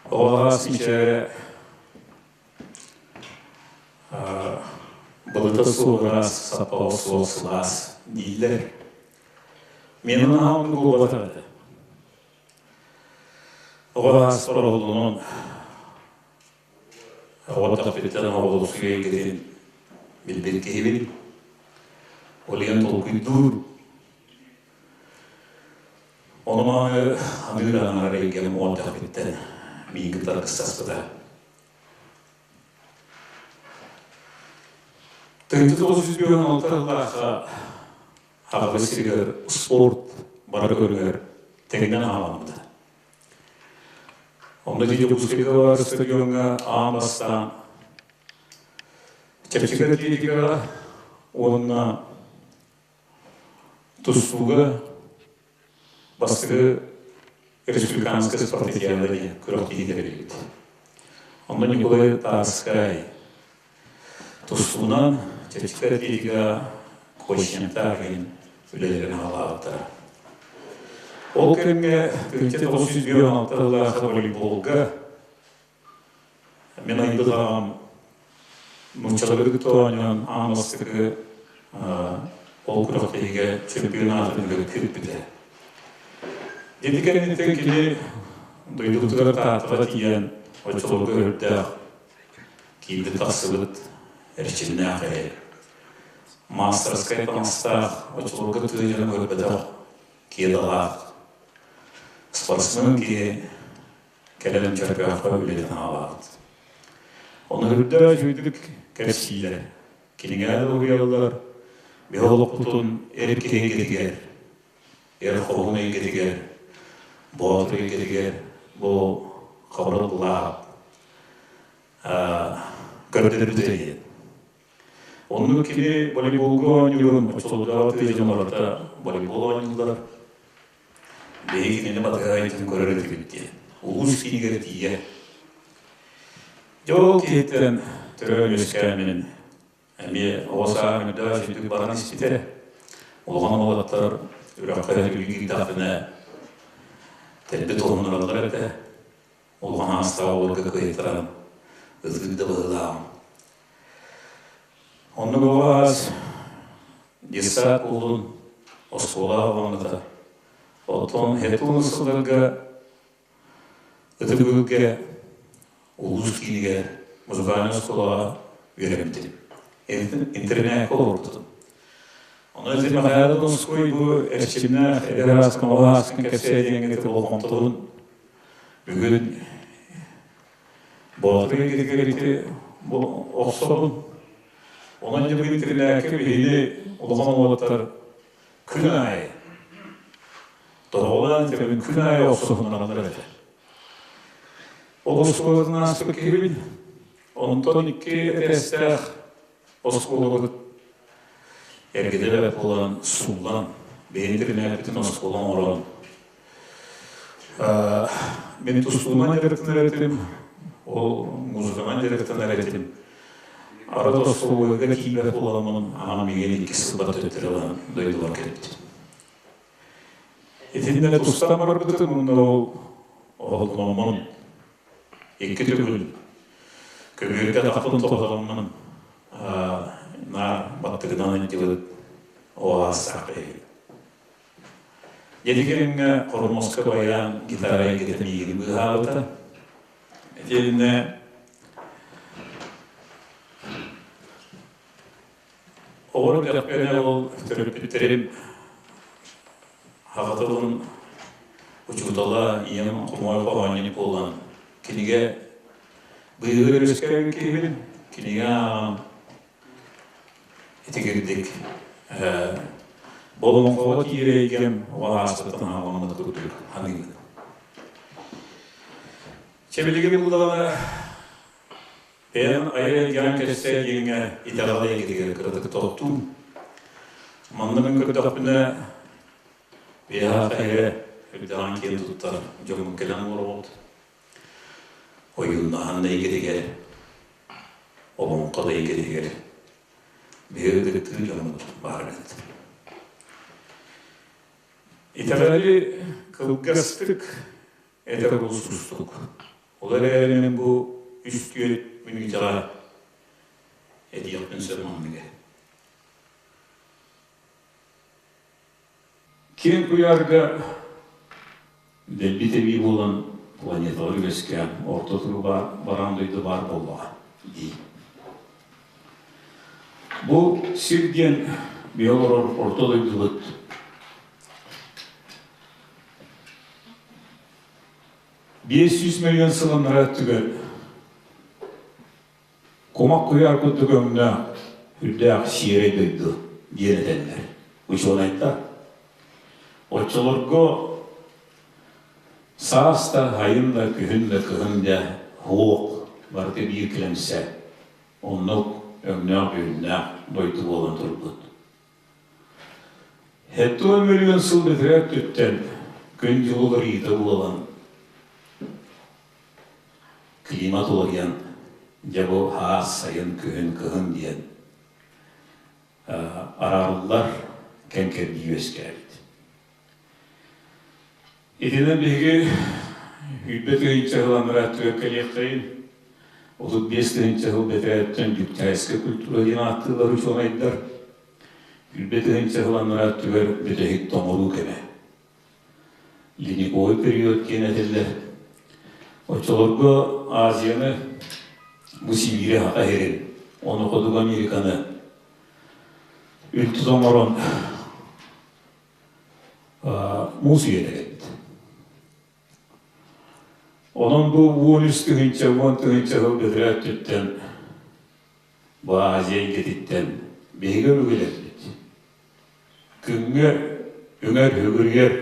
Оҕо мичээрэ былыта суох ыраас, саппаҕа суох сылаас дииллэр. Мин наһаа оннук буолбатах этэ. Оҕо ааспар оһоллонон оҕо оҕолосуйа эйгэтин билбит киһибин. Ол иһин толкуйдуур Ону мааны аныыр аҥаар эйгэм уонтахпыттан миигин таргыстаспыта. Тыһыынча 956 сыллаахха Хаҕабы сиригэр спорт бары көрүҥэр тэҥинэн аҕаламмыта. Онно Дьокуускайга баар стадиоҥҥа аан бастаан чэпчэки атлетикаҕа уонна Тустууга бастакы республиканскай спартакиада диэн күрэхтэһии тэриллибит. Онно Николай Тарскай тустуунан чэпчэки атлетика Кочневтаах иһин үлэлэрин аҕалаабыттара. Ол кэмҥэ 1996 сыллаах волейболга Мин айбыт аҕам нууччалары кытта оонньоон аан бастакы ол күрэхтэһиигэ чемпионатын киирбитэ. Ити кэнниттэн кини дойдутугар Тааттаҕа тиийэн оччолорго үрдээх киирбит тахсыбыт эрчимнээх эһэ. Маастарскай таҥастаах оччолорго тыа көрбөтөх кедалаах спортсмен киһи кэлэн Чөркөөххө үлэтин аҕалаабыт. Ону үрдэ үчүгүйдүк кэпсииллэр, кинигэ да уруйаллар, биһи олохпутун эр киһи эйгэтигэр, эр хоһун эйгэтигэр, боотур эйгэтигэр бу хабырыл былаап көрдөрбүтэ диэн. Оннук кини волейболга оонньуурун оччолорго тыа дьоно барыта волейбол оонньууллар. Биһиги кинини батыһа көрөр этибит диэн. Улуус киинигэр тиийэ. Дьэ ол киһиттэн төрөөн үөскээммин эмиэ оҕо сааһым үрдээх үчүгдүк баран испитэ. Улахан уолаттар үрэххэ киирдэхпинэ тэлбит туһуннараллар этэ. Улахан аастаах уолга кыайтаран ытыы да быһыылааҕым. Оннук оҕо аас детсад буоллун, оскуола оҕоҥҥута. Оттон ХЭТУ сылларга Ытыгылга улуус киинигэр музыкальнай оскуолаҕа үөрэммитим. Интэринээккэ олорбутум. Онон ити Михаил Донской бу эрчимнээх эдэр ааскын оҕо ааскын кэпсээ диэҥҥэ болҕомтобун бүгүн Боотур эйгэтигэр ити охсобун. Онон дьэ бу интэринээккэ биһиги улахан уолаттар күн аайы тоһоҕолоон этэбин күн аайы охсуһуннараллар этэ. Ол оскуолатын ааспыт киһибин. Онтон икки этээстээх оскуолабыт эргитэ буолан сууллан, биһиги интэринээппитин оскуола оҥорон Мин тустуунан дьарыктанар этим, ол музыканан дьарыктанар этим. Арыт остолобуойга тиийбэт буоламмын, аҕам миигин иккис сылбар төттөрү ылан дойдубар кэлбитим. Итиннэ тустан барбытым уонна ол оһолломмун икки төгүл көбүөргэ тахпын тоһоҕоммун наар баттыгынан илдьибит оҕо саах Дьэ кэмҥэ Хормуоска баян гитара эйгэтэ миигин быыһаабыта. Итиэннэ оҕо эрдэхпинэ ол төрөппүттэрим аҕа тылын учуутала ийэм хомойуох оонньуу буолан кинигэ быыһыгар үөскээбит киһибин кинигэ ааҕан Итигирдик Болоҥхоҕо киирэ эйгэм оҕо ааспыттан аҕаламмыт курдук саныыбын. Чэ билигин буллаҕына бэйэм айар эйгэҕин кэпсээ диэҥҥэ итэҕэл эйгэтигэр кыратык тохтуум. Манна мин көрдөхпүнэ биһиэхэ эһэ үрдэҕин киэн туттар дьоммут кэлэн олоробут. Ойууннаһан эйгэтигэр Олоҥхо да эйгэтигэр биһиги ытыктыыр дьоммут баар эбит. Итэҕэли кылгастык этэр олус уустук. Ол эрээри мин бу үс-түөрт мүнүүтэҕэ этиэхпин сөп манныгы. Киэҥ куйаарга дэлби тэбии буолан планеталар үөскээн орто туруга бараан дойду баар буоллаҕа дии. Бу сир диэн биһи олорор орто дойдубут 500 миллион сыл анараа өттүгэр кумах куйаар курдук өҥнөөх үрдээх сиэрэй дойду диэн этэллэр учуонайдар. Оччолорго саас да, сайын да, күһүн да, кыһын да суох барыта биир кэлэмсэ оннук өҥнөөх-дьүһүннээх дойду буолан турбут. 70 миллион сыл бэтэрээ өттүттэн күн-дьыл уларыйыыта буолан климат уларыйан дьэ бу аас, сайын, күһүн, кыһын диэн араарыллар кэм-кэрдии үөскээбит. Итинэн биһиги сүүрбэ тыһыынча сыл анараа өттүгэр кэлиэххэйин, 35 тыһыынча сыл бэтэрээттэн Дюктяйская культура диэн ааттыыллар учуонайдар, сүүрбэ тыһыынча сыл анараа өттүгэр бүтэһик тоҥоруу кэмэ. Ледниковый период диэн этиллэр. Оччолорго Азияны, бу Сибиири Саха сирин, ону Хотугу Американы үлтү тоҥорон муус үйэтэ кэлбит. Онон бу 13 тыһыынча, 10 тыһыынча сыл бэтэрээ өттүттэн бу Азия эйгэтиттэн биһиги өбүгэлэрбит күҥҥэ үҥэр үгүрүйэр,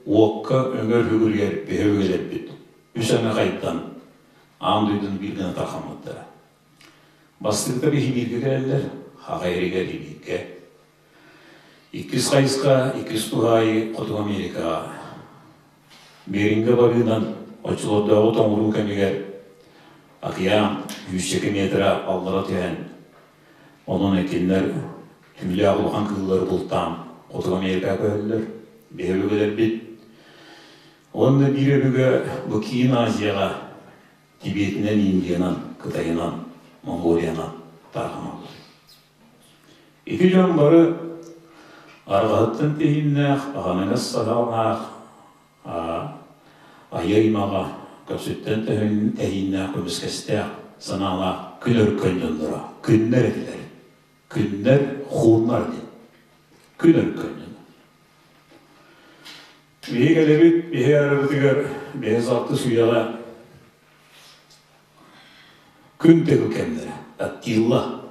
уокка үҥэр үгүрүйэр биһи өбүгэлэрбит үс аҥы хайдан аан дойдуну биир гына тарҕаммыттара. Бастакыта биһи бииргэ кэлэллэр, хаҕа эригэр бииргэ. Иккис хайысха, иккис туһаайыы Хотугу Америкаҕа. Берингэ барыынан оччолордооҕу тоҥоруу кэмигэр океан сүүсчэкэ метра аллара түһэн, онон кинилэр түүлээх улахан кыыллары бултаан Хотугу Америкаҕа көһөллөр. Биһи өбүгэлэрбит уонна биир өбүгэ бу Киин Азияҕа Тибетинэн, Индиянан, Кытайынан, Монголиянан тарҕаналлар. Ити дьон бары арҕаһыттан тэһииннээх, аһыныгас саһаалаах, айыы аймаҕа, көхсүттэн тэһииннээх, көмүскэстээх санаалаах күн өркөн дьонноро, күннэр этилэр. Күннэр, хууннар диэн. Күн өркөн дьоно. Биһиги кэлэбит, биһи арабытыгар биһи алтыс үйэҕэ күн тыгыл кэмнэрэ, Аттила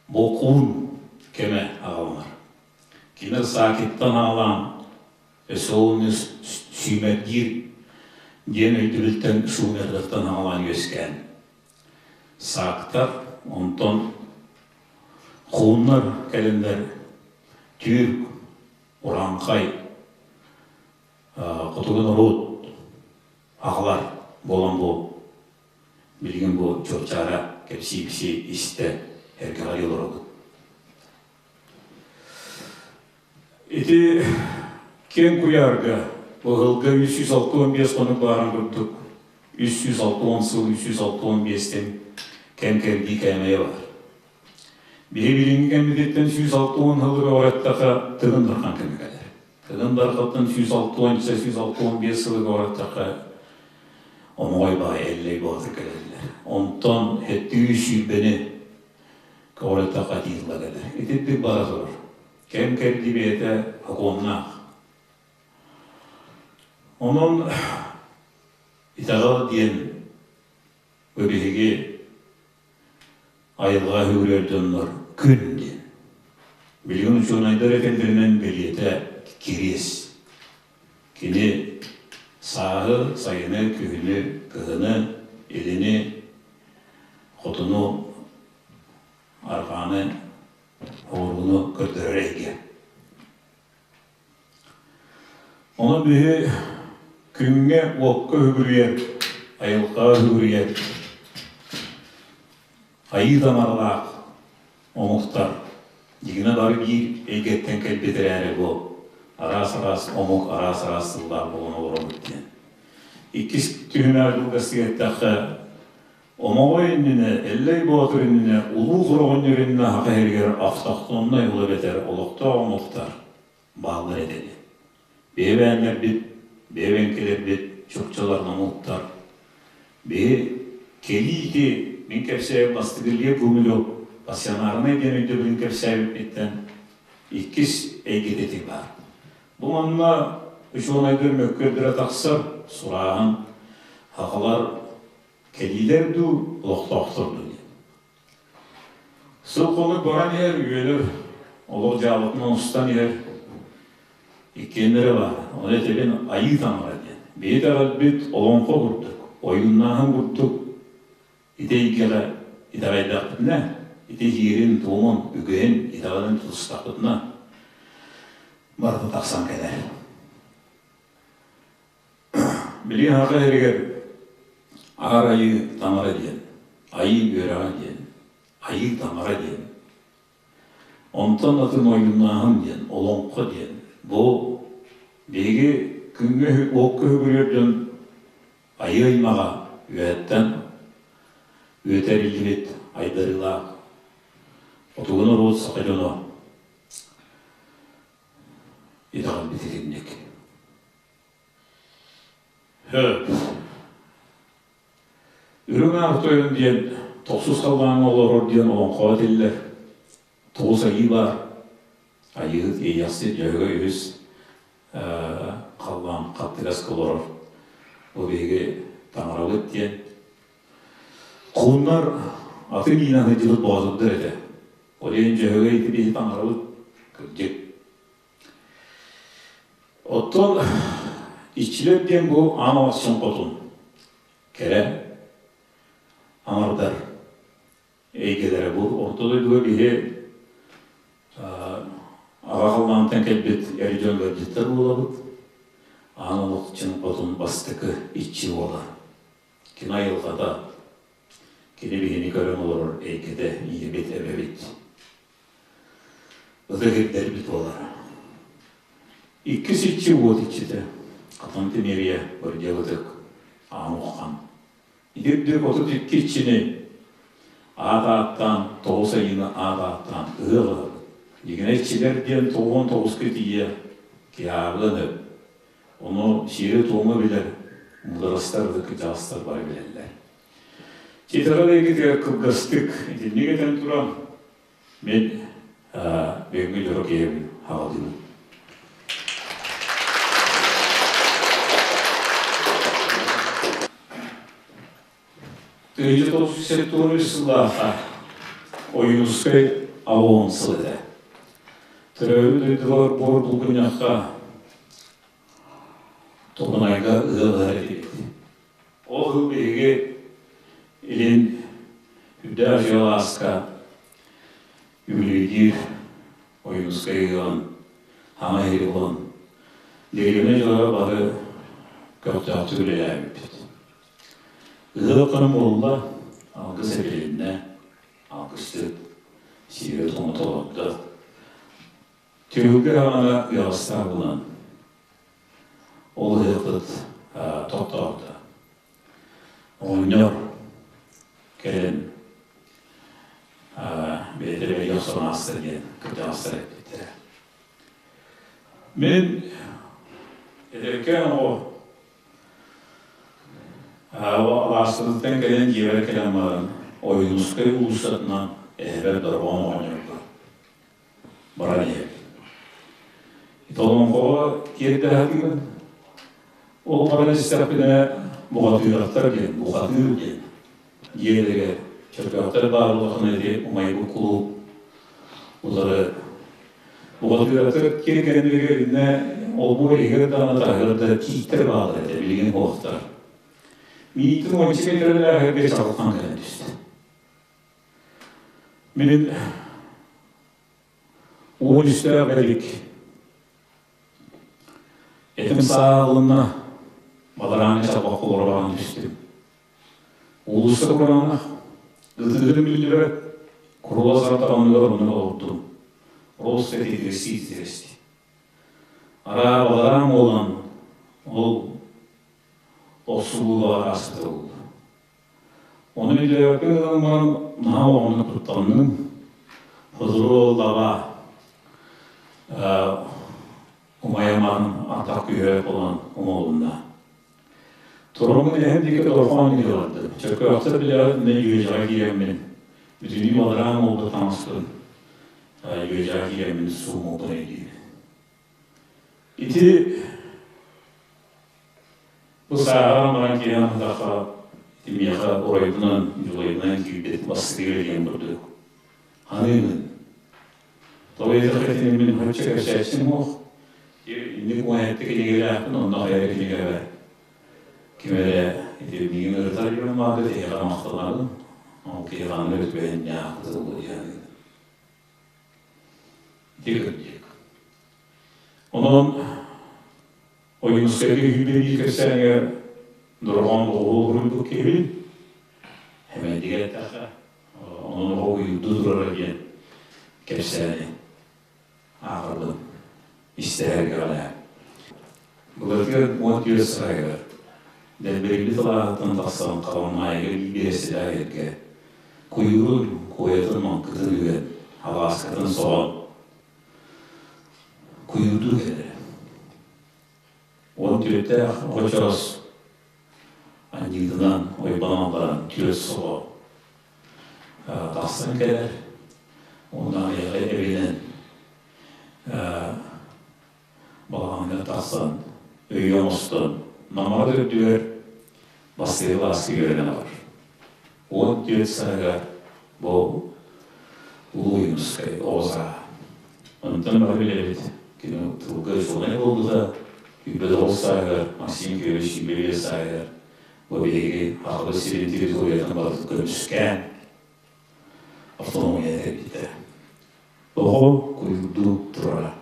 Бокуун кэмэ аҕаланар. Кинилэр Саакиттан аҕалаан өссө ол сүүмэрдиир диэн өйдөбүлтэн шумердартан аҕалаан үөскээн саактар, онтон хууннар кэлэннэр түүр, урааҥхай, хотугу норуот аҕалар буолан бу билигин бу чуопчаара кэпсии-ипсии истэ эргэҕэлии олоробут. Ити киэҥ куйаарга бу ыһылга 365 хонук баарын курдук 360 сыл 365-тэн кэм-кэрдии кээмэйэ баар. Биһи билиҥҥи кэммититтэн 160 сылга бараттаха Тыгын Дархан кэмэ кэлэр. Тыгын Дархаттан 160 165 сылга бараттаха Омоҕой баай Эллэй Боотур кэлэллэр. Онтон хэттүү сүүрбэни көҕүрэттэх атиилла кэлэр. Итинник бара турар. Кэм кэрдии бэйэтэ сокуоннаах. Онон итэҕэл диэн бу биһиги айылҕа үһүгүрэр дьоннор күн диэн. Билигин учуонайдар этэллэринэн бэлиэтэ кириэс. Кини сааһы, сайыны, күһүнү, кыһыны, илини, хотуну, арҕааны, оҕурууну көрдөрөр эйгэ. Онон биһи күҥҥэ уокка үгүрүйэр, айылҕаҕа үгүрүйэр айыы таҥаралаах омуктар дьиҥинэ бары биир эйгэттэн кэлбит эрээри бу араас-араас омук араас-араас сыллаах буолан олоробут диэн. Иккис түһүмэҕи кылгастык эттэххэ, Омоҕой иннинэ, Эллэй Боотур иннинэ, Улуу Хороҕонньор иннинэ Саха сиригэр автохтоннай ол эбэтэр олохтоох омуктар бааллар этэ диэн. Биһи бэйэбэҥкэлэрбит, чукчалар, номуктар. Биһи кэлиити мин кэпсээбит бастакы Лев Гумилев пассионарнай диэн өйдөбүлүн кэпсээбиппиттэн иккис эйгэтэ ити баар. Бу манна учуонайдар мөккүөрдэрэ тахсар, сурааһын, сахалар кэлиилэр дуу, олохтоохтор дуу диэн. Сыл-хонук баран иһэр, үөлэр, олох дьаалатынан устан иһэр иккиэннэрэ баар. Ону этэбин айыы таҥара диэн. Биһи итэҕэлбит олоҥхо курдук, ойууннааһын курдук ити эйгэҕэ итэҕэйдэхпитинэ, ити иһиирин, туомун, үгэһин, итэҕэлин тутустахпытына барыта тахсан кэлэр. Билигин саха сиригэр Аар Айыы Таҥара диэн, Айыы үөрэҕэ диэн, Айыы Таҥара диэн, онтон атын ойууннааһын диэн, олоҥхо диэн. Бу биһиги күҥҥэ уокка үһүгүрүөр дьон айыы аймаҕа үөһэттэн үөтэриллибит айдарыылаах хотугу норуот саха дьоно итэҕэлбит итинник. Үрүҥ Аар Тойон диэн тохсус халлааҥҥа олорор диэн олоҥхоҕо этиллэр. Тоҕус айыы баар. Айыыһыт Иэйэхсит Дьөһөгөй үһүс халлаан хаттыгаска олорор. Бу биһиги таҥарабыт диэн. Хууннар атын иинэн сылдьыбыт боотурдар этэ. Ол иһин Дьөһөгөй ити биһи таҥарабыт кырдьык. Оттон иччилэр диэн бу аан алахсын хотун, кэрэ аҥардар эйгэлэрэ бу орто дойдуга биһи аҕа халлаантан кэлбит эр дьон ыалдьыттар буолабыт. Аан олохчун хотун бастакы иччи буолар. Кини айылҕата, кини биһини көрөн олорор эйгэтэ, ийэбит, эбэбит. Ытык ирдэрбит буолар. Иккис иччи уот иччитэ, Хатан Тимирия Бырдьа Ытык, Аан Уххан. Ити үрдүк 32 иччини аат ааттаан, тоҕус айыыны аат ааттаан ыһыах ыһабыт. Дьиҥинэ иччилэр диэн 99-ка тиийэ киһаабыан өп. Ону сиэри-туому билэр муударастар, ытык кырдьаҕастар бары билэллэр. Итэҕэл эйгэтигэр кылгастык итинник этэн туран, мин бүгүҥҥү дьоро киһибин аҕалыыбын. Тыһыынча 973 сыллаахха Ойуунускай АОН сыл этэ. Төрөөбүт дойдубар буор булгунньахха Токунайга ыал ыһар этибит. Ол сыл биһиги илин үрдээх дьыалааска үбүлүйдүүр Ойуунускай ыһыаҕын хаҥа иһири булан, дэриэбинэ дьоно бары көхтөөхтүк үлэлээбиппит. Ыһыах күнүн буолла, алгыс эбилиннэ, алгысчыт сиэрэ туома толордо. Түһүлгэ даҕаны ыаҕастаах буолан, Ол ыһыахпыт тохтообута. Оҕонньор кэлэн бэйэтэ бэйэ охсон ааста диэн кырдьаҕастар эппиттэрэ. Мин эдэркээн оҕо алааспытыттан кэлэн дьиэбэр кэлэн баран Ойуунускай уулуссатынан эһэбэр дорҕоон оҕонньорго баран иһэбин. Толоҥхоҕо тиэрдэһэтигин ол баран истэхпинэ бухатыыраттар диэн, бухатыыр диэн дьиэлэригэр чөркөөхтөр баар буоллаххына ити умайбыт кулууп утары бухатыыраттар киэр кэннилэригэр иннэ олбуор иһигэр даҕаны таһыгар да тииттэр бааллар этэ билигин суохтар. Миитин уонча миэтэрэлээх чаҕылхан кэлэн түстэ. Мин Уон үстээх бэлик. Этим саалынна, бадарааҥҥа чалбахха олорон түстүм. Уулусса кураанах, ытыырым биллибэт, курулас арта оннугар онно олордум. Роста титирэстии титирэстии. Араа бадараан буолан, ол Охсуһуулаах ааспыта буолла. Ону өйдөөбөккө гынан баран наһаа улаханнык куттанным. Сотору буоллаҕа умайаман атах күүһэ буолан умулунна. Тураммын эһэм диэки торхоон диэки бардым. Чөкөөхтөр билэҕит мин үөдьэҕэ киирэммин бүтүннүү бадараан буолбут таҥаспын үөдьэҕэ киирэммин сууммуппун өйдүүбүн. Ити бу сааһыран баран киһи аһатахха ити миэхэ оройбунан, дьулайбынан киирбит бастыыр диэн курдук ханыыбын. Тоҕо диэтэххэ итини мин хаччы кэпсээччим суох. Инник уһаайыттык кинигэлээхпин, онно хайа кинигэбэр ким эрэ ити миигин ырытар диэн баарды киһиэхэ махтанабын. Ол киһи ханна өтүбэһиннээх тылы диэн. Ити кырдьык. Онон Ойуунускайга үһүйбэ кэпсээнигэр дорҕоон оҕолуу суруйбут киһибин. Хэмэйдигэ эттэххэ, онон оҕо уйуурду турара диэн кэпсээни ааҕарбын истэһэргэҕэлээн. Былыргы 14 сааһыгар Дэлбэрийбит алааһыттан тахсан Халаҥаайыга биэрэстэлээх эргэ куйуурун, куойатын маҥкытын үгэн, алааскатын соҕон куйуурдуу кэлэрэ. 14-тээх оҕочоос анньыытынан ойбонон баран түөрт соҕо тахсан кэлэр уонна аҕыйаҕы эбинэн балаҕаҥҥа тахсан өйүө оҥостон Намара төрдүгэр бастакы кылааска үөрэнэ барар. 14 сааһыгар бу Улуу Ойуунускай оҕо сааһа. Онтон бары билэбит, кини тылга учуонай буолбута, 29 сааһыгар Максим Кирович 25 сааһыгар бу биһиги Сахабыт сирин территориятын барытын көмүскээн автономия тэрийбитэ. Оҕо куйуурдуу турара.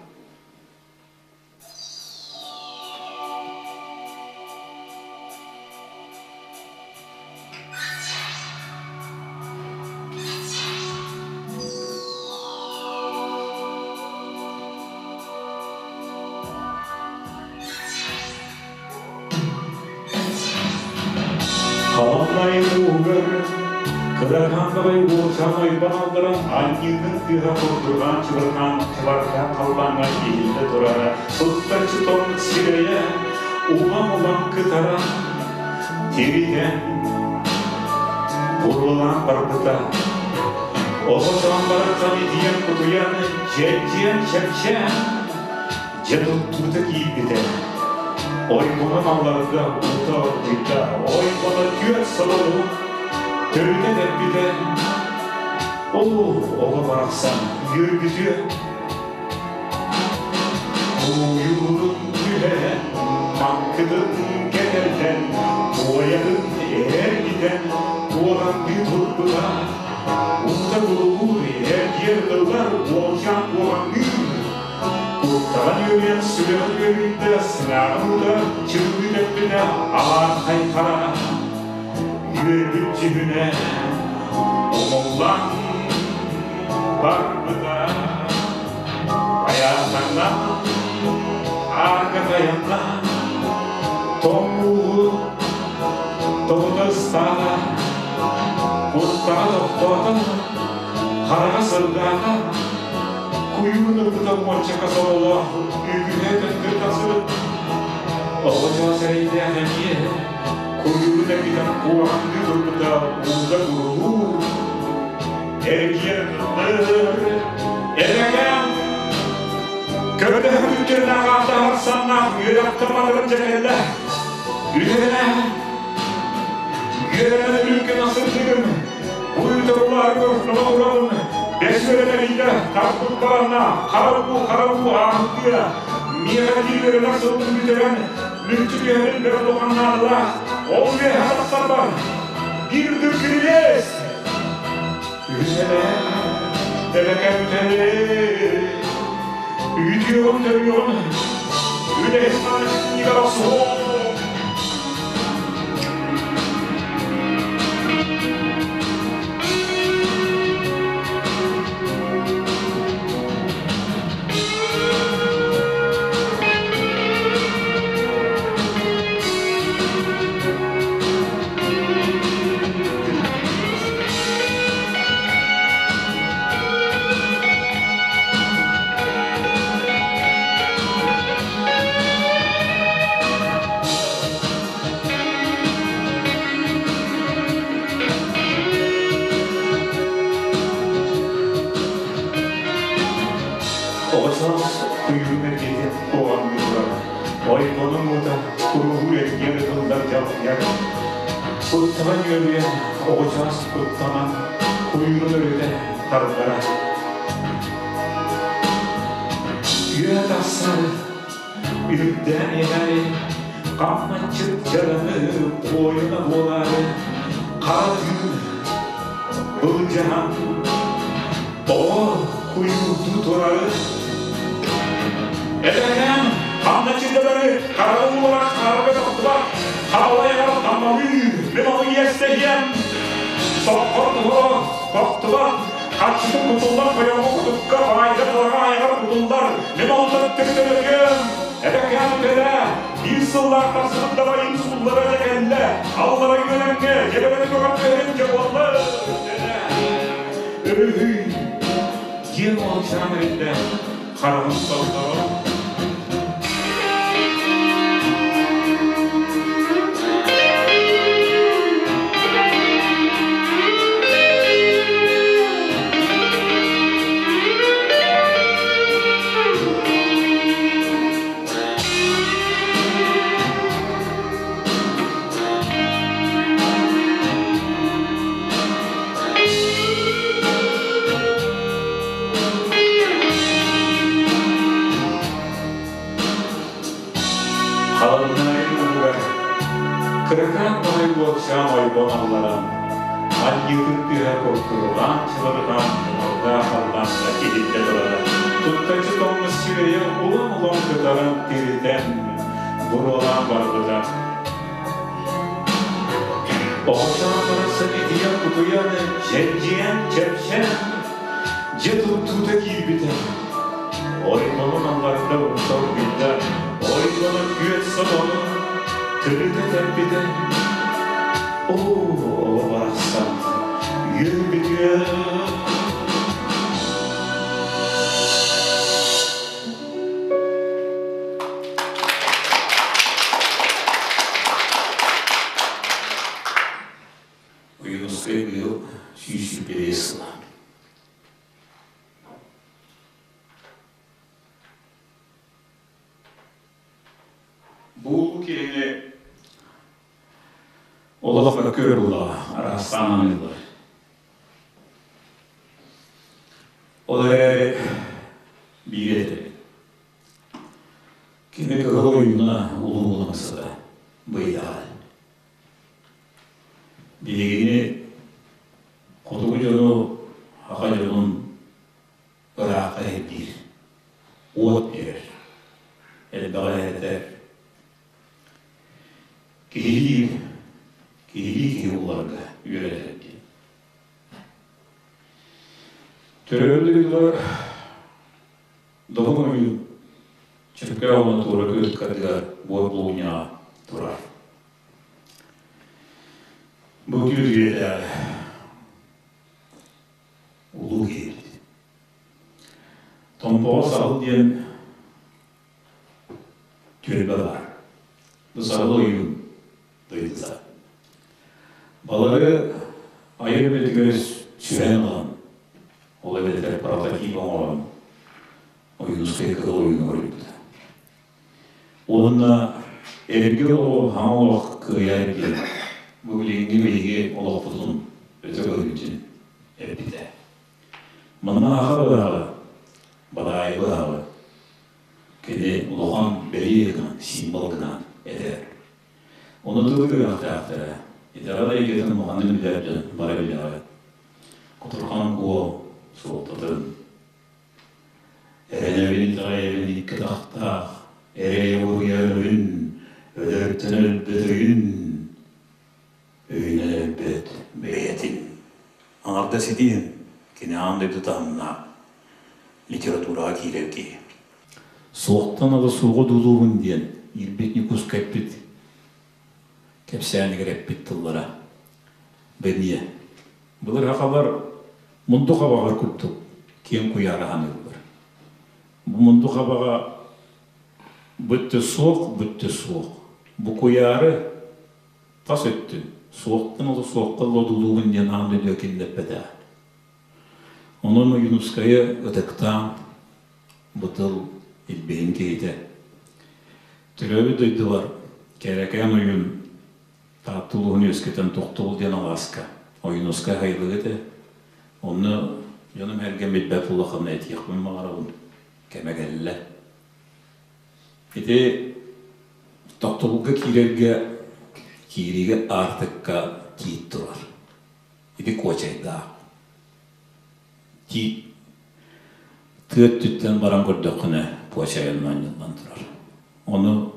Халамнай ууһугар кыракаан уолчаан ойбон алларан анньыытын тыаһа курдурҕаан чыбырҕаан чыбардаан халлааҥҥа иһиллэ турара туттаччы тоҥмут сирэйэ улам-улам кытара тиритэн буруолаан барбыта. Оҕочоон барахсан итийэн кутуйан чэрдийэн чэпчээн дьэ туттуута киирбитэ. Ойбонун алларга уута оргуйда, ойбоно түөрт солону төрүтэ тэппитэ. Оо, оҕо барахсан үөрбүтүө. Куйуурун түһэн, маҥкытын кэтэрдэн, буойатын эргитэн, куорандыы турбута. Уута кулуур, эргиэр тыллар, уолчаан куорандыыр. Куттаҕан үөрүйэх сүрэҕин үөрүйдэ, сыҥааҕын уута чыргыы тэппитэ алаархай хара үөрбүт дьүһүнэ умуллан барбыта. Айаатаннан аарга тайанна, тоҥ ууһу тоҕута ыстаата, куттаҕа тохтоото, хараҕа сырдаата. Куйуун ылбыта уончака сололоох үгүһэ төттөрү тахсыбыт. Оҕочоос эрэйдээх эмиэ куйуурун эргитэн куоҕаҥныы турбута уута курулуур. Эргийэн ыллыр, эбэкэм көрдөһөр үккэринээх ааттаһар саннаах үөрэхтэр матырын дьэ кэллэ. Үтэнэ үөрэнэн үрүҥкэ насырдыгым Уйуталлаарга ноҕурабын, бэс үөрэнэрийдэ, тарпыт баранна, хара уу, хара уу ааһыттыа, миэхэ киирэринэх сылбын бүтэрэн, мүлчү түһэрин бэрт улаханнааллаах, ол үөһэ тахсарбар, биир үрдүк кирилиэс! Үһүсэнэ, эбэкэ бүтэрэ, үтүөҕүм төрүөҕүм, үлэһит маанчынньыгар охсуһуом! дьалкыйар. Куттала нүөлүйэн, оҕочоос куттанан, куйуурун өрүтэ тардара. Үө тахсар, үрдээн иһэри, хамначчыт дьараны буойуна буолаары, хара түүн былдьаһан, тоҕо куйуурдуу турары. Эбэкэм хамначчыттары хара уулара харга тохтубат, халайар таммалыы, мин ону иэстэһиэм. Соккор туһура тохтубат, хаччытын кутуллар тойоҥҥо кутукка, баайга талаҕа айаҕар кутуллар, мин онтон төкүтөлөтүөм. Эбэкэм кэлэ, биир сыллаах тахсыбыт дабайым сууллара дьэ кэллэ, аллара үөлэҥҥэ, дьэбэрэ көҕөр түһэрин дьэ буолла. Өрүһүй, диэн уолчаан эриллэ, хараҕын сотторон Халыннайын уһугар кыракаан баҕайы уолчаан ойбон алларан, анньыытын тыаһа курдурҕаан чыларҕаан тымырдаах халлааҥҥа иһиллэ турара. Туттаччы тоҥмут сирэйэ улам-улам кытаран тиритэн, буруолаан барбыта. Оҕочоон барахсан итийэн кутуйан, чэбдьийэн чэпчээн, дьэ туттуута киирбитэ. Ойбонун алларда умса оргуйда, ойбоно күөт собонун тырыта тэппитэ. Оо, оҕо барахсан, үөрбүтүө. Ойуунускай быйыл 125 сыла. Бу киһини олох көкөр була араастаан аныыллар. Ол эрээри биир этэ. Кини кыһыл ойууна улуу буламсыта быйдаҕа. Биһигини хотугу дьону аха дьонун ыраахха иһирдиир, уот биэрэр, элбэҕи этэр. Киһилии, киһилии киһи буоларга үөрэтэр диэн. Төрөөбүт дойдулар Добун ойуун Чөркөөх уонна Туоракы ыккардыгар буор булунньаҕа турар. Бу түүл үйэтээҕи улуу киһибит. Томпоҕо Саһыл диэн түөлбэ баар. Бу Саһыл ойуун дойдута. Балары айар үлэтигэр сүһэн ылан, ол эбэтэр прототип оҥорон, Ойуунускай кыһыл ойууну көрбүтэ. Уонна эргэ олоҕу хаҥа олох кыайар диэн бу билиҥҥи биһиги олохпутун өтө көрүүтүн эппитэ. Манна аха быһаҕы, бадаайы быһаҕы кини улахан бэлиэ гынан, символ гынан этэр. Ону тыл кыахтаахтара, итэҕэл эйгэтин улаханнык билэр дьон бары билэҕит. Кутурҕан куо суолтатын Эрэнэбин итэҕэйэбин икки атахтаах, эрэй уруйа өлөрүн, өлөртөн өлбөт өйүн, өйүнэн өлбөт бэйэтин. Аҥардас итиин кини аан дойду таһымнаах литератураҕа киирэр киһи. Суохтан ала суоҕу дуулуубун диэн Ирбит Ньукууска эппит кэпсээнигэр эппит тыллара бэниэ. Былыр сахалар мунду хабаҕар курдук киэҥ куйаары саныыллар. Бу мунду хабаҕа бүттэ суох, бүттэ суох. Бу куйаары тас өттүн суохтан олус суохха лодулуубун диэн аан дойдуга киллэрбэтэ. Онон Ойуунускайы ытыктаан бу тыл илбиһин киһитэ. Төрөөбүт дойдубар Кэрэкээн ойуун. Таатта улууһун үөскэтэн Тохтобул диэн алааска Ойуунускай аһыйылыга этэ. Онно дьонум эргэн билбэт улаханна этиэхпин баҕарабын. Кэмэ кэллэ. Ити тохтобулга киирэргэ киириигэ аартыкка тиит турар. Ити куочайдаах. Тиит тыа өттүттэн баран көрдөххүнэ куочайынан анньыллан турар. Ону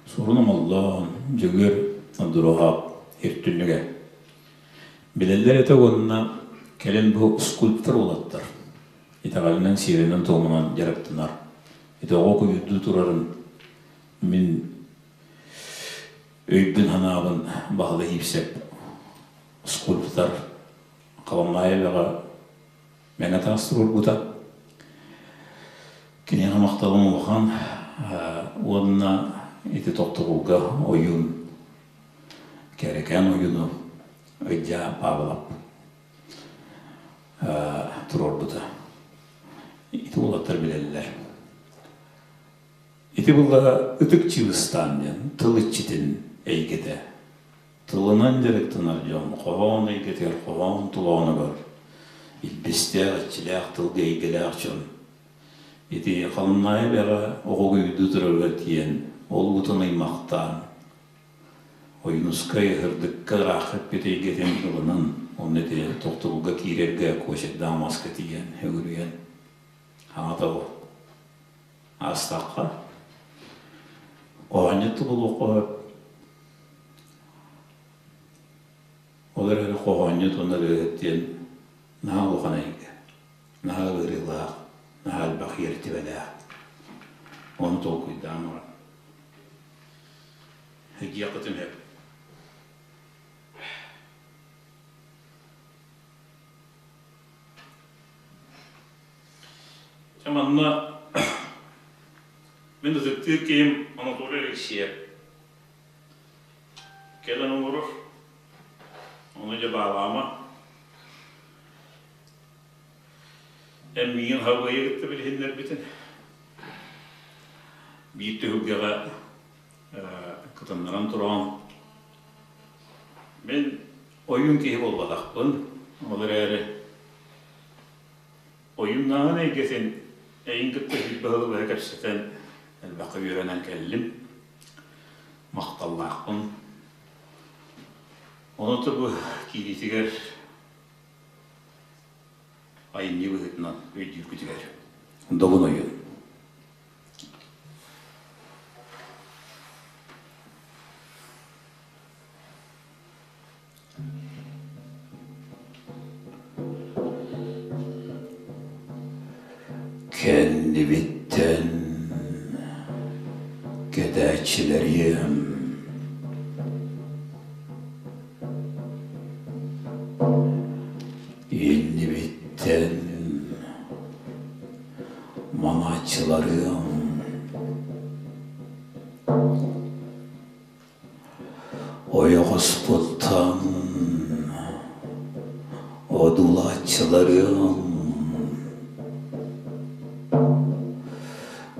сурун оҥоллоон Дьөгүөр Ондуруоһап Иртүннүгэ билэллэр этэ уонна кэлин бу скульптор уолаттар итэҕэлинэн сиэринэн-туомунан дьарыктанар. Ити оҕо куйуурдуу турарын мин өйбүн-санаабын Баһылай Иипсэп скульптор Халымнаайабаҕа мэҥэ таас туруорбута. Киниэхэ махталым улахан уонна ити тохтобулга ойуун Кэрэкээн ойууну Ыдьаа Павлов туруорбута. Ити уолаттар билэллэр. Ити буолла Ытык Чыыбыстаан диэн тыл иччитин эйгэтэ. Тылынан дьарыктанар дьон хоһоон эйгэтигэр хоһоон толоонугар илбистээх, иччилээх тылга эйгэлээх дьон. Ити Халымнаайы эбэҕэ оҕо уйдуу турарыгар тиийэн, ол уутун ыймахтаан, Ойуунускай сырдыкка ыраахха эппит эйгэтин ылынан, онно ити тохтобулга киирэргэ куочайдаах маска тиийэн, үгүрүйэн, хаҥата бу аастахха, хоһоонньут булуохха сөп. Ол эрээри хоһоонньут уонна ырыаһыт диэн наһаа улахан эйгэ, наһаа ыарыылаах, наһаа элбэх иэртибэлээх. Ону толкуйдаан баран Диэххитин сөп. Дьэ манна мин ытыктыыр киһим Анатолий Алексеев кэлэн олорор. Ону дьэ баалаама. Эн миигин Хабыайы кытта билиһиннэрбитин. Биир түһүлгэҕэ кытыннаран тураҕын. Мин ойуун киһи буолбатахпын, ол эрээри ойууннааһын эйгэтин эйин кытта биир баһылы быһа кэпсэтэн элбэххэ үөрэнэн кэллим. Махталлаахпын. Ону бу киириитигэр айымньы быһыытынан өйдүүргүтүгэр добун ойуун. Кэннибиттэн кэтээччилэриэм Иннибиттэн маҥааччыларыам Ойоҕоспуттан одуулааччыларыам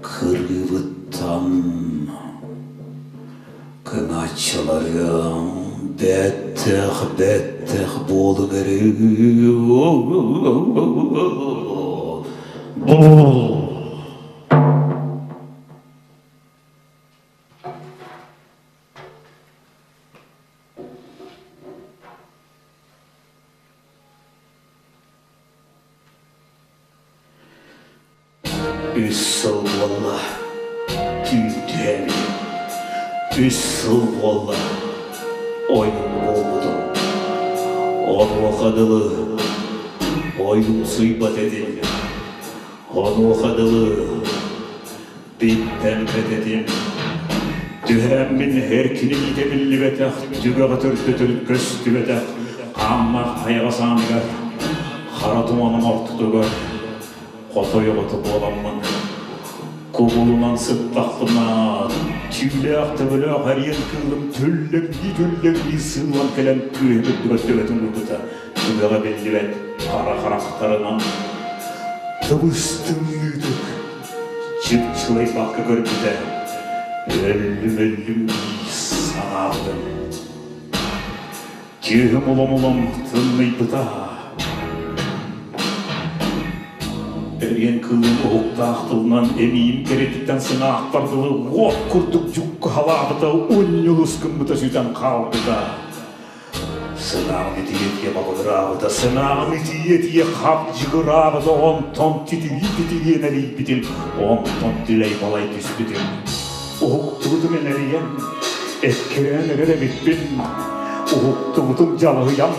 Кырыыбыттан Кыҥааччыларыам бэттэх бэттэх буолуҥ эрэ. Үс сыл буолла, түүн түһээбитим. Үс сыл буолла, ойуун буолбутум. Онуоха дылы ойуумсуйбат этим. Онуоха дылы биттэммэт этим. Түһээммин эркиним иитэ биллибэтэх, түгэҕэ төрдө көстүбэтэх, хааммах айаҕас ааныгар, хара туманым ортотугар Хотой оҕото буоламмын кубулунан сыттахпына, түүлээх төбөлөөх эриэн кыылым түллэҥнии-түллэҥнии сыыллан кэлэн түөһүм үрдүгэр төбөтүн уурбута, түгэҕэ биллибэт хара харахтарынан тыбыс-тымныытык чыпчылайбакка көрбүтэ, өллүм-өллүм дии санаабытым. Түөһүм улам-улам тымныйбыта. Эриэн кыылын уһуктаах тылынан эмиийим кэрэтиттэн сыҥаахпар дылы уот курдук дьуккаһалаабыта, унньулус гыммыта сүтэн хаалбыта. Сыҥааҕын итийэ-итийэ бабыгыраабыта, сыҥааҕын итийэ-итийэ хапдьыгыраабыта, онтон титирии-титирии энэлийбитим, онтон түлэй-балай түспүтүм. Уһуктубутум энэлийэн, эккирээн эрэр эбиппин, уһуктубутум дьалыһыйан,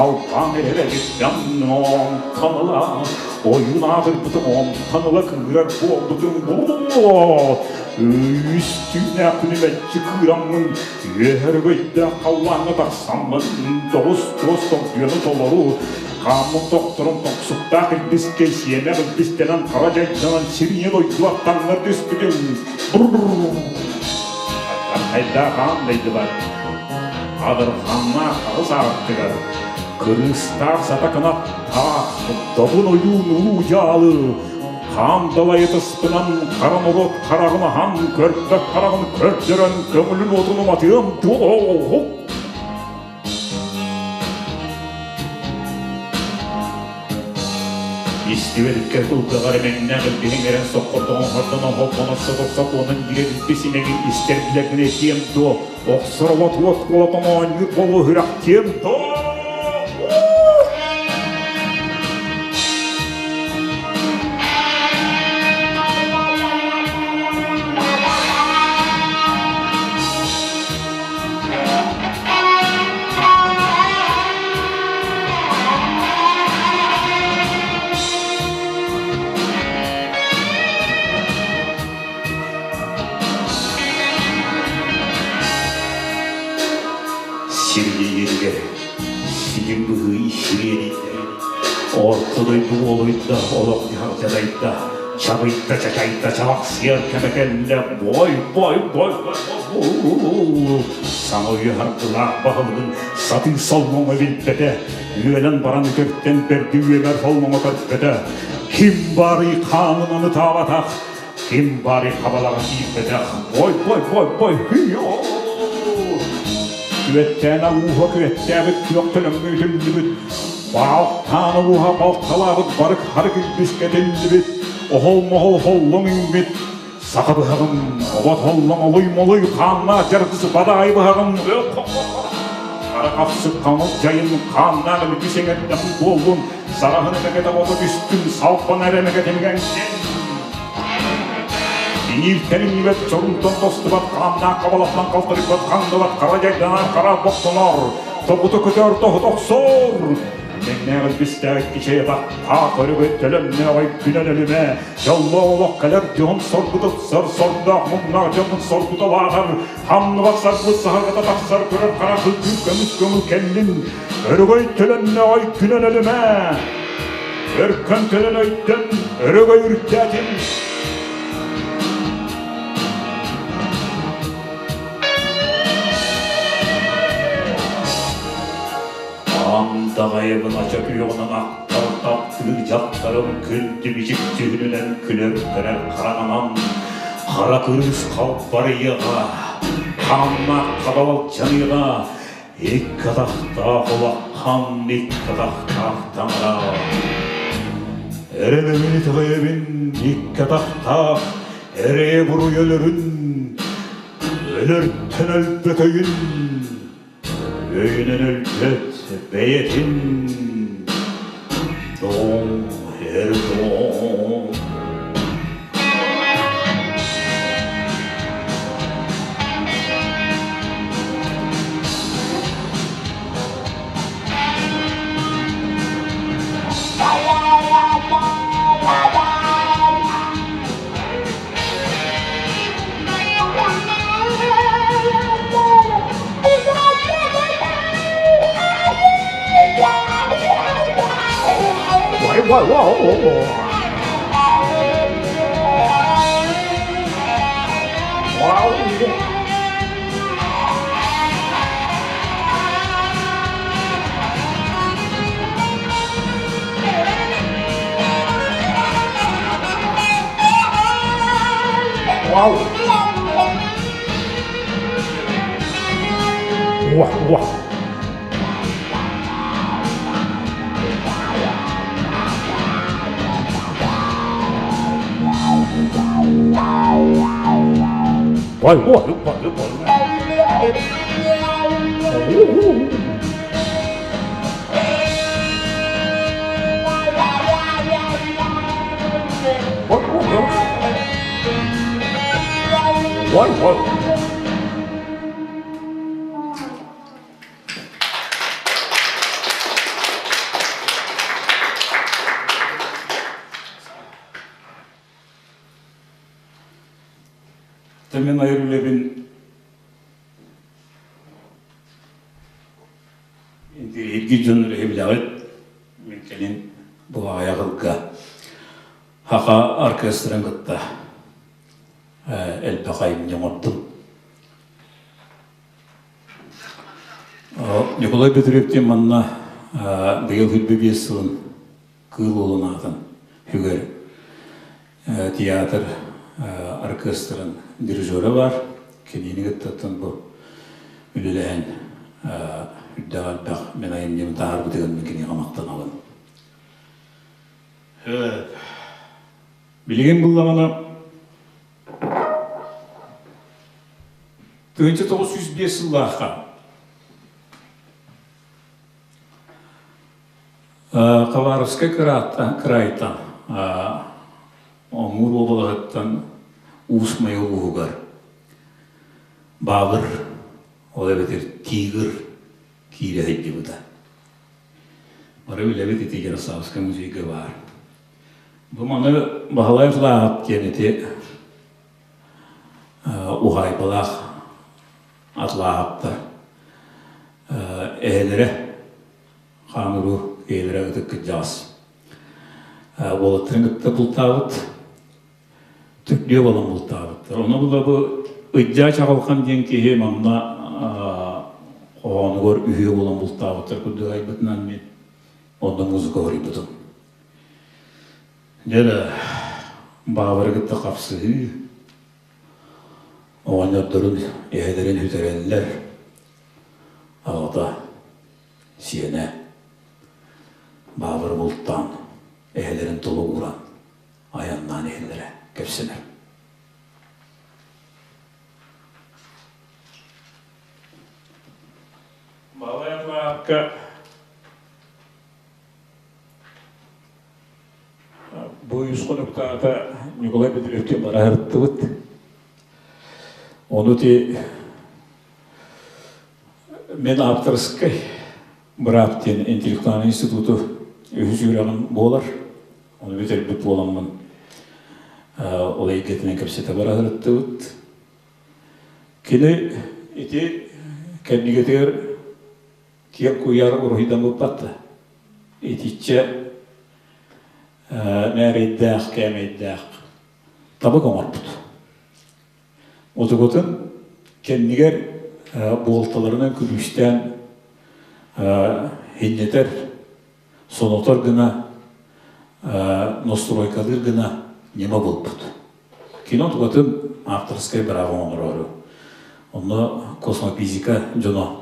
албаан эрэр эбиппин, онтон ыла ойуун аатырбытым, онтон ыла кыырар буолбутум, үс түүннээх күнү мэлдьи кыыраммын, Үөһэ өрөгөйдөөх халлааҥҥа тахсаммын, тоҕус туос тордуйаны толору, хааммын тохторон тохсуктаах илбискэ сиэмэх илбистэнэн хара дьайданан сир ийэ дойдубар таҥнар түспүтүм. Хайдаах аан дайдыбар, адырханнаах аҕыс аартыгар, кырыыстаах сата кынаттаах, добун ойуун улуу дьаалы, Хаан далайы тыспынан хара норуот хараҕын аһан, көрбөт хараҕын көрдөрөн, көҥүлүн уотун уматыам дуо? Истибэккэ кулгаҕар эмэҥнээх илбиһин эрэн соххордоҕун хордонон холбоно сотор сокуонун биир илбис имэҥин истэр билэргин этиэм дуо? Охсор олот уот куолатан оонньуур буолуо үрэхтиэм дуо? Сирийэригэр сидьиҥ быһыы сириэдийдэ, Орто дойду уолуйда, олох дьаһалдьадайда, чабыйда, чачайда, чалахсыйар кэмэ кэллэ, бой, бой, бой, бой, Саҥа үйэ ардылаах баһылыгын сатыы солмоҥо билбэтэ, үөлэн баран үтөртөн бэрди үөмэр холмоҥо көрбөтө. Ким баарый хаанынан ытаабатах, ким баарый хабалаҕа киирбэтэх, бой, бой, бой, бой, хүйоо! Күөттээн ууһа күөттээбит күөх төлөҥҥө үтүллүбүт, баалтаан ууһа балталаабыт барык харык илбискэ этиллибит, оһол-моһол холлоҥ иҥмит, саха быһаҕын обот холлоҥ олуй-молуй хааннаах дьаргыс бадаайы быһаҕын хара хапсык хаҥыл дьайын хааннаах илбис эҥэрдээх буоллун, саҕаһын эмэкэтэ бото түстүн, салпан эрэ эмэкэтин Иҥииртэн иҥнибэт, чорунтан тостубат, хааннаах хабалахтан халтарыйбат, хандыбат, хара дьайданар, хара бохтонор, тобута көтөр, тоһута охсор. Мэҥнээх илбистээх кичэй атахтаах өрөгөй төлөннөөх өйгүнэн өлүмэ, дьоллоох олох кэлэр дьоһун соргутупсар, сордоох муҥнаах дьоммун соргуталаатар, хамныбат сарбыт саһарҕата тахсар, көрөр хара кыргыр көмүс көҥүл кэллин, өрөгөй төлөннөөх өйгүнэн өлүмэ. Өркөн төлөн өйтөн өрөгөй үрдээтин. Андаҕайыбын ача күөҕүнэн ахтар таптыыр дьахтарым күндү бичик дьүһүнүнэн күлэр көрөр хараҕынан хара кырыыс халбарыйыаҕа, хааннаах хабалчаныаҕа, Икки атахтаах улахан, икки атахтаах таҥара. Эрэнэбин итэҕэйэбин, икки атахтаах эрэй-буруй өлөрүн, өлөртөн өлбөт өйүн, өйүнэн өлбөт бэйэтин. Доҕоҥ эр доҕоҥ. Why, why, why, Wow! Wow, wow. Бай, бай, бай, бай. Бай, бай. Мен айар үлэбин интириэһиргиир дьон үлэһи билэҕит. Мин кэлин бу аҕыйах ылга Хаха оркестрын кытта элбэх айымньы оҥордум. Николай Петрович манна быйыл 25 сылын Кыыл Уолун аатын үгэр театр оркестрын дирижера бар. Кинини кыттаттан бу үлэлэһэн үрдээх элбэх мен айымньыбын таһаарбытыгар мин киниэхэ махтанабын. Билигин буллаҕына 1905 сыллаахха Хабаровскай кыраайтан Амур уобалаһыттан Уус Майа улууһугар Баабыр, ол эбэтэр Тигр киирэ сылдьыбыта. Бары билэбит ити Ярославскай музейга баар. Бу маны Баһылай Лааһап диэн ити уһаайбалаах атлааһаптар эһэлэрэ хаамыру ийэлэрэ ытык кырдьаҕас уолаттарын кытта бултаабыт түрдүө буолан бултаабыттар. Ону була бу Ыдьаа Чаҕылхан диэн киһи манна хоһоонугар үһүө буолан бултаабыттар курдук айбытынан мин онно музыка хоруйбутум. Дьэ да баабыры кытта хапсыһыы оҕонньордорун эһэлэрин сүтэрэллэр аҕата сиэнэ баабыры бултаан эһэлэрин толугуран айаннаан иһэллэрэ кэпсэнэр. Балайатлаакка Бу үс хонуктаата Ньукулай Петровичтыын бара сырыттыбыт. Ону ти мен авторскай быраап диэн интеллектуальный институту үһүс үөрэҕим буолар. Ону бүтэрбит буоламмын ол эйгэтинэн кэпсэтэ бара сырыттыбыт. Кини ити кэннигитигэр киэҥ куйаар уруһуйдаммыппат да итиччэ мээрэйдээх, кээмэйдээх табык оҥорбут. Отугутун кэннигэр буолталарынан күлүүстээн хиннэтэр, сонотор гына, настройкалыыр гына ньыма булбут. Кино отугатын авторскай бырааба оҥороору. Онно космофизика дьоно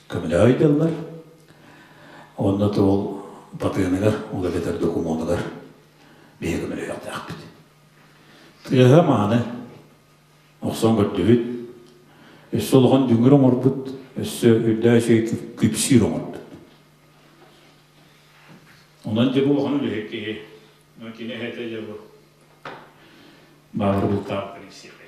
көмөлөһө ыйдаллар. Онно ол батыыныгар, ол эбэтэр докумуонугар биһиги көмөлөһүөхтээхпит. Тыаһа мааны охсон көрдүбүт. Өссө улахан дүҥүр оҥорбут, өссө үрдээх үчүгэй күпсүүр оҥорбут. Онон дьэ бу улахан үлэһит киһи. Кини эһэтэ дьэ бу баабыр бултаах кэлиҥсиэхэй.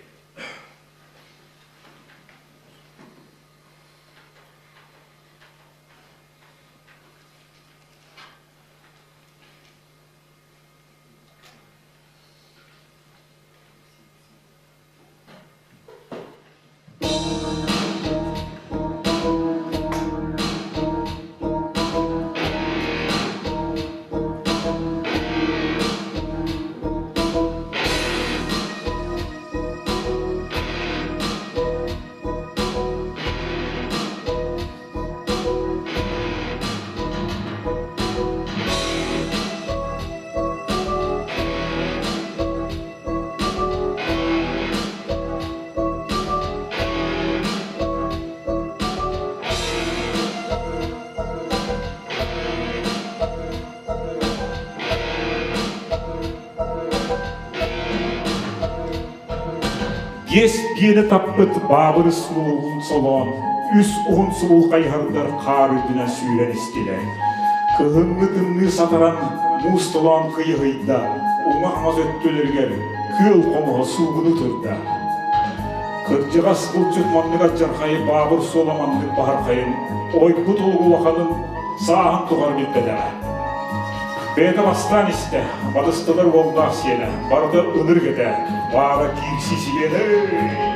Биэс биэни таппыт баабыр суолун солоон, үс уһун субул хайыһардар хаар үрдүнэн сүүрэн истилэр. Кыһыҥҥы тымныы сатаран, муус толоон кыйыһыйда, уҥа-хаҥас өттүлэригэр күөл хомуһа суугуну турда. Кырдьаҕас булчут маннык алдьархайы баабыр суола маннык баһархайын, ойбут олугу улаханын сааһын тухары билбэтэҕэ. Бэйэтэ бастаан истэ, батыстылар уоллаах сиэнэ, барыта ынырык этэ, баара киирсии сибиэнэ.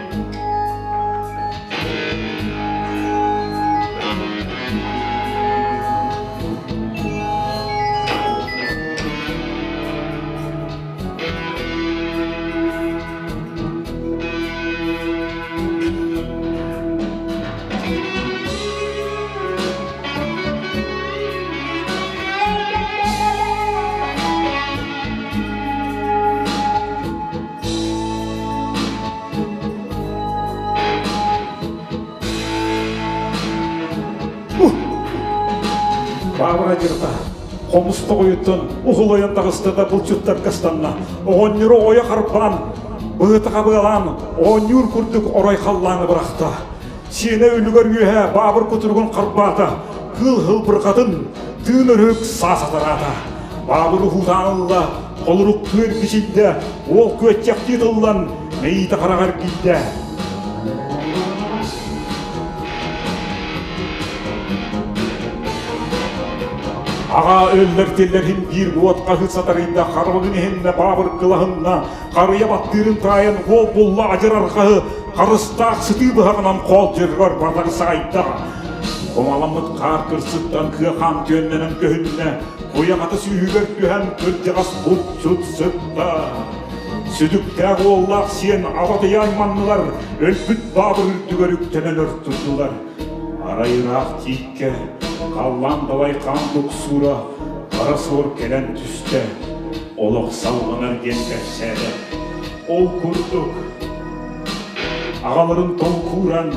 Баабыра дьырта хомус тоҕойуттан уһулуйан таҕыста да булчуттарга ыстанна. Оҕонньору ойо харбаан, быһыта хабыалаан, оонньуур курдук орой халлааны бырахта. Сиэнэ үлүгэр үөһэ баабыр кутуругун харбаата, кыыл һылбырҕатын, тыын өрүк саас атараата. Баабыр уһуутаан ылла, холуруктуу эргичийдэ, уол күөччэхтии тыллан, мэйиитэ хараҕар киирдэ. Аҕа өллөр тиллэрин биир уот хаһыы сатарыйда, харабылын иһиннэ баабыр кылаһынна, харыйа баттыырын таайан уол булла адьыр арҕаһы, харыстаах сытыы быһаҕынан хоол дьыргар бардары саайда. Кумаламмыт хаар кырсыттан кыа-хаан түөннэнэн көһүннэ, куйаҕата сүүһүгэр түһэн кырдьаҕас булчут сытта. Сүтүктээх уоллаах сиэн абатыйа айманнылар, өлбүт баабыр үрдүгэр үктэнэн өр турдулар. Арай ыраах тииккэ халлаан далай хаан буксуура хара суор кэлэн түстэ, олох салҕанар диэн кэпсээтэ. Ол курдук аҕаларын толкууран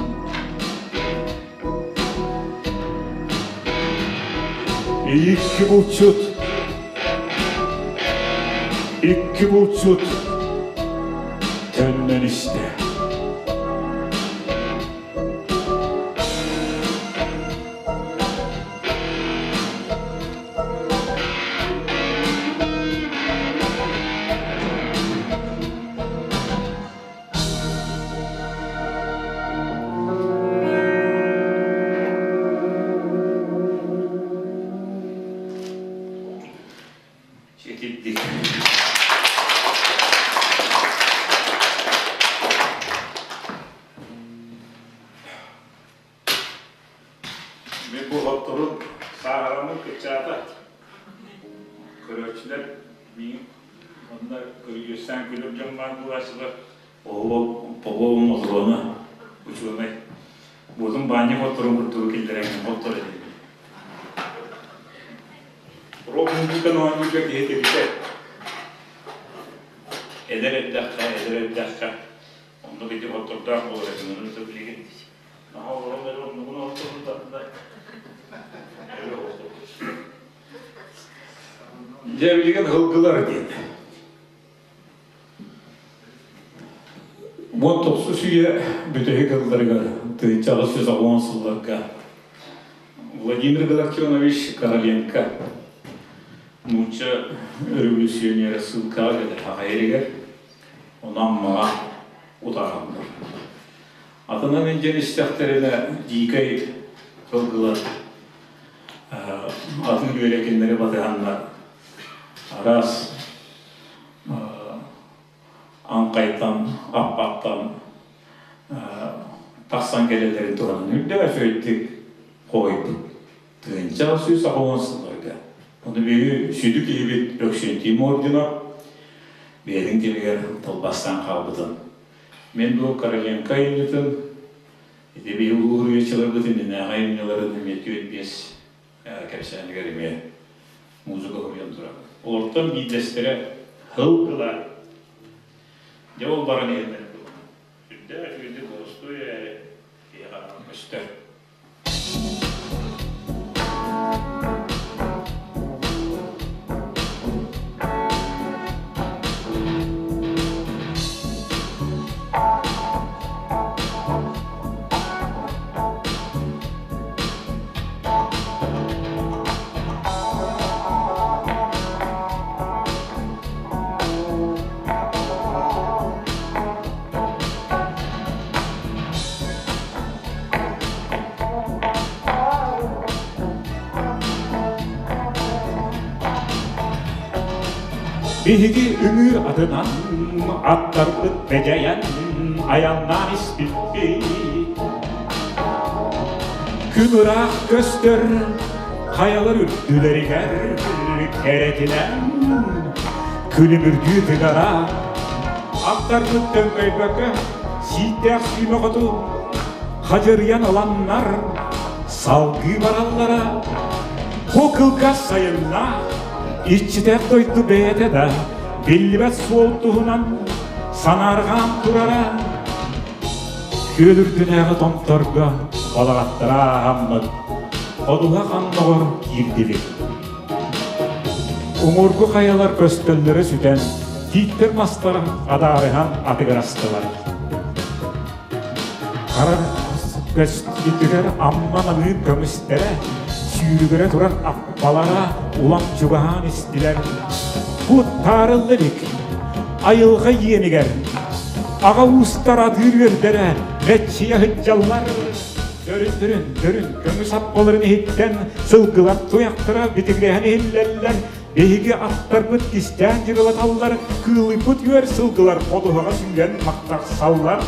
Икки булчут, икки булчут төннөн истэ. Итирдик. Мин бу хотторун сааһыраммын кыччаата. Көрөөччүлэр миигин онно көрүдьүөстээн күлэр дьон баар буолааччылар. Оҕо мотуруона учуонай. Буотун баанньа хотторун курдугу киллэрэн хоттор этим. Рок-музыканы оонньуурга киһи тиритэр. Эдэр эрдэххэ, эдэр эрдэххэ оннук ити хоттордоох буолар этим. Ону билигин Наһаа олорон эрэ оннугун оһохторун тарда. Дьэ билигин һылгылар диэн. Уон тохсус үйэ бүтэһик ылларыгар 1890 сылларга Владимир Галактионович Короленко нуучча революционера ссылкаҕа кэлэр аҕайырыгар онон Аммаҕа утаараллар. Атынан илдьэн истэхтэринэ дьиикэй сылгылар атын үөрэ кинилэри батыһаннар араас аҥхайтан, аппаттан тахсан кэлэллэрин туһанан үрдээх үчүгэйдик хоһуйбут. 1190 сылларга. Ону биһиги сүдү киһибит Өксентий Мординов бэйэтин кэмигэр тылбастаан хаалбытын Мин бу Короленко айымньытын, ити биһи улуу суруйааччыларбыт иннинээҕи айымньыларын эмиэ түөрт биэс кэпсээнигэр эмиэ музыка суруйан турабын. Олортон биирдэстэрэ «Һыл-гыла». Дьэ ол баран иһэллэрин туһунан. Сүрдээх үчүгэйдик боростуой эрээри киһи хараҕар көстөр. Биһиги үҥүү атынан аттарбыт бэдьэйэн айаннаан испиппит. Күн ыраах көстөр хайалар үрдүлэригэр кэрэтинэн күлүмүрдүү тыгара аттарбыт төҥкөйбөккө сииктээх сүүмэ хоту хадьырыйан ыланнар салгыы бараллара бу кылгас сайыннаах иччитэх дойду бэйэтэ да биллибэт суол туһунан санаарҕаан турара күөл үрдүнээҕи томторго балаҕаттара ааһаммыт ходуһа ханноҕор киирдибит уҥуоргу хайалар көстөллөрө сүтэн тииттэр мастарын адаарыһан атыгырастылар Хара көстүүтүгэр Амма намыын көмүстэрэ, сүүрүгүрэ турар аппалара улам чугаһаан истилэр. Бу таарылла илик айылҕа иэнигэр аҕа уустар атыыр үөрдэрэ мэччийэ сылдьаллар. Дөрүн-дөрүн, дөрүн көмүс аппаларын иһиттэн сылгылар туйахтара битигирэһэн иһиллэллэр. Биһиги аттарбыт кистээн дьырылаталлар, кыылыйбыт үөр сылгылар ходуһаҕа сүүрэн махтарсаллар.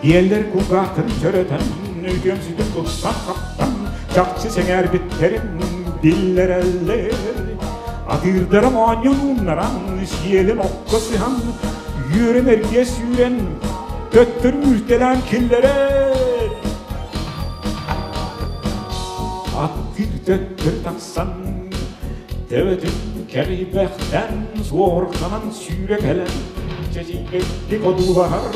Биэллэр кулгаахтарын чөрөтөн, үтүөмсүтүк туттан-хаптан, чахчы сэҥээрбиттэрин биллэрэллэр. Атыырдара моонньун ууннаран, сиэлин окко сыһан, үөрэн эргийэ сүүрэн, төттөрү үүртэлээн киллэрэр. Аттыыр төттөрү тахсан, Төбөтүн кэрийбэхтэн суорҕанан сүүрэ кэлэн чэчийбэттик одуулаһар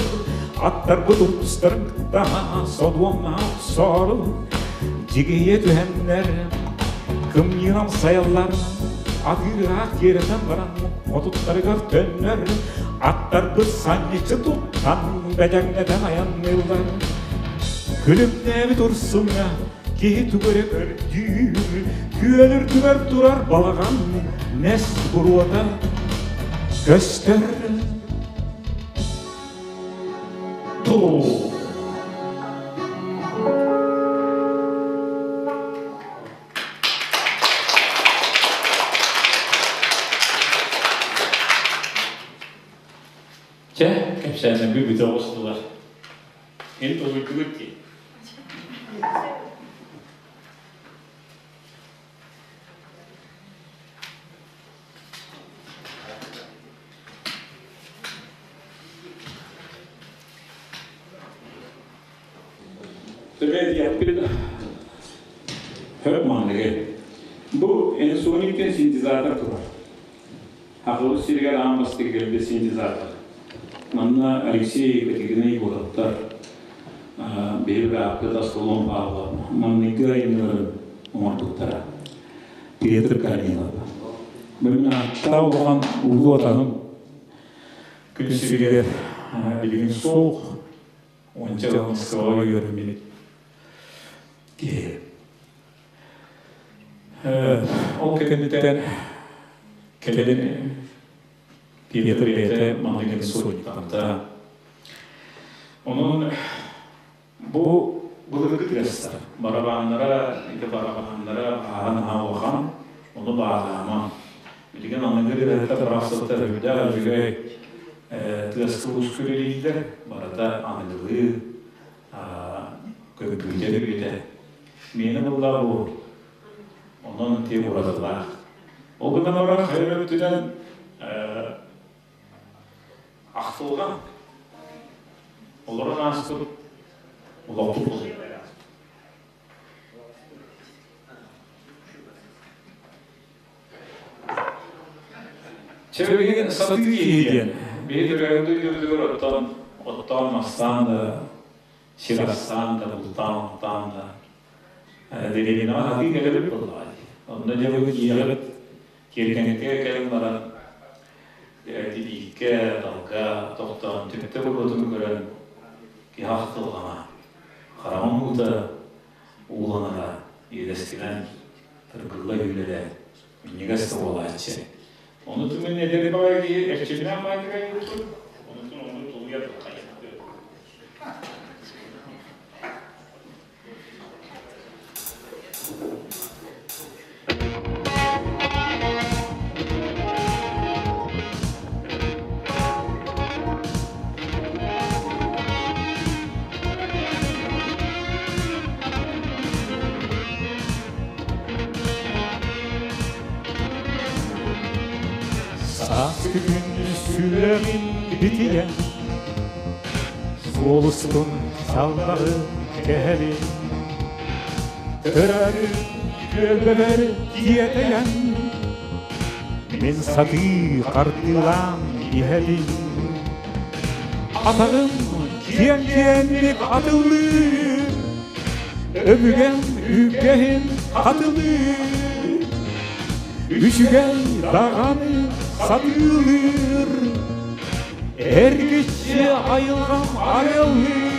аттарбыт урдустарын кытта содуомнаах охсоору дьигийэ түһэннэр кымньыынан сайаллар атыыраах тиэрэтэн баран хотуттарыгар төннөр аттарбыт санньыччы туттан бэдэҥнэтэн айанныыллар күлүмнээбит урсуҥҥа Киһи тугу эрэ көрдүүр, күөл үрдүгэр турар балаҕан нэс буруота көстөр. Туу. Чэ, кэпсээннэрбит бүтэ оҕустулар. Эн толуйдугут дии. Төбө Хөп маныгы. Бу Ensonic синтезатор турар. Аҕабыт сиригэр аан бастакы кэлбит синтезатор. Манна Алексей Екатерина Егоровтар, биһиги бырааппыт Аскалон Павлов маҥнайгы айымньыларын оҥорбуттара. Петр Корнилов. Бүгүн ааттаах улахан улуу атаһым күн сиригэр билигин суох уонча Москваҕа үөрэммит киһи. Ол кэнниттэн кэлин Петр бэйэтэ манныгын суруйбатта. Онон бу былыргы тыастар барабааннара, ити барабааннара ааһан аһа улахан, ону баалаама. Билигин аныгы ырыаһыттар барахсаттар үрдээх үчүгэй тыаска уус күрэлииллэр, барыта аныгылыы көмпүүтэр үйэтэ. Миэнэ буоллаҕа бу. Онон ити уратылаах. Ол гынан баран хайа өттүнэн ахтылҕан олорон ааспыт олохпут Чэ билигин сатыы киһи диэн биһи төрөөбүт дойдубутугар оттон оттоон мастаан да сир астаан да бултаан оттоон да дэриэбинэҕэ сатыы кэлэбит буоллаҕа дии. Онно дьэ бу дьиэҕит тиэргэҥҥитигэр кэлэн баран титииккэ, далга тохтоон түптэ буруотун көрөн киһи ахтылҕана, хараҕын уута ууланара иэдэстинэн тыргылла үүнэрэ минньигэс да буолааччы. Ону түмэн эдэр баҕайы киһи эрчимнээх баайдык айыллыбыт, онутун ону тулуйар хайыһары. Бастакы күн сүрэҕин битийэн, Суолустун чалбаҕы кэһэбин. Төрөөбүт түөлбэбэр тиэтэйэн, Мин сатыы хардыылаан иһэбин. Атаҕым киэҥ-киэҥник атыллыыр, Өбүгэм үгэһин хатылыыр, Үчүгэй даҕаны сатыылыыр, Эргиччи айылҕам арыаллыыр.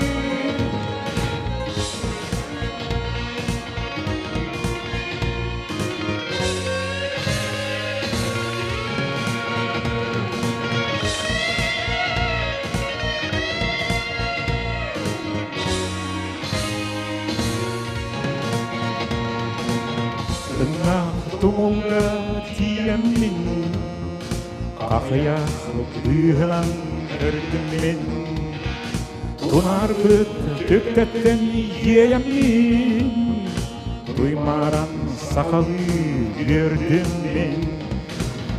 Тыҥаах тумулга тиийэммин, Хахыйах быыһынан көрдүм мин. Тунаарбыт түптэттэн иэйэммин, Туймааран сахалыы үөрдүм мин.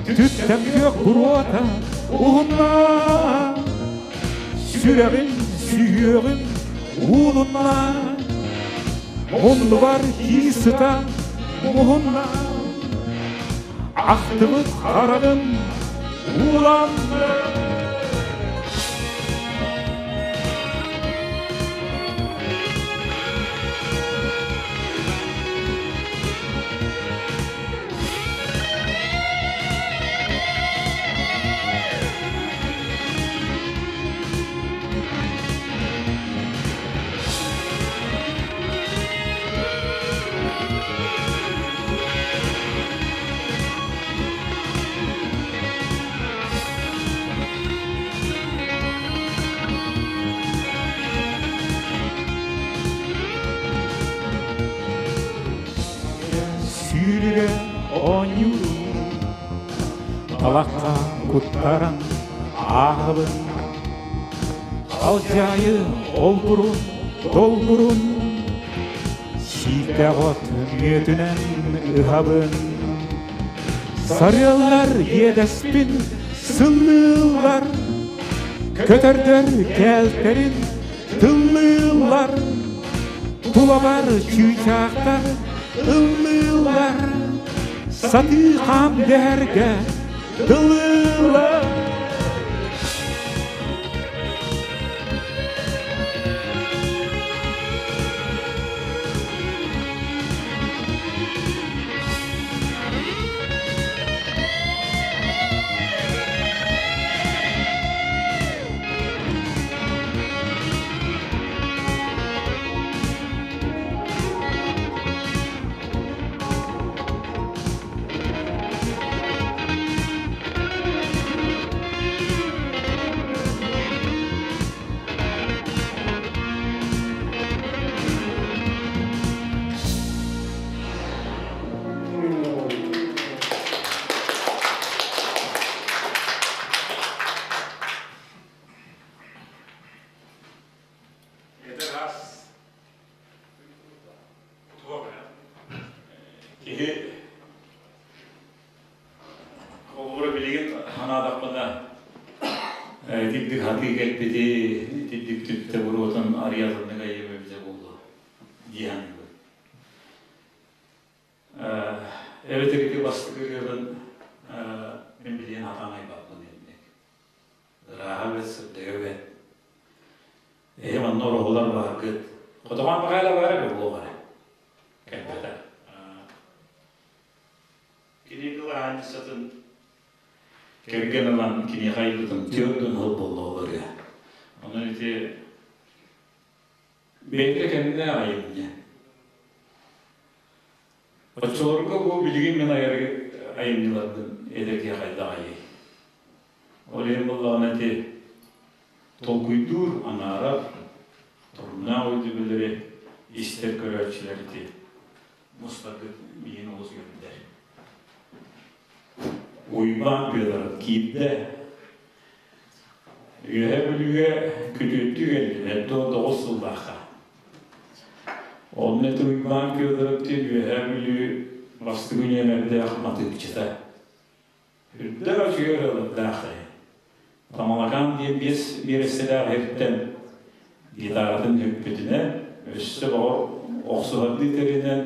Түптэм күөх буруота уһунна, Сүрэҕим, сүһүөҕүм уулунна, Муннубар кии сыта муһунна, Ахтыбыт хараҕым ууланна. Сүүрүгэ оонньуурум Талахха куттаран ааһабын Алдьайы олбурун долбурун Сииктээх от мүөтүнэн ыһабын Сарыаллар иэдэспин сыллыыллар Көтөрдөр кээлтэрин тыллыыллар Тулабар чыычаахтар ыллыыллар Сатыы хаам дэһэргэ тылыыллар. Эдэр ас Киһи холобура билигин санаатахпына итирдик хатыы кэлбити, итирдик түптэ буруотун арыйалыннык айыам эбитэ буолуо дии саныыбын. Эбэтэр ити бастакы ырыабын мин билигин хатаан айбаппын инник. Ырааһа бэт, сырдыга бэт. Эһи манна ороһулар бааргыт. Хотоҕон баҕайла баар эрэ буолуох эрэ. Кэлбэтэ. Кини кылаанньысатын кэргэн ылан киниэхэ айбытын түөрт сыл буолла ол ырыа. Онон ити бэйэтэ кэмнээх айымньы. Оччолорго бу билигин мин айар айымньыларбын эдэр киһи хайдах айыай? Ол иһин буоллаҕына ити толкуйдуур, анаарар, торумнаах өйдөбүллэри истэр көрөөччүлэр ити мустаргыт миигин олус үөрдэр. Уйбаан Петр киирдэ. Үөһээ Бүлүүгэ күтүөттүү кэллим, эрдэ 19 сыллаахха. Онно ити Уйбаан Федоров диэн Үөһээ Бүлүү бастакы нүөмэрдээх матыыпчыта. Үрдээх үчүгэй ырыалардаах киһи. Тамалакаан диэн биэс биэрэстэлээх иһиттэн гитаратын үппүтүнэн, өссө баҕар охсуһардыы тэринэн,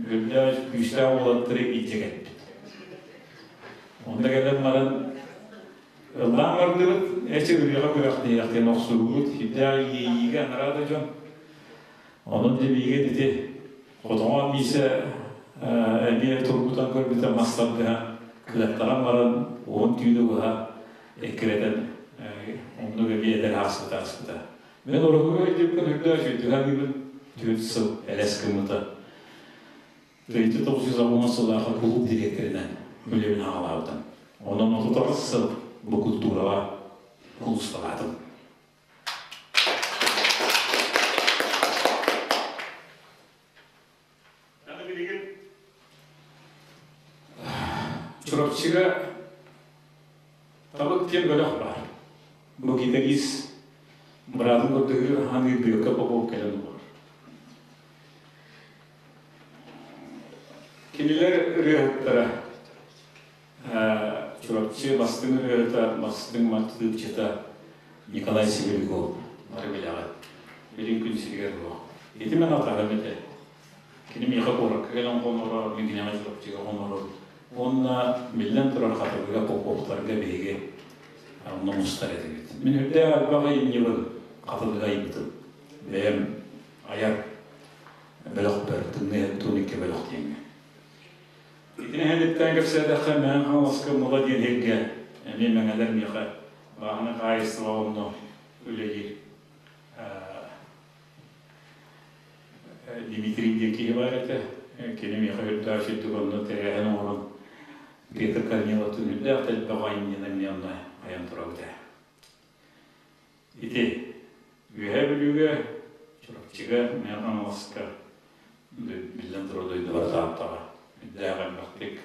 үрдээх күүстээх уолаттары илдьэ кэлбит. Онно кэлэн баран ыллаан бардыбыт, эчи ырыаҕа күрэхтэһиэх диэн охсуһуубут, сүрдээх иэйиигэ анараа да дьон. Онон дьэ биһиги ити Хотоҥо Миисэ эмиэ тургутан көрбүтэ мас тардыһан, кыаттаран баран уһун түүнү быһа эккирэтэн оннук эмиэ эдэр ааспыта ааспыта. Мин уруһуйга өйдүүппүн үрдэ үчүгэй саныыбын түөрт сыл элэс гыммыта. 1910 сыллаахха кулууп дириэктэринэн үлэбин аҕалаабытым. Онон 38 сыл бу культураҕа кулуусталаатым. Аны билигин Чурапчыга Табык диэн бөлөх баар. Бу гитарист быраатын көрдөһүү ханыыр Бүөккэ Попов кэлэн олорор. Кинилэр ырыаһыттара Чурапчы бастыҥ ырыаһыта, бастыҥ матыыпчыта Николай Сибиряков бары билэҕит. Билин күн сиригэр суох. Ити мен атаһым этэ. Кини миэхэ куоракка кэлэн хоноро, мин киниэхэ Чурапчыга хонорор. Уонна биллэн турар Хатылыга Поповтарга биһиги онно мустар этибит. Мин үрдээх элбэх айымньыбын Хатылыга айбытым. Бэйэм айар бөлөхпөр, Тымныы Туникка бөлөх диэҥҥэ. Итини эһэлиттэн кэпсээтэххэ, Мэҥэ Хаҥаласка Мыла диэн сиргэ эмиэ мэҥэлэр миэхэ бааһынай хаһаайыстыба онно үлэлиир Дмитрий диэн киһи баар этэ. Кини миэхэ үрдээх үчүгдүк онно тэрээһин оҥорон Петр Корниловтыын үрдээх да элбэх айымньыны эмиэ онно айан турабыт ээ. Ити Үөһээ Бүлүүгэ, Чурапчыга, Мэҥэ Хаҥаласка биллэн турар дойдубар Тааттаҕа үрдээх элбэхтик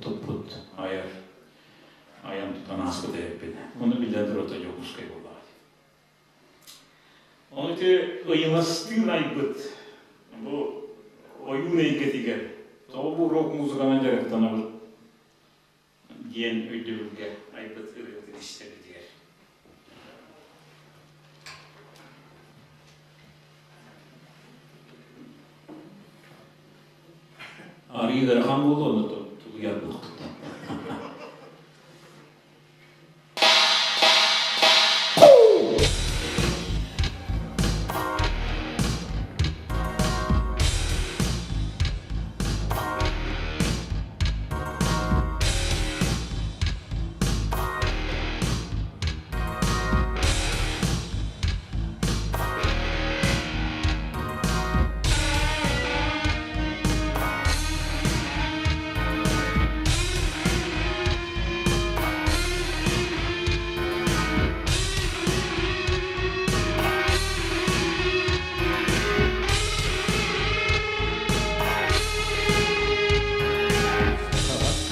туппут, айар, айан тутан ааспыт эбиппин. Ону биллэн турар Дьокуускай буоллаҕа дии. Ону ити ыйыластыын айбыт бу ойуун эйгэтигэр тоҕо бу рок-музыканан дьарыктанабыт диэн өйдөбүлгэ айбыт ырыабытын истэрбитигэр. Арыы ыарахан буолуо, онно тулуйар буолуохтуттан.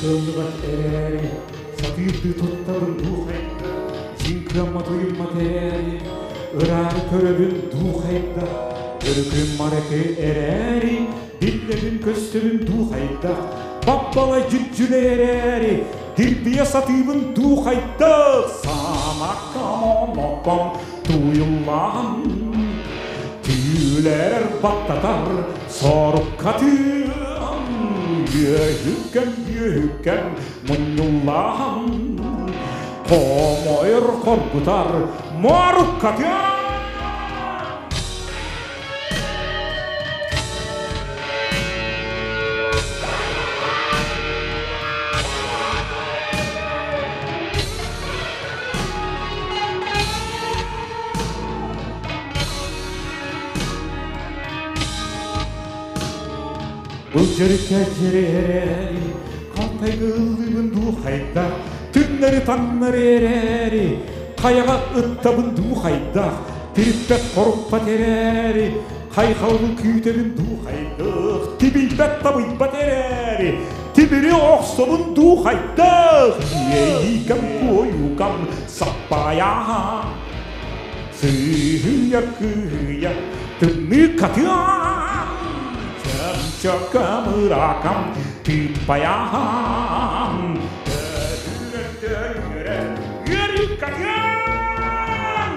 Кыллыбат эрээри, сатыырдыы туттабын дуу хайда, дьиҥ кыаммат уйуммат эрээри, ыраары көрөбүн дуу хайда, өрүкүм маракы эрээри, биллэбин көстөбүн дуу хайдах, баппалай дьүдьүлэй эрээри, дирбийэ сатыыбын дуу хайдах, самаккам тууйуллаан, түүлэрэр баттатар соруккатыам, үөһүккэм үөһүккэм мунньуллаан, хомойор хоргутар моруккатыам. Былдьырыкка дьирэри, халтайга ыллыыбын дуу хайдах, түҥнэри таҥнары эрээри, хайаҕа ыттабын дуу хайдах, тириппэт хоруппат эрээри, хайҕалбын күүтэбин дуу хайдах, тибийбэт табыйбат эрээри, тимири охсобун дуу хайдах, иэйиикэм куойукам саппаайаһа, сыыһыйар кыыһыйа, тымныы катыам, чөмчөкөм ыракам тыыппайаһам, Кыам!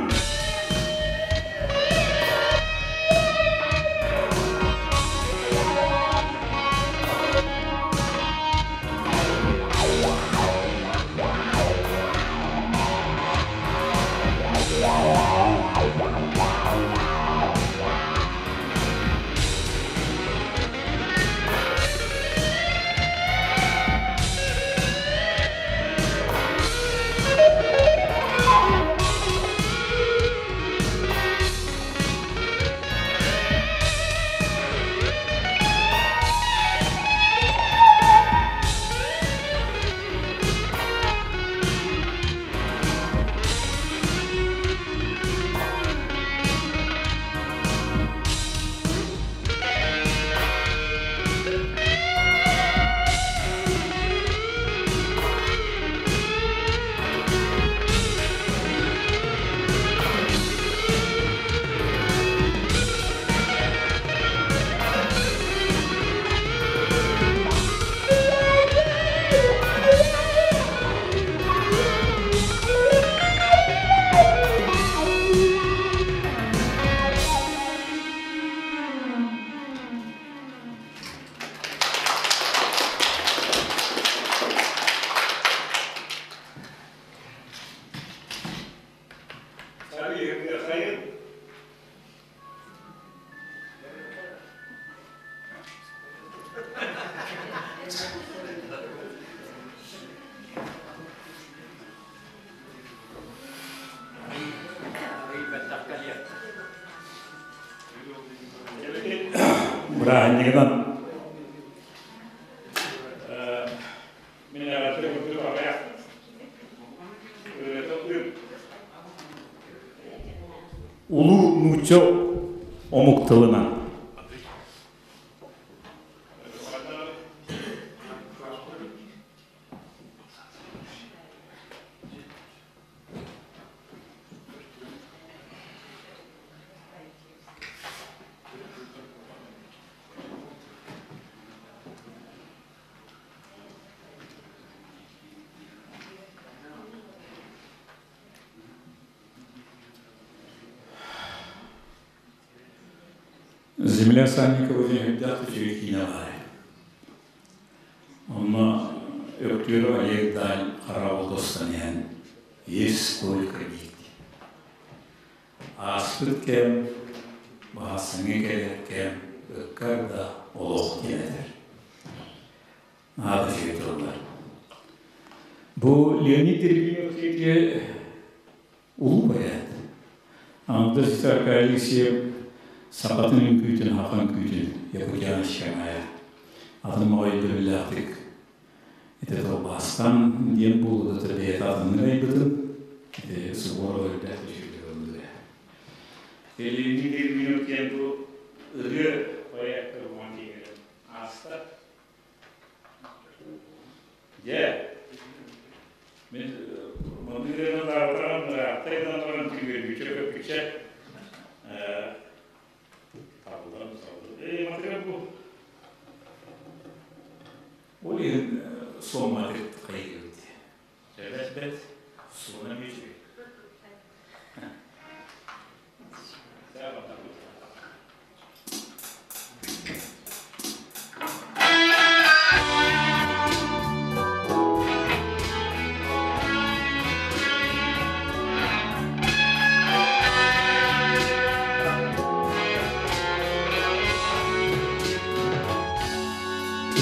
Бырааһынньыгынан мин эҕэрдэ курдук аҕыйах Улуу нуучча омук тылынан Земля Санникова диэн үрдээх үчүгэй киинэ баар. Онно Өктүөрү Олег Даль хара тостон иһэн «Есть сколько дии». Ааспыт кэм, баһассыҥҥа кэлэр кэм ыккар да олох диэн этэр. Наада үчүгэй тыллар. Бу Леонид Ильинов диэки улуу поэт. Андыс Алексеев сахатын үҥкүүтүн, хахан үҥкүүтүн Якутяночка атын өйдөбүллээхтик ити тылбаастан диэн буолууда бэйэтэ атыннык айбытын ити Суворов үрдээх үчүгэй ыллыа. Леонид Ильинов диэн бу ырыа поэт ааста. Дьэ, мин мындырынан даҕатаран ыраахтай гынан баран түгүөргүчэ көппүчэ табыллан саллы. Эй, матыгар бу. Ол иһин суомматык хайыгыт. Эбэт бэт, суона мүчү.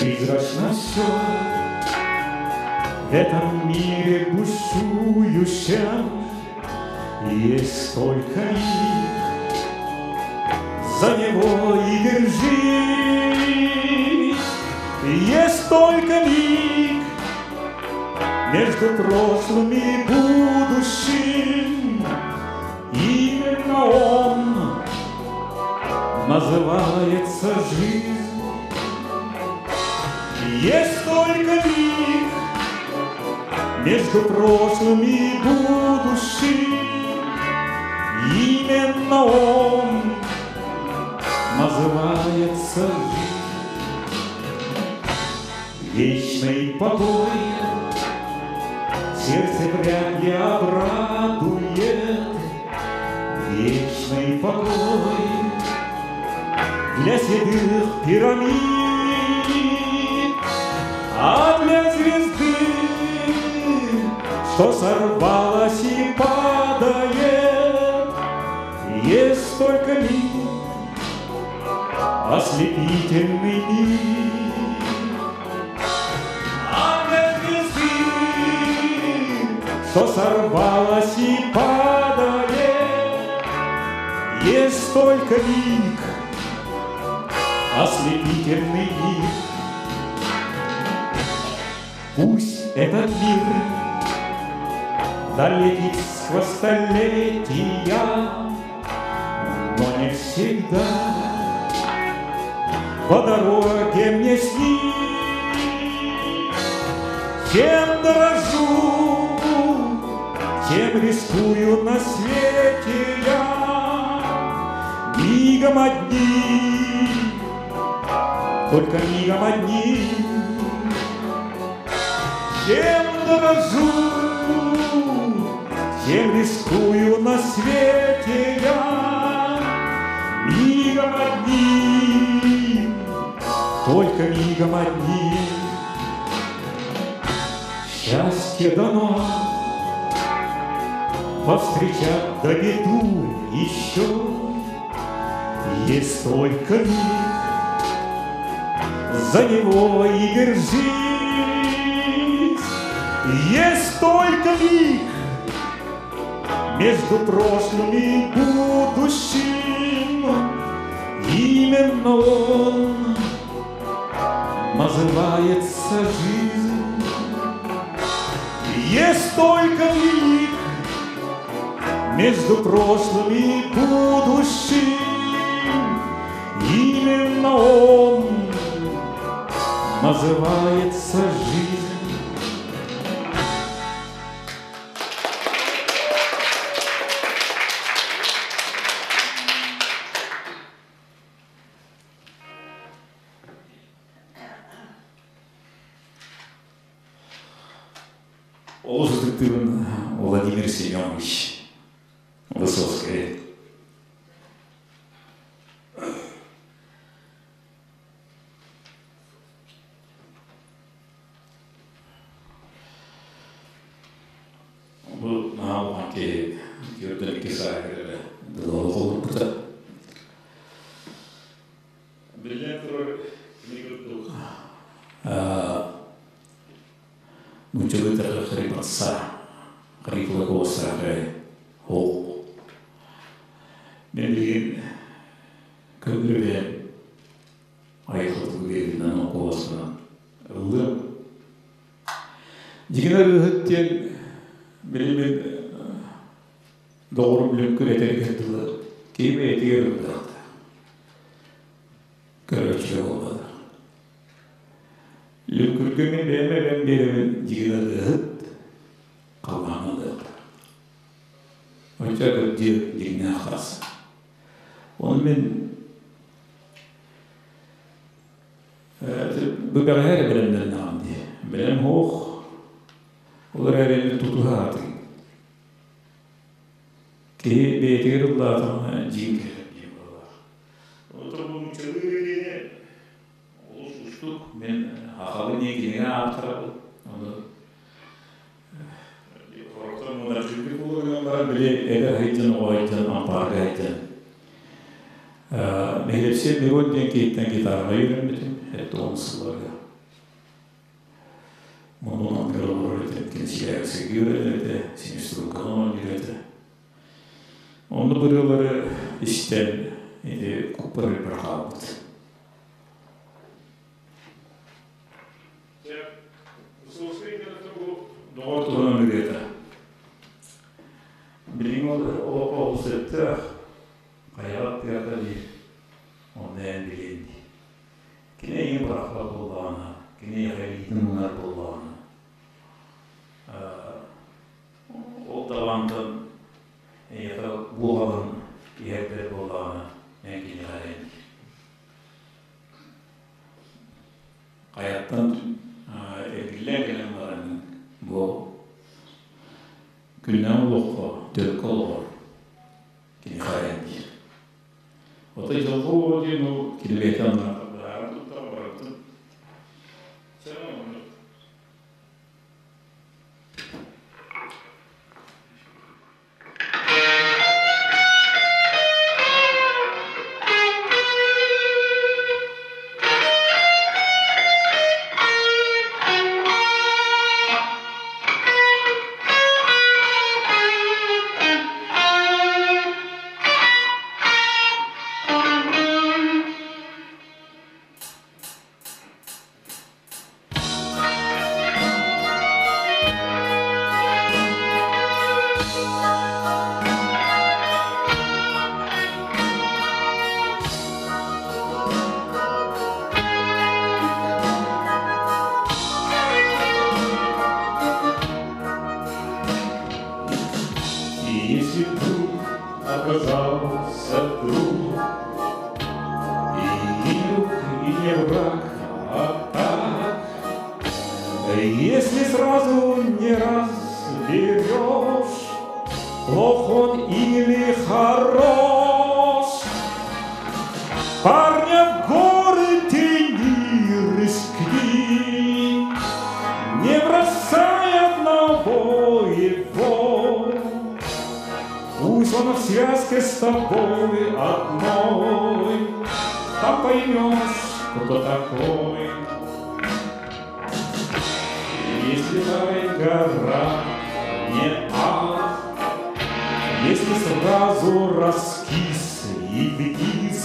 Призрачно все в этом мире бушующем есть только миг, за него и держись. Есть только миг между прошлым и будущим. Именно он называется жизнь. Есть только миг между прошлым и будущим. Именно он называется жизнь. Вечный покой. Сердце вряд ли обрадует вечный покой для седых пирамид, а для звезды, что сорвалась и падает, есть только миг, ослепительный миг. А для звезды, что сорвалась и падает, есть только миг, ослепительный миг. Пусть этот мир долетит сквозь столетия, но не всегда по дороге мне с ним. Чем дорожу, тем рискую на свете я мигом одним, только мигом одним. Чем дорожу, тем рискую на свете я мигом одним, только мигом одним. Счастье дано повстречать да беду еще. Есть только миг, за него и держись. Есть только миг между прошлым и будущим. Именно он называется жизнь. Есть только миг между прошлым и будущим. Именно он называется жизнь. Олус ытыктыыбын Владимир Семенович Высоцкай. Бу наһаа улахан киһи түөртэн икки сааһыгар дылы холбуппута. Биллэн турар, кини курдук нууччалыы хрипотца, хриплый голос ол. Мен билигин көҥүлүбээн айылҕа биэринэн куоласпынан ыллыам. Дьигинэ ырыаһыт диэн билигин доҕорум Лүҥкүр этэригэр дылы киһи бэйэтигэр ыллыахта. Көрөөччүгэ буолбатах. Лүҥкүргэ мин бэйэм эбэм биэрэбин дьигинэ ырыаһыт халлааҥҥа ыллыахта. Оччо кырдьык дьиҥнээх хас. Оны мин бу бэҕэһээ эрэ бэлэмнэннэҕим дии. Бэлэм суох. Ол эрээри мин тутуһа сатыыбын. Киһи бэйэтигэр ыллаатаҕына дьиҥ кэлэр диэн быһыылаах. Отон бу нууччалыы диэни олус уустук. Мин сахалыы диэн кинигэ ааптарабын. Ону Сорохтор муодаргыырдык буолан баран били эдэр сылдьан, оҕо сылдьан, ампаарга сылдьан Михайловсей Мирон диэн киһиттэн гитараҕа үөрэммитим 70 сылларга. Муннун анныгар олорор этим, кинсиэрсиги үөрэнэр этэ, семиструнканы оонньуур этэ. Оннук ырыалары истэн ити куппар өлбөр хаалбыт. Доҕор туһунан ырыата. Билиҥ олоххо олус сөптөөх, хайаҕа тыата диир, онно эн билиэн дии. Кини эйигин бырахпат буоллаҕына, кини эйиэхэ илиитин уунар буоллаҕына, ол талаантан эйиэхэ буолаҕын иһэрдэр буоллаҕына, эн киниэхэ эрэн диир. Хайаттан эргиллэн кэлэн баран бу Күннээҕи олоххо төлкө олоҕор кини хайан диир. Отой дьолго олоҕо диэн ол кини бэйэтэ аннаата быһааран туттар барытын. И если вдруг оказался друг, и не друг, и не враг, а так, если сразу не разберешь, плох он или хорош, парня в горы ты не рискни, не бросай одного его. Пусть он в связке с тобой одной, там поймешь, кто такой. Если тает гора не ад, если сразу раскис и бегис,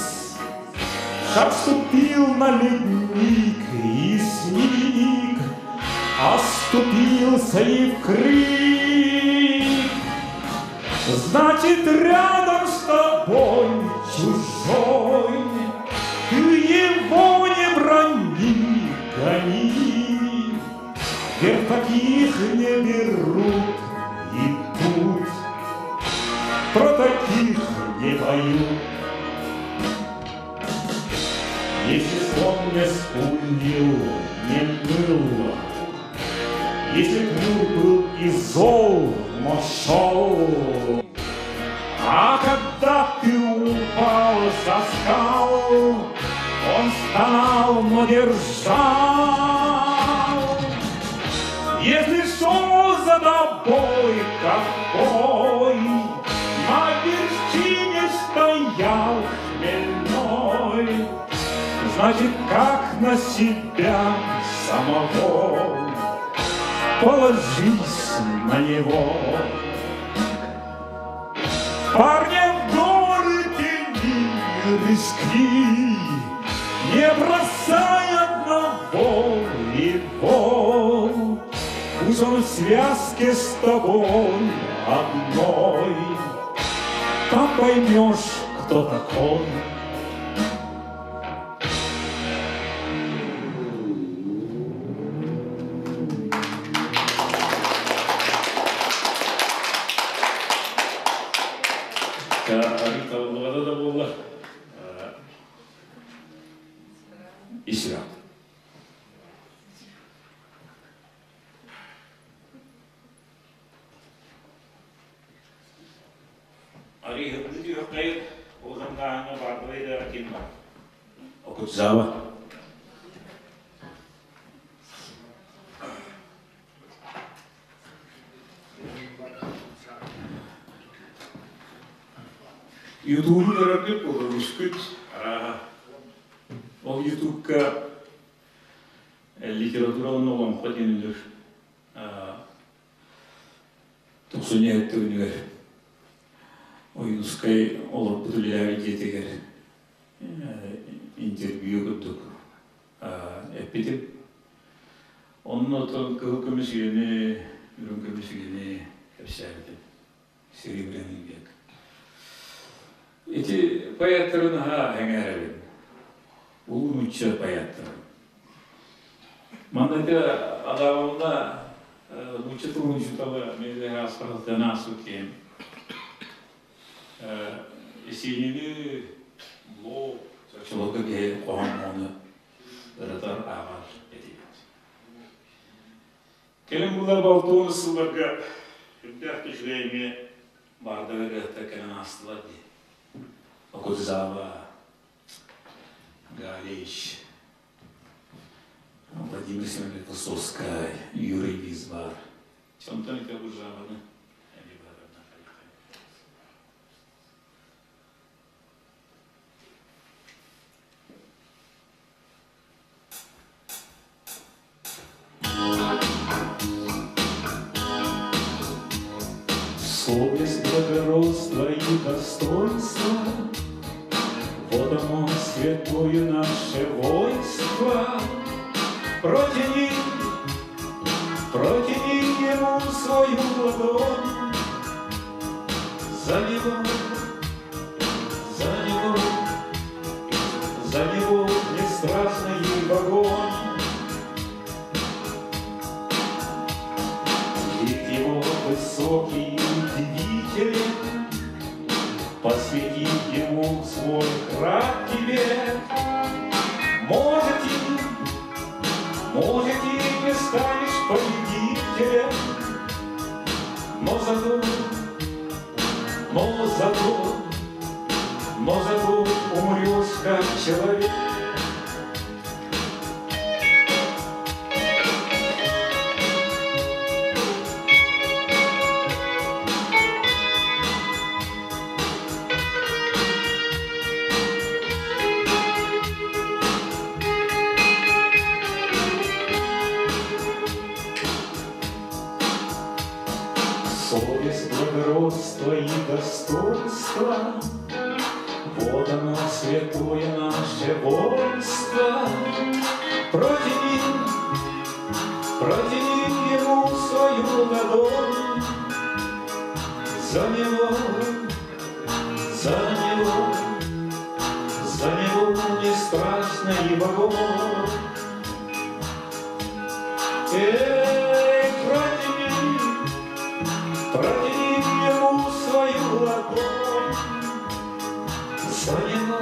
Шаг ступил на ледник и сник, Оступился и в крик. Значит, рядом с тобой чужой, Ты его не брони, гони. Вверх таких не берут и тут Про таких не поют. Если сон не скулил, не мыл, Если хмур был и зол, но шел, А когда ты упал за скал, Он стонал, но держал. Если шел за тобой какой, На вершине стоял хмельной, Значит, как на себя самого Положись на него. Парня в горы ты не рискни, Не бросай одного его. Пусть он в связке с тобой одной, Там поймешь, кто такой. Табыллыбата да буолла. Исра. Арыйһытты түһүөххэйин улахан хааҥҥа баарбай да ким бар. Окудзава. Ютубу көрөргүт олорускут арааһа. Ол Ютубка литература уонна олоҥхо диэн өлөр Тохсунньу өттүгүнүгэр Ойуунускай олорбут үлэлээбит дьиэтигэр интервью курдук эппитим. Онно оттон кыһыл көмүс үйэни, үрүҥ көмүс үйэни кэпсээбитим. Серебряный век. Ити поэттары наһаа эҥээрэбин. Улуу нуучча поэттарын. Манна ити Адамовна нуучча тылын учуутала мин аспаралтан ааспыт киһим. Есенини Блок соччолорго киһи хоһоон ырытар ааҕар этибит. Кэлин булар балтуон сылларга Сүрдээх да үчүгэй эмиэ баардар ырыаһыттар кэлэн аастылар дии. Окудзава, Галич, Владимир Семенович Высоцкай, Юрий Визбар. Онтон ити Окуджаваны эмиэ баарына Совесть, благородство и достоинство, Вот оно, святое наше воинство. Протяни, протяни ему свою ладонь, За него, за него, за него не страшно ей огонь. Вид его высокий и удивителен, Посвяти ему свой краткий век. Может, и, может, и не станешь победителем, Но зато, но зато, но зато умрешь как человек. Совесть, благородство и достоинство, Вот оно, святое наше воинство. Протяни, протяни ему свою ладонь, За него, за него, за него не страшно и в огонь. Эй, протяни, протяни ему свою ладонь, За него,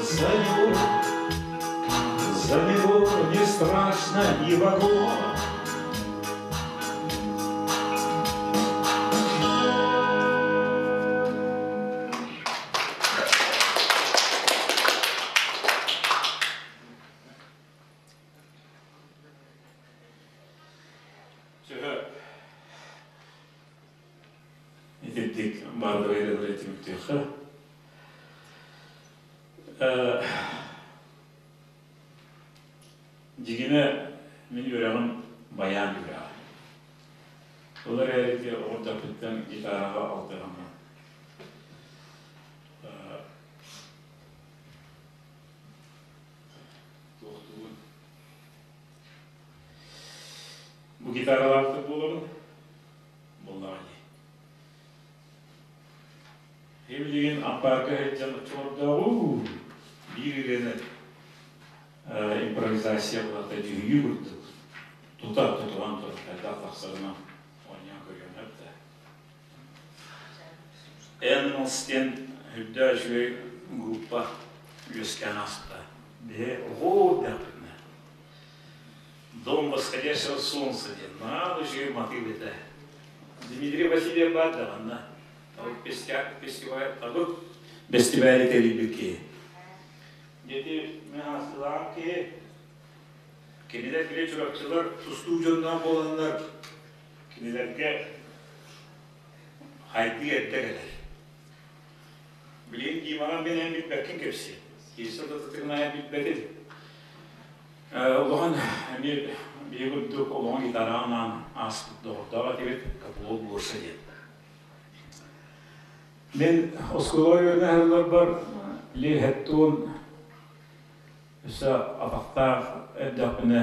за него, за него не страшно и в огонь. Сөһө итинник бардыбай ырыалары түмүктүөххэ. Дьигинэ мин үөрэҕим байаан үөрэҕэ. Ол эрээри ити оҕурдаппыттан гитараҕа алтыһаммын. Туохтуубун. Бу гитаралаахтык буолабын. Буоллаҕа дии. Билигин ампаарга сылдьан оччолордооҕу биир ырыаны импровизация булата дьүһүйүү курдук тута тутуһан турар хайдах тахсарынан оонньоон көрүөм да. Animals диэн үрдээх үчүгэй группа үөскээн ааста. Биһи оҕо эрдэхпитинэ Дом восходящего солнца диэн наһаа үчүгэй матыып этэ. Дмитрий Васильев баар да манна фестиваль табык бэстибээли тэрийбит киһи. Дети мен аастылаан киһи кинилэр били чурапчылар тустуу дьонноох буоланнар кинилэргэ хайдыы эрдэ кэлэр. Билигин Димаҕа мин эн билбэккин кэпсиэ. Кириса да тытыгынайа билбэтин. Улахан эмиэ биһи курдук олоҕун гитараҕа анаан ааспыт доҕордоох этибит Копылов Гоша диэн. Мин оскуолаҕа үөрэнэ сылларбар Ли Хэттуун өссө атахтаах эрдэхпинэ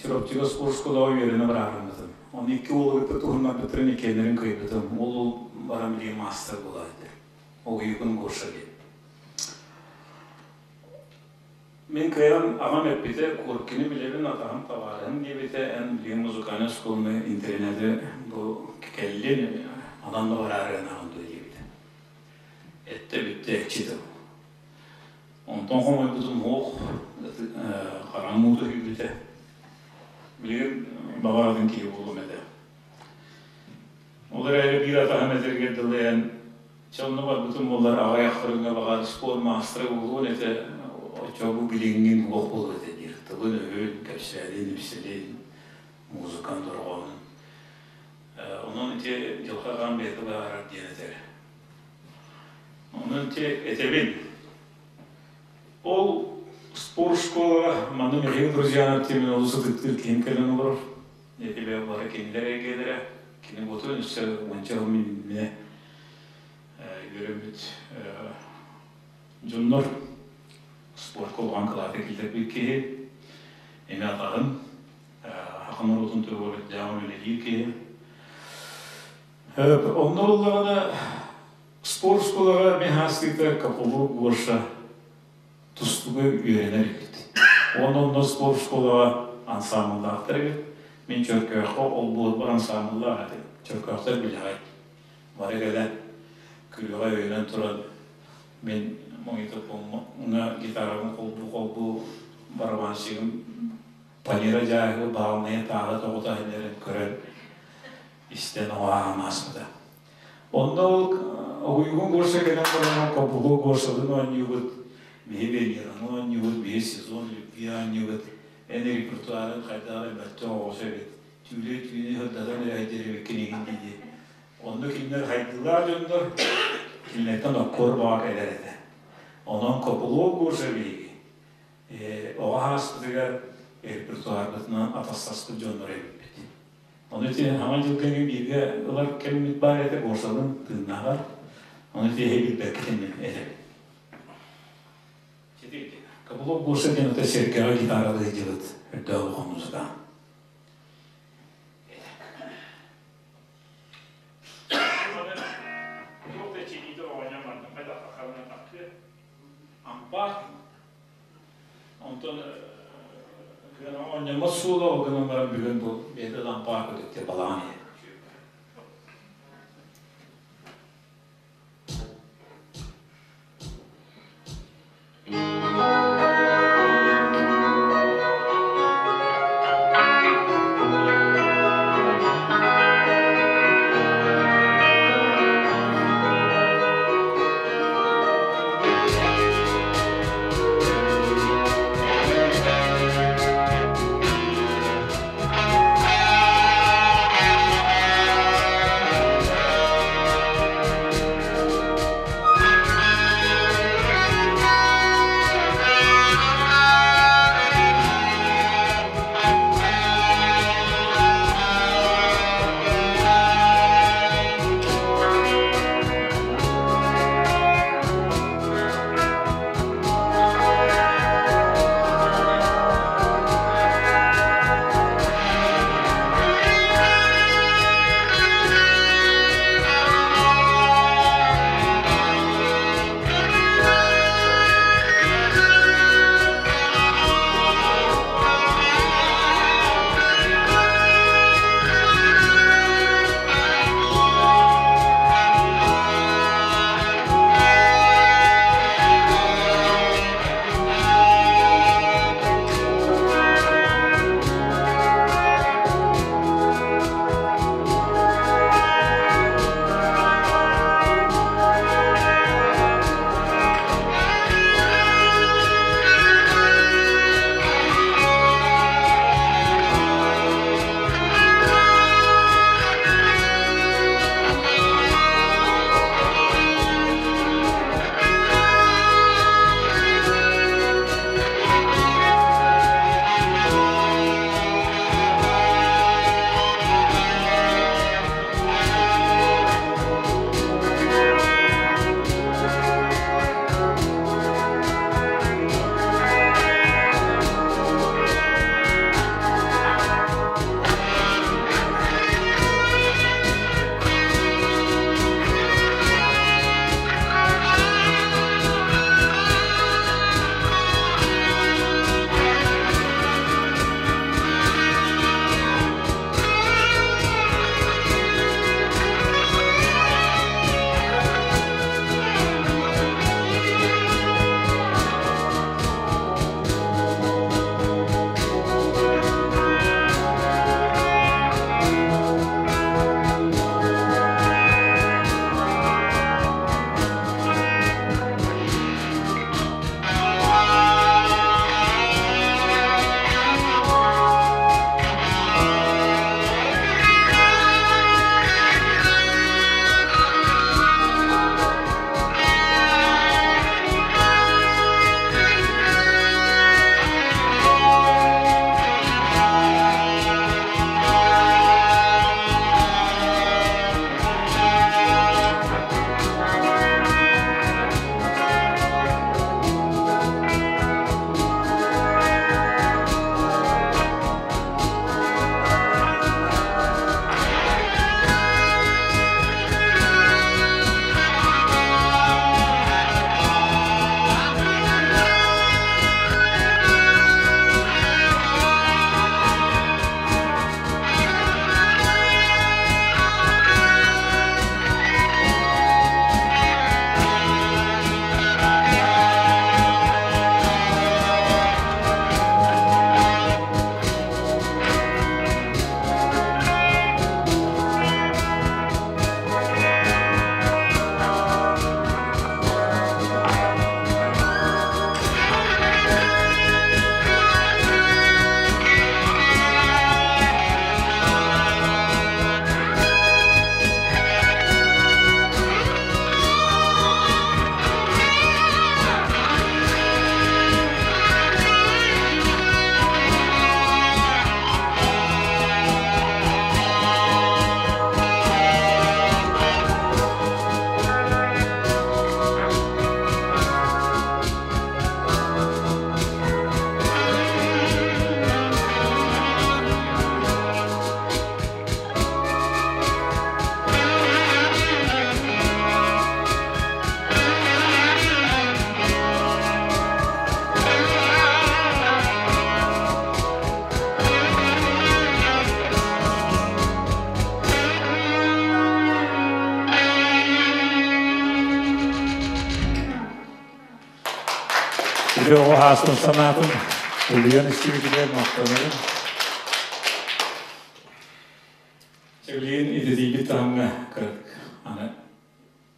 Чурапчыга спорт школаҕа үөрэнэ бараарыммытым. Оны икки уолу кытта туһуннарбыттарын иккиэннэрин кыайбытым. Ол уол баран билигин маастар буолар этэ. Огуйукун Гоша диэн. Мин кыайан аҕам эппитэ, Коркины билэбин, атаһым табаарыһым диэбитэ, эн билигин музыкальнай оскуоланы интэринээти бу кэллин, онон да бараарыанаҕын дуо диэбитэ. Эттэ бүттэ экчи тыл. Онтон хомойбутум суох, хараҥ уута күүрбүтэ. Билигин баҕар атын киһи буолуом этэ. Ол эрээри биир атаһым этэригэр дылы чэ онно барбытым буоллар аҕыйах көрүҥҥэ баҕар спорт маастара буолуон этэ, оччо бу билиҥҥин лох буолуо этэ диир. Тылын-өһүн, кэпсээнин, ипсэлин, музыкан дорҕоонун. Онон ити дьылҕа хаан бэйэтэ быһаарар диэн этэр. Онон ити этэбин. Ол спорт школаҕа манна Михаил Друзьянов диэн олус ытыктыыр киһим кэлэн олорор. Этилэр бары кинилэр эйгэлэрэ. Кини бутун өссө уонча сыл иннинэ үөрэммит дьоннор спортка улахан кылааты киллэрбит киһи. Эмэ атаҕын саха норуотун туһугар дьаамын үлэлиир киһи. Онно буоллаҕына спорт школаҕа мин хаастыыта Капулу Гоша тустууга үөрэнэр эбит. Уонна онно спорт школаҕа ансаамбыллаахтар эбит. Мин Чөркөөххө олбуорбар ансаамбыллаах этим. Чөркөөхтөр билэҕит. Бары кэлэн күрүөҕэ өйөнөн туран мин магнитофоҥҥа гитарабын холбуу-холбуу барабанщигым Панера дьааһыгы баалынайа тааһы тоҕута иһиллэрин көрөн истэн оҕоһон ааспыта. Онно ол Огуйугун Гоша кэлэн баран Копугу Гошалыын оонньуубут, биһи Венераны оонньуубут, биһи сезон любви оонньуубут, эн репертуарын хайдах эрэ мөлтөх оҕус эбит, түүлэ түүнү сырдатан үрэйдэр эбиккин игин дии. Онно кинилэр хайдыылаах дьоннор, кинилэртэн оккуор баҕа кэлэр этэ. Онон Копулуо Гоша биһиги оҕо ааспытыгар репертуарбытынан атастаспыт дьоннор эбиппит. Ону ити Саҥа дьылга эмиэ бииргэ ылар кэммит баар этэ, Гошалыын тыыннааҕар. Ону ити эһи билбэккит ини этэбин. Каблук Гоша диэн ото сэргэҕэ гитаралыы сылдьыбыт өрдөөх улахан музыкант. Ампа Онтон оонньоммот суола ол гынан баран бүгүн бу бэйэтэ лампаа көтүттэ балаҕан иһэ. Ити оҕо хаастын санаатын улуйан истибитигэр махтанабын. Чэглиин идэтийбит таһымҥа кыратык аны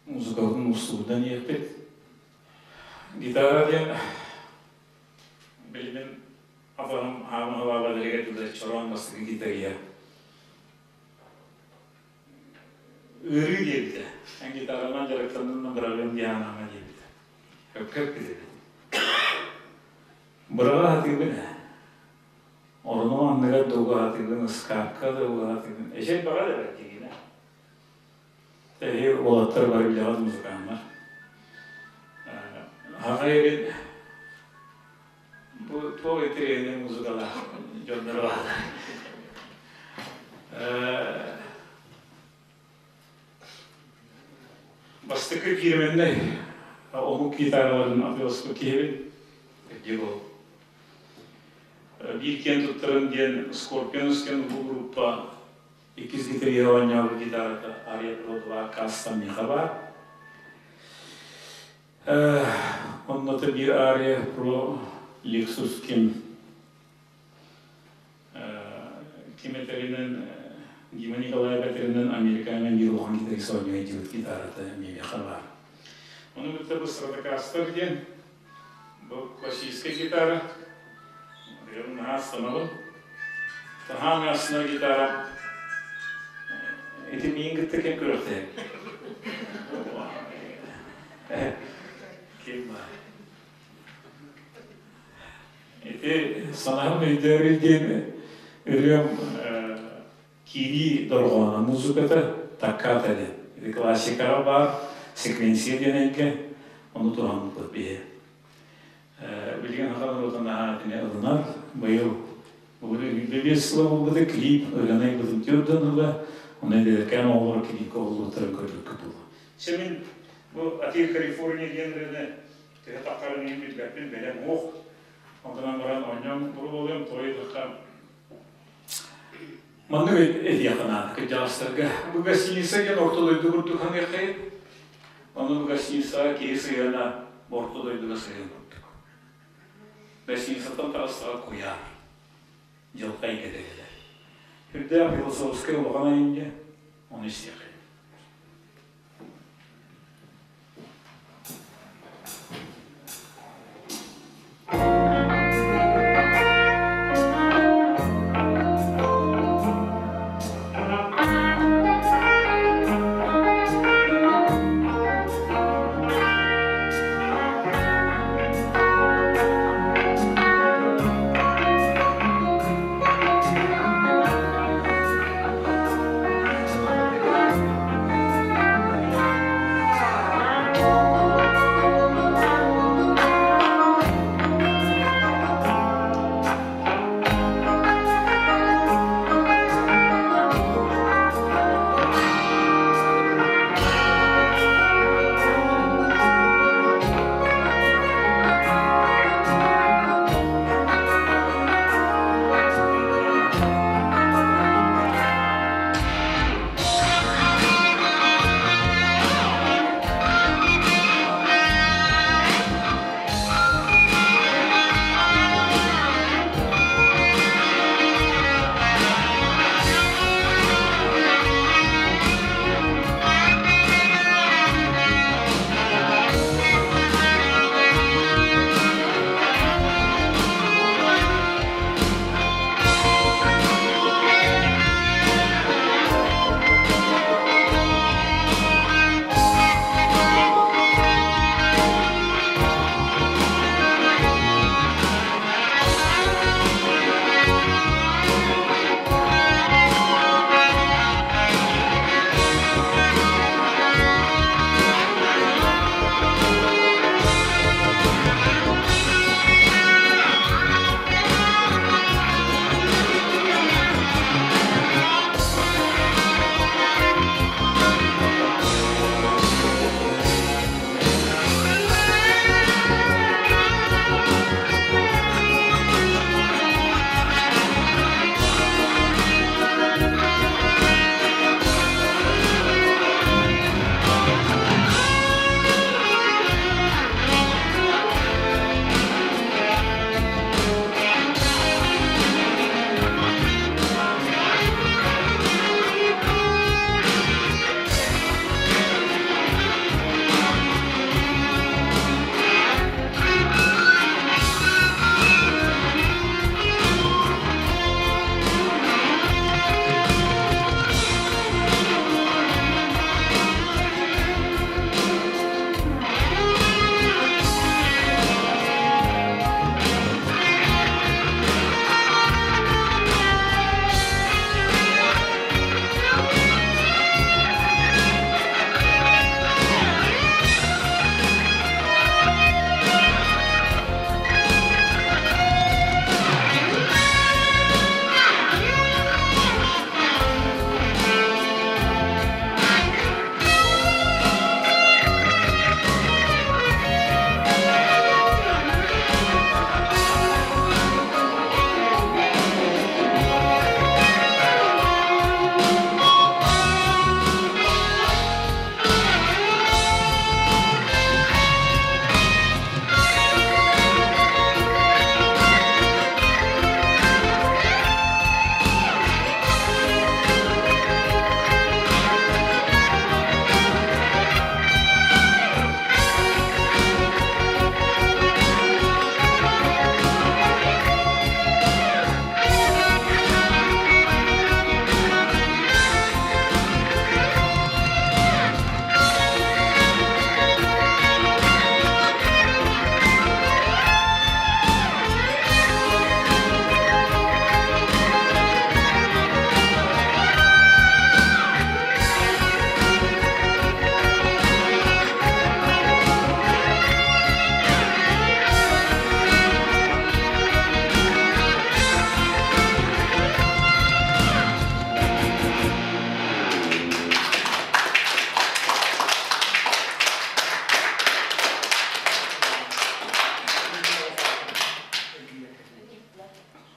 музыкалын устубутан иэппит. Гитара диэн билимин апаһым хаамыһалаабаларыгар дылы чороон бастакы гитария. Ыарыы диэбитэ. Эн гитаранан дьарыктаннын быраҕыам диэн анаама диэбитэ. Өккө эппит Быраҕа сатыыбын ээ. Оронум анныгар да уга сатыыбын, ыскаапка да уга сатыыбын. Эчэй баҕа да бэрт диигин ээ. Эһи уолаттар бары билэҕит музыканнар. Аҕа эрин бу туох интэриэһинэй музыкалаах дьонноро бааллар. Бастакы фирменнэй омук гитараларын атыыласпыт киһибин. Диго. Биир киэн туттарым диэн Scorpions диэн улуу группа иккис гитариһа оонньообут гитарата Ария Про 2 Custom миэхэ баар. Онното биир Ария Pro Lexus ким ким этэринэн Дима Николаев этэринэн Америкаҥа биир улахан гитарист оонньуу сылдьыбыт гитарата миэхэ баар. Ону кытта бу Стратокастер диэн бу классическай гитара. Наһаа астынабын. Таһаан астынар гитара. Ити миин кытта ким көрөхтэй? Ким баар? Ити санаһым өйдөөрү диэн ырыам киирии дорҕооно музыката такката диэн. Ити классикаҕа баар секвенция диэн эйгэ, ону туһаммыппыт биһи. Билигин саха норуота наһаа итини ылынар. Быйыл бэбиэс сыла буолбута клип ырыаны айбытын түөрдөн ыла, ону эдэркээн оҕолор клипка уһуллубуттарын көрбүккэ буолуо. Чэ мин бу Атир Калифорния диэн ырыаны төһө таххарын иһин билбэппин, бэлэм уох. Онтон баран оонньоон буолуом, туойдахха маннык этиэххэ наада кырдьаҕастарга. Бу гостиница диэн орто дойду курдук саныаххайын. Ону бу гостиницаҕа киһи сыһыана орто дойдуга сыһыан курдук. Гостиницаттан таҕыстаҕа куйаар, дьылҕа эйгэтэ кэлэр. Үрдээх философскай улахан айымньы, ону истиэххэ.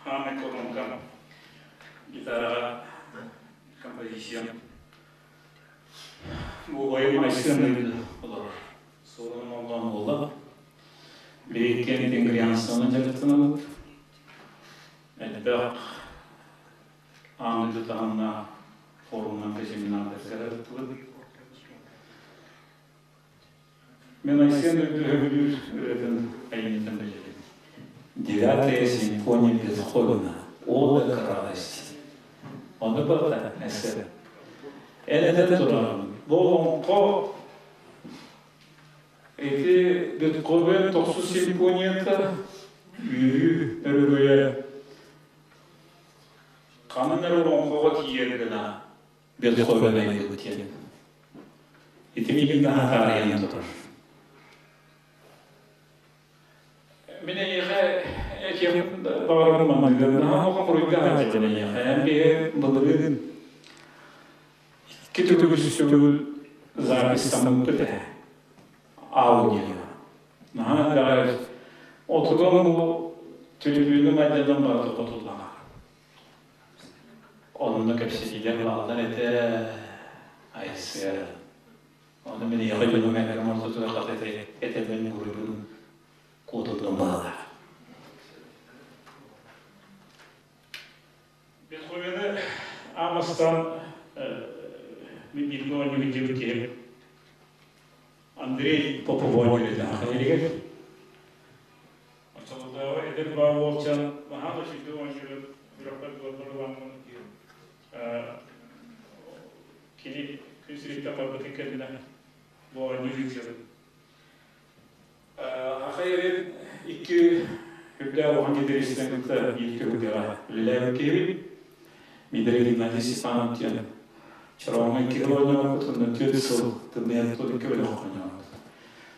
Хаамай колонка гитараҕа композиция. Бу бойум Айсен олорор. Суолун оллоон буолла. Биһиккиэн тенгрианствонан дьарыктанабыт. Элбэх аан дойду таһымнаах форумнарга, семинардарга ыыттыбыт. Мен Айсен Өбүлүүр ырыатын айымньытын билэбин. Девятая симфония Бетховена «Ода к радости». Ону барыта эссе. Эн этэн тураҕын, бу олоҥхо ити Бетховен тохсус симфонията үөрүү өрөгөйө ханан эрэ олоҥхоҕо тиийэр гына Бетховен айбыт диэн. Ити миигин наһаа таарыйан турар. Мин эйиэхэ этиэхпин баҕарарым манныгы наһаа хомуруйдаах этим эйиэхэ. Эн биһи былырыын икки төгүл үс төгүл записьтаммыппыт этэ. Аудио. Наһаа элбэҕи отуган бу төлөпүөнүм айданан барыта хотуллаҕа. Онно кэпсэтиилэр бааллар этэ, Айсыа. Ону мин ийэҕэ дьонум эҥэрим ортотугар хата этэммин буруйбун куотутум баалар. Бетховены аан мин бииргэ оонньуу диэбит киһим Андрей Попов оонньуур этэ. Оччолордооҕу эдэр баа уолчаан наһаа да үчүгэй оонньуурун үрэхпэр буолбар ыламмын кини күн сириттэн барбытын кэннэ бу оонньуу сылдьабын. Хахай эрин икки үрдээх улахан гитаристан кытта биир түһүлгэҕэ үлэлээбит киһибит. Мидрий Геннадий Степанов диэн Чороҥҥо икки сыл оонньообут, онно түөрт сыл тымныйан икки бөлөх оонньообут.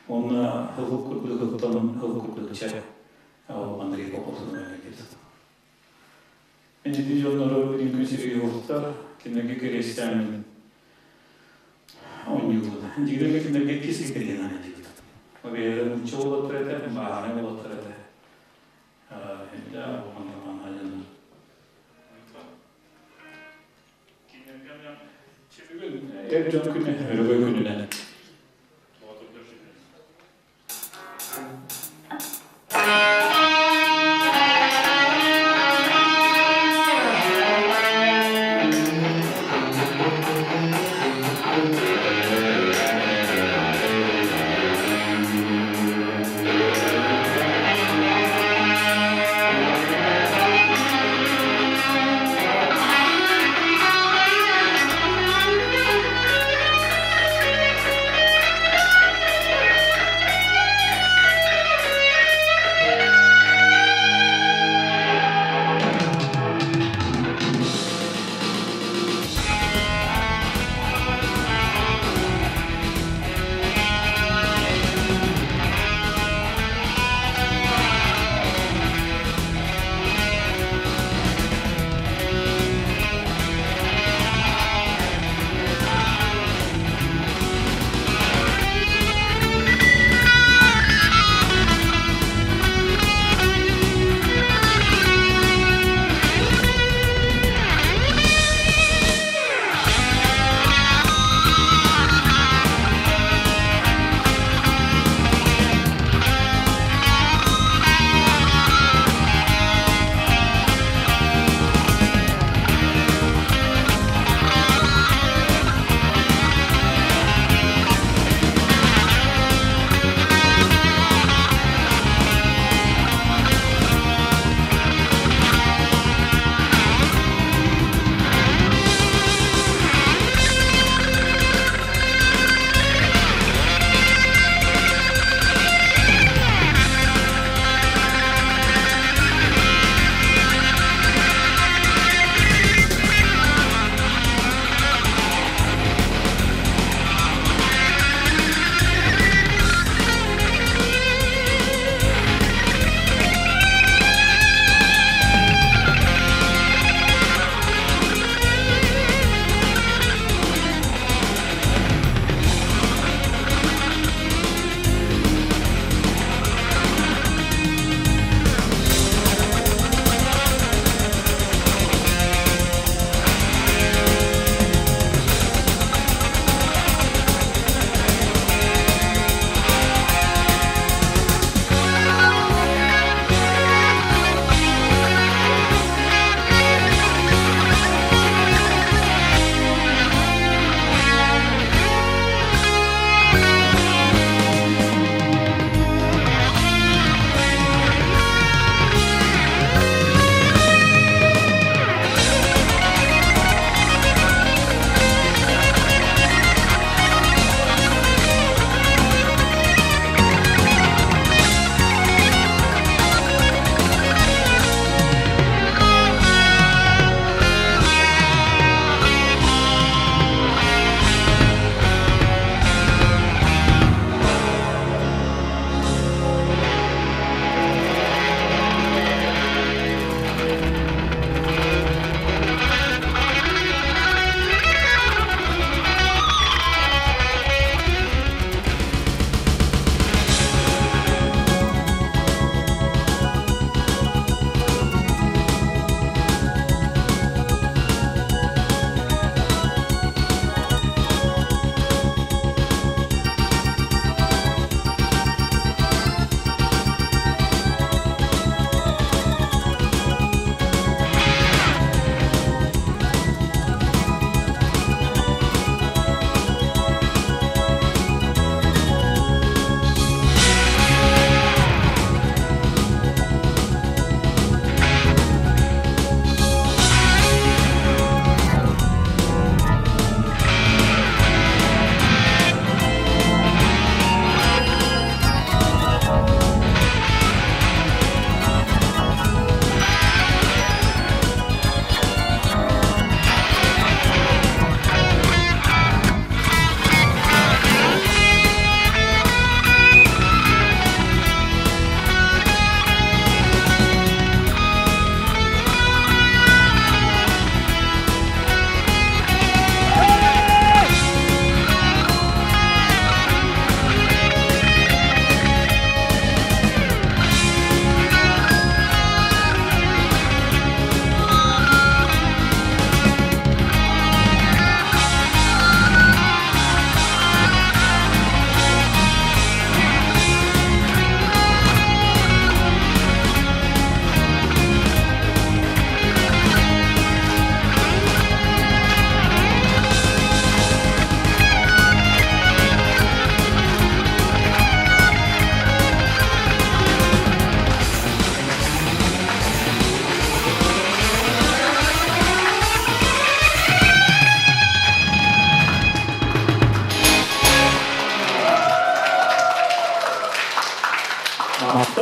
Уонна һыл курдук ыттан һыл курдук чэ Андрей Поповтун кэлбит. Мен ити дьоннору бүгүн сиргэ уһуктар, кинилэргэ кэриэстээммин оонньуубун. Дьиҥэр кинилэргэ икки сиргэ диэн анаадьыбыт. Бэйэлэрин нуучча уолаттар этэ, бааһынай уолаттар этэ. Инде Эр дьон күнэ, өрөгөй күнүнэн.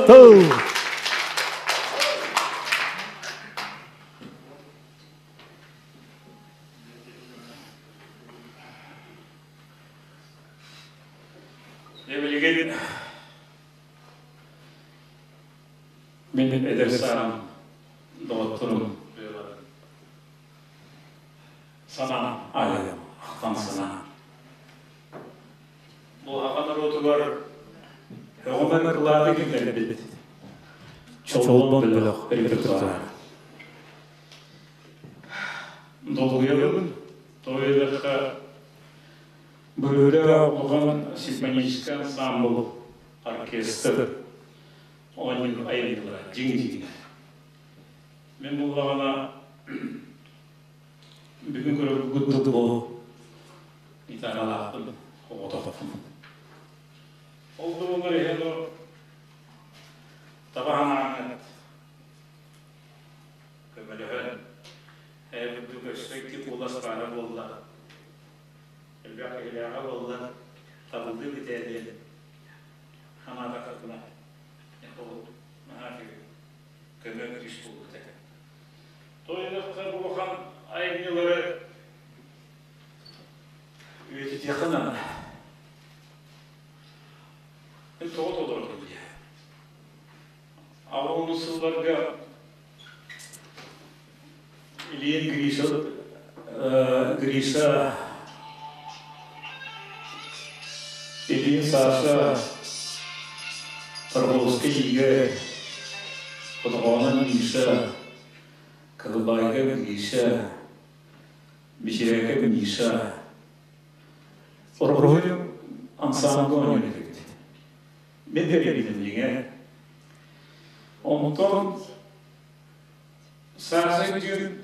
Махтал! Билигин мин эдэр саам доҕотторум санаам айым ахтан санаам Бу аҕа норуотугар өҕүмэн кылааты киллэрбит Чолбон бөлөх репертуара. Долгуйабын, тоҕо Быһыыра улахан симфоническай ансаамбыл, оркестр оонньуур айымньылара дьиҥ-дьиҥэ. Мин буллаҕына бүгүн көрөргүт бу гитаралаахпын, оҕотохпун. Ол да буоллар иһэн таба санааҥҥыт көмөлөһөн эбит өссө икки куолас баара буолла элбэх киһилээҕэ буолла табыллыы бүтээ диэн санаатахпына ол наһаа үчүгэй көмө күүс буолбут этэ. Тойоноххо бу улахан айымньылары үйэтитиэххэ наада. Мин тоҕо толордум дии. Аҕа сылларга Ильин Гриша, Гриша, Ильин Саша, Тарбовскай Игорь, Хотоҕоонон Миша, Кылбайга Гриша, Биширээкэ Миша, Ороһуйум ансаамбыл оонньуур Мин тэрийбитим дьиҥэ. Онтон Саша түүн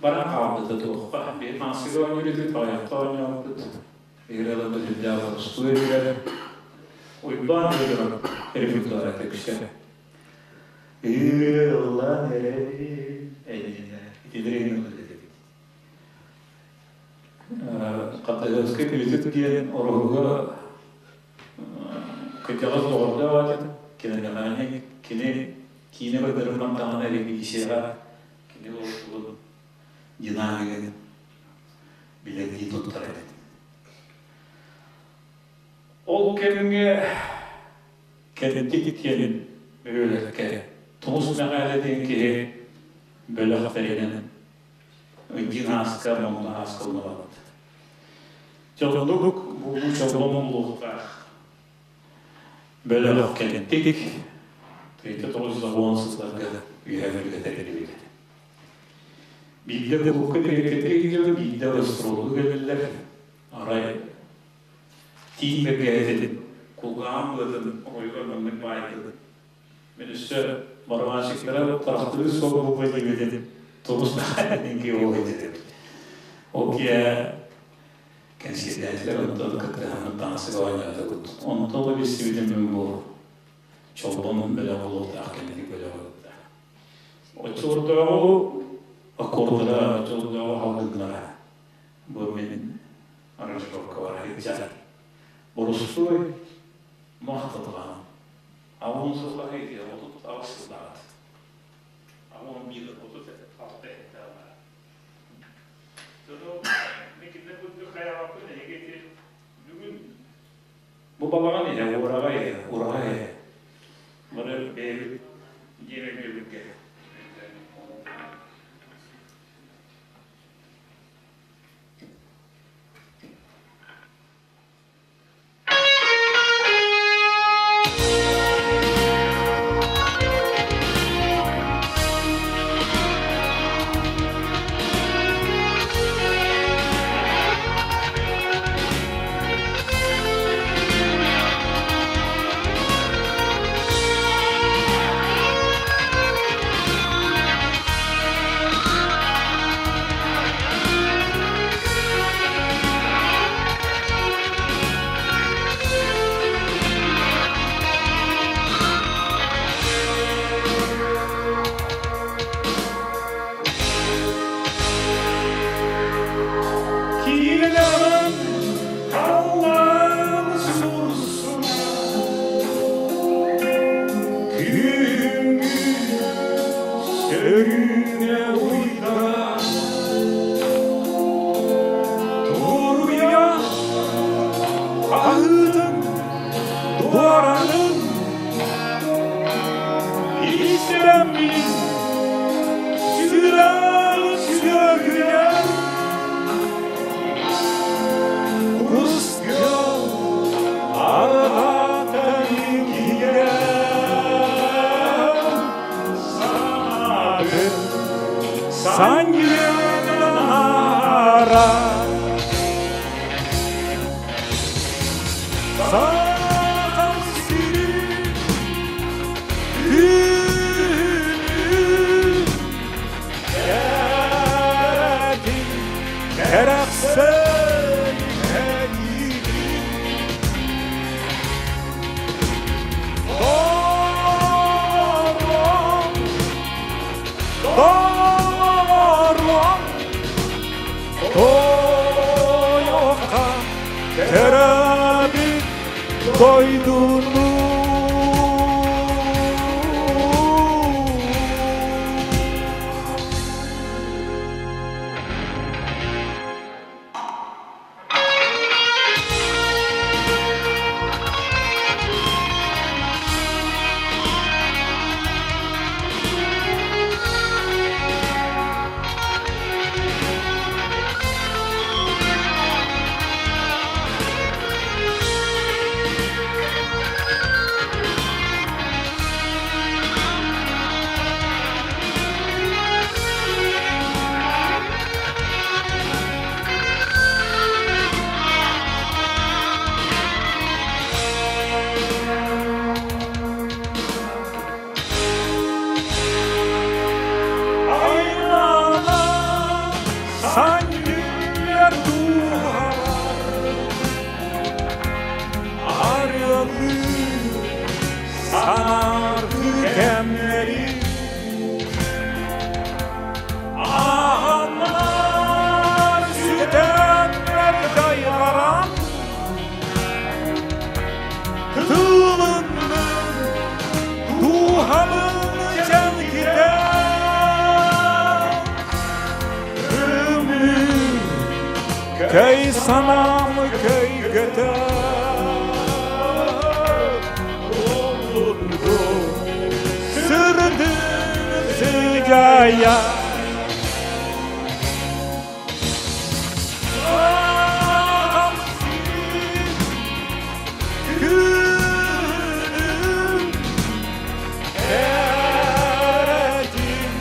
баран хаалбыта туохха. Биир массыга оонньуур этибит, аҕыйахта оонньообуппут. Играларбыт үрдээх устуу этилэр. Уйбаан Федоров репертуара үксэ. Ыыллан эрэбин эйиэнэ итилэр этибит. Хатыһыаскай күлүтүк диэн ороһуга Кырдьаҕас доҕордоох этим, киноменальный, кини киинэ көрдөрөн даҕаны ревизияҕа кини олорбутун динамигын билэрдии туттар этим. Ол кэмҥэ кэлимтик диэн бөһүөлэккэ Тумус Мэхээлэ диэн киһи бөлөх тэринэн Динааска, Моҥнааска ыллабат. Дьоллук бу чолбон булуохтаах. Бөлөх кэлимтик 1910 сылларга үөһэ тэриллибит. Биирдэ кулукка дириэктэргэ биирдэ гастролу кэлэллэр. Арай тииҥ бэргэһэтин кулгаам быатын оройугар маннык баайдыбыт. Мин өссө барабанщиктара тахтыы суол буолбай диэбитим тулус механики ол этим. Ол киэ кэнсиэрдээтилэр онтон кыттыһан таҥасыга оонньоотубут. Онтон да билсибитим бу чолбон бөлөх буолуохтаах кэнники бөлөх ылта. Оччолордооҕу аккордара, оччолордооҕу халгыннара бу мин аранжировкалара сылдьар. Борустуой махтатылаан Аҕа сыллаах 38 сыллаах. 81 36 эттэҕэ. Бүгүн бу балаҕан иһэ, уораҕай иһэ, ураһа иһэ. Бары бэйэбит дьиэ өйдөбүлгэ. Сөрүүнэ уйдара Туруйа аһыытын туоранын Истэммин сүрэҕин сүөргүйэр Кус тыал арҕаатан киирэн Санаатын санньыара Сахам сирин күнүн кэрэтин кэрэхсээн кэриитин Доҕорум, доҕорум, тойуохха төрөөбүт дойдуну. Айлана санньыар дууһалар арыалыы санааргыы кэмнэри Аһаннар сүтэннэр дайҕаран Тылыннын дууһабын чэлгитэн Ымыы көй санаам көйгөтө Олунду сырдын сыдьаайа Сахам сирин күнүн кэрэтин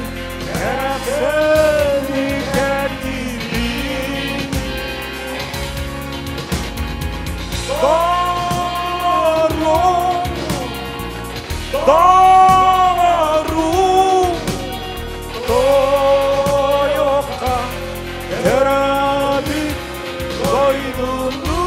кэрэхсэни кэрдиибин Доҕорум, доҕорум, тойуохха төрөөбүт дойдуну.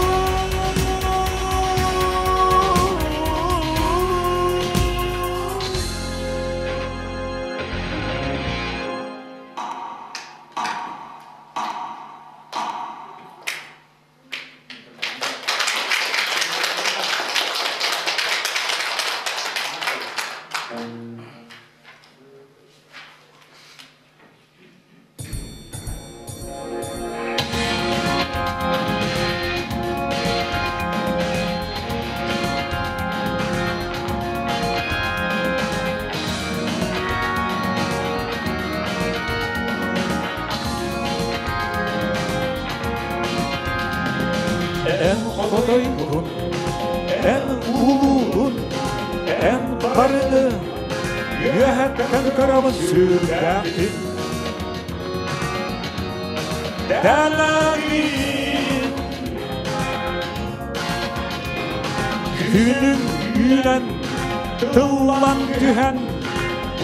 Эн хотойгун, эн улуугун, эн барыны үөһэттэн көрөбүн сүрдээхпин. Дэлэгин күнүм үүнэн, тыллан түһэн,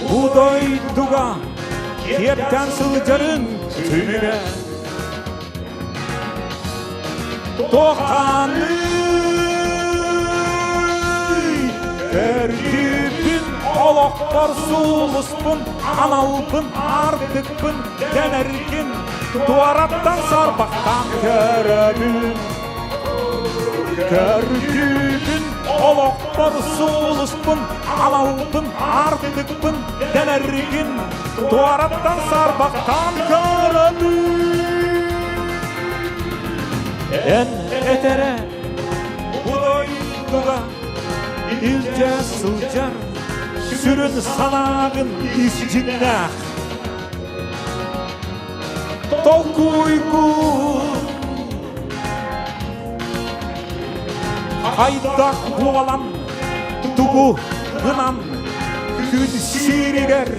бу дойдуга киэптэн сылдьарын түмүгэ. Туохханый көрдүүбүн олохпор сулуспун аналбын артыкпын дэнэргин туораттан сарбахтаан көрөбүн көрдүүбүн олохпор. Олохпор сулуспун, аналбын, артыкпын дэнэргин туораттан сарбахтаан көрөбүн. Эн этэрэ бу дойдуга илдьэ сылдьар сүрүн санааҕын ис дьиҥнээх толкуйгун Хайдах буолан тугу гынан күн сиригэр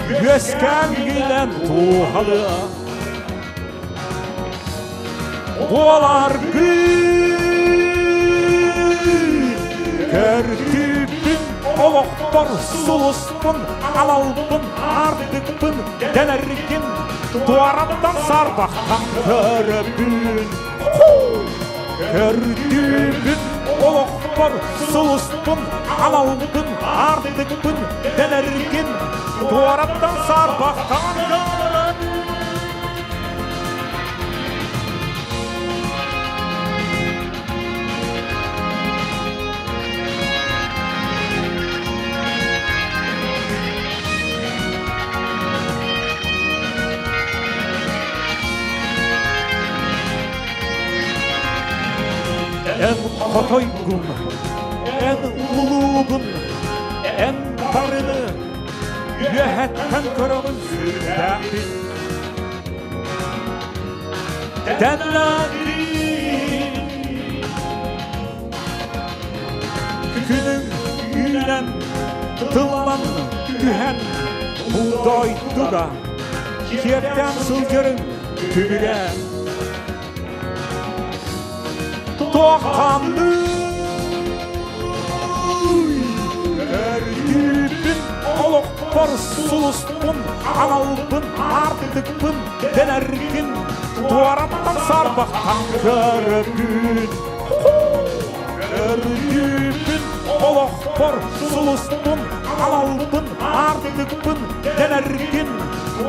үөскээн гинэн туһалыа Буоларгын көрдүүбүн олохпор сулуспун аналбын ардыкпын дэнэргин туораттан сарбахтан көрөбүн Көрдүүбүн олохпор сулуспун аналбын ардыкпын дэнэргин туораттан сарбахтан көрөбүн Эн хотойгун, эн улуугун, эн барыны үөһэттэн көрөҕүн сүрдээхпин. Тэннээтин күнүм үүнэн, тыллан түһэн, бу дойдуга киэптээн сылдьарыҥ түбүгэ. Туохханный көрдүүбүн олохпор сулуспун аналбын аартыкпын дэнэргин туораттан сарбахтан көрөбүн көрдүүбүн олохпор сулуспун аналбын аартыкпын дэнэргин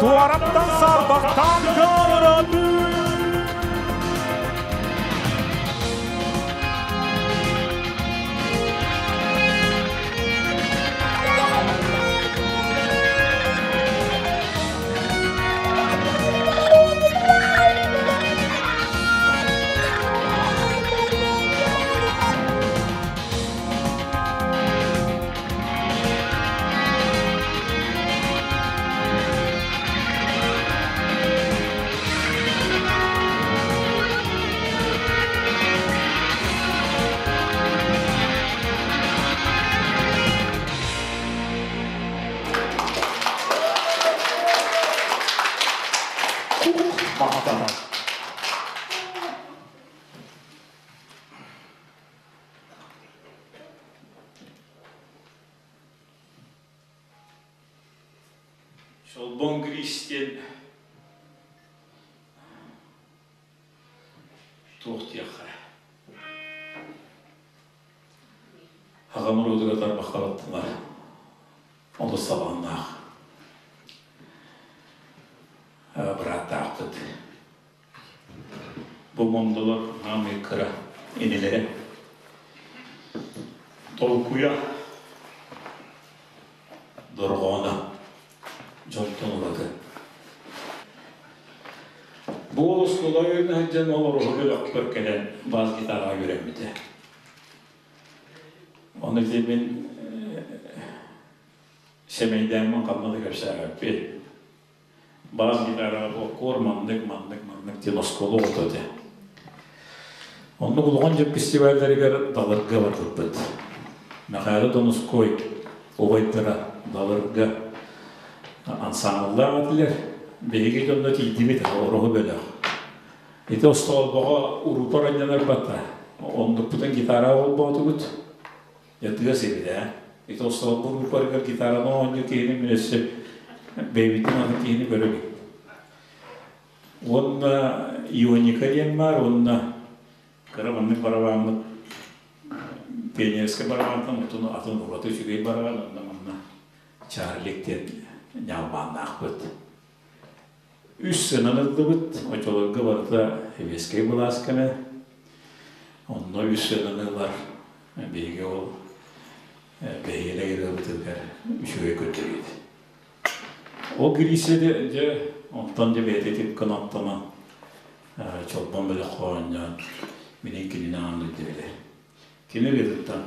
туораттан сарбахтан көрөбүн. Махтанар. Чолбон Кристиан туох диэххэ аҕам уруутугар тарбахтабаттылар олус салааннаах бырааттаахпыт. Бу мондолор аамый кыра инилэрэ. Толкуйа дорҕооно дьонтон ураты. Бу уол оскуола үөрэнэ сылдьан ол оруһу бөлөхпөр кэлэн бас гитараҕа үөрэммитэ. Ону ити мин сэмэйдээммин ханна да кэпсээбэппин. Бас гитараҕа куор маннык, маннык, маннык диэн оскуола оҕото этэ. Оннук улахан дьон фестивалларыгар Далырга барбыппыт. Михаил Донуской убайдара Далырга ансаамбыллаах этилэр. Биһиги дьонно тиийдибит Ороһу бөлөх. Ити остоолбоҕо урупар анньанар батта. Оннукпутун гитара холбоотубут. Ятыга сирдэ. Ити остолбур упарыгар гитараны оонньуур киһини мин өссө бэйбитин аны киһини көрөбүн. Уонна Ионика диэн баар, уонна кыра маннык барабааммыт пионерскай барабаантан отун атын ураты үчүгэй барабан, онно манна Чарлик диэн ньалбааннаахпыт. Үс сынан ыллыбыт, очолорго барыта сэбиэскэй былаас кэмэ. Онно үс сынаны ылар биһиги ол. Бэһиэлэй ырыабытыгар үчүгэй көрдөрүүт. Ол Гриша дьэ онтон дьэ бэйэтэ тип кыноптоно чолбон бөлөххө оонньоон минин кинини аан дойду Кини ырыатыттан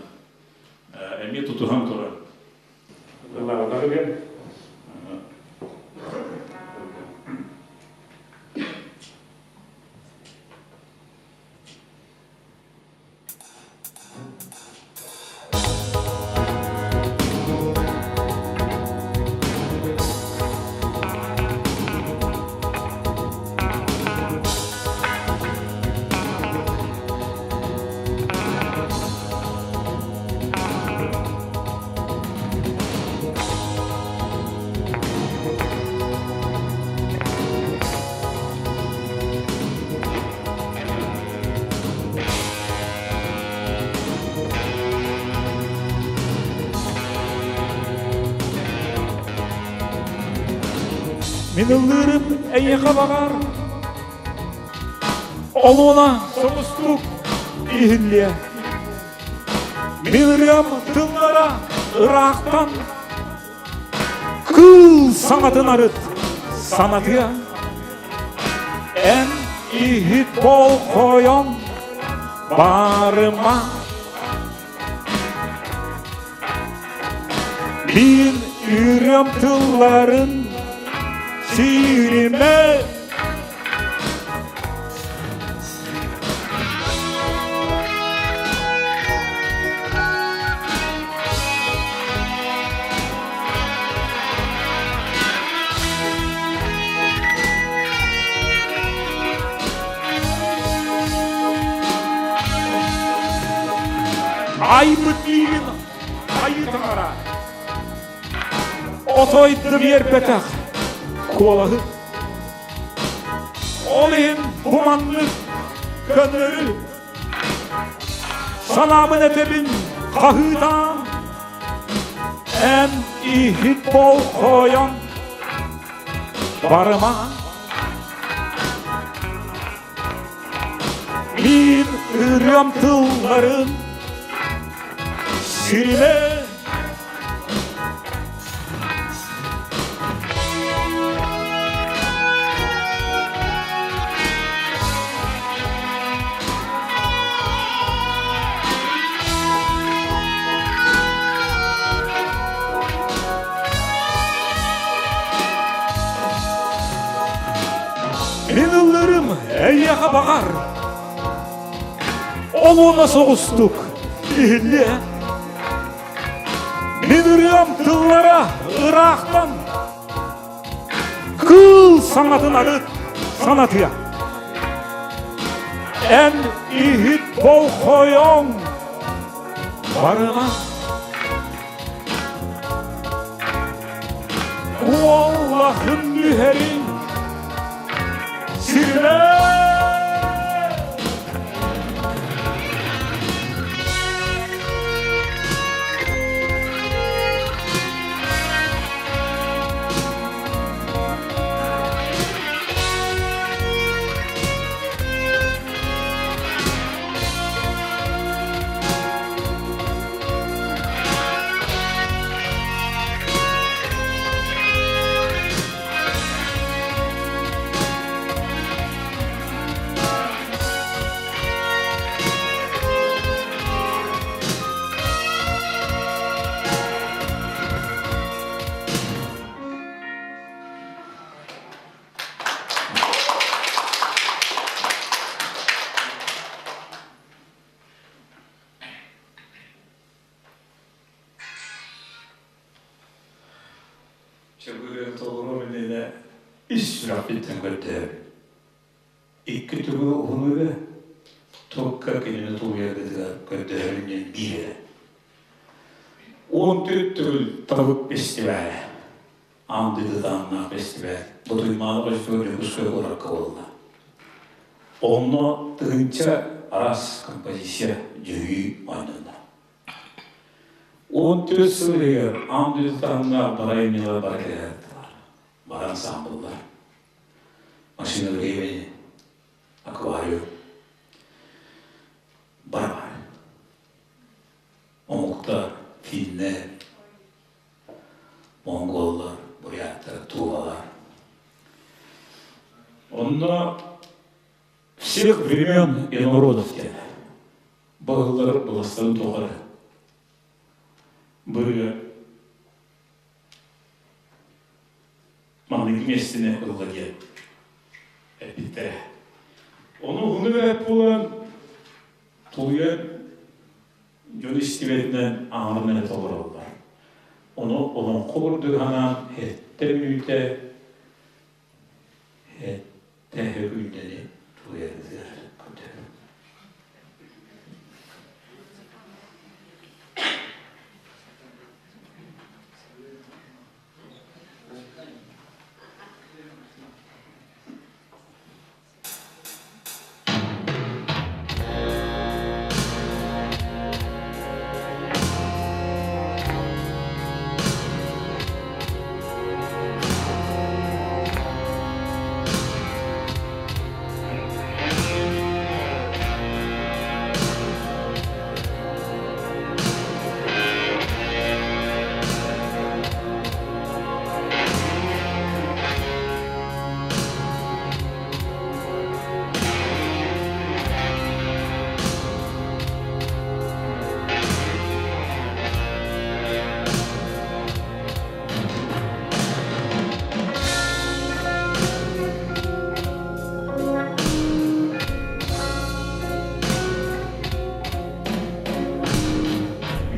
эмиэ тутуһан туран Ыллаабатар Мин ыллыырым эйиэхэ баҕар Олуона соҕустук иһиллиэ Мин ырыам тыллара ыраахтан Кыыл саҥатын арыт санатыа Эн иһит болхойон барыма Мин ырыам тылларын сиримэ Айбыт миигин айыы таҥара Отой да биэрбэтэх куолаһы Ол иһин бу маннык көннөрү санаабын этэбин хаһыытаан эн иһит болхойон барыма мин ырыам тылларын сиримэ Мин ыллырым эйиэхэ баҕар Олуона соҕустук иһиллиэ Мин ырыам тыллара ыраахтан кыыл саҥатын арыт санатыа. Эн иһит болхойоҥ барыма. Уоллахын нүһэрин сиринэ. Чөкүрүөн толору иннинэ ис сүрэхпиттэн көрдөһөбүн. Икки түгү уһун үбэ, турка кинини тулуйаргытыгар көрдөһөрүн диэн биир эрэ. 14 төгүл табык фестивалэ, аан дойду таһымнаах фестиваль Ботуймааны хочотугар Дьокуускай куоракка буолла. Онно тыһыынча араас композиция дьүһүйүү оонньонно. 14 сыл иһигэр аан дойду таһымнаах бары айымньылар бары кэлээттилэр. Бары ансаамбыллар. Машина времени, аквариум, бар-бар. Омуктар, финнэр. Онно всех времен и народов диэн баһыллар быластарын тухары бырыга маннык миэстэни ылла диэн эппиттэрэ. Ону уһуну бэрт буолан тулуйан дьон истибэтинэн аҥарын эрэ толороллор. Ону олоҥхо курдук анаан эттэ мүнүүтэ эттэ күндэни тулуйарыгар көрдөһөбүн.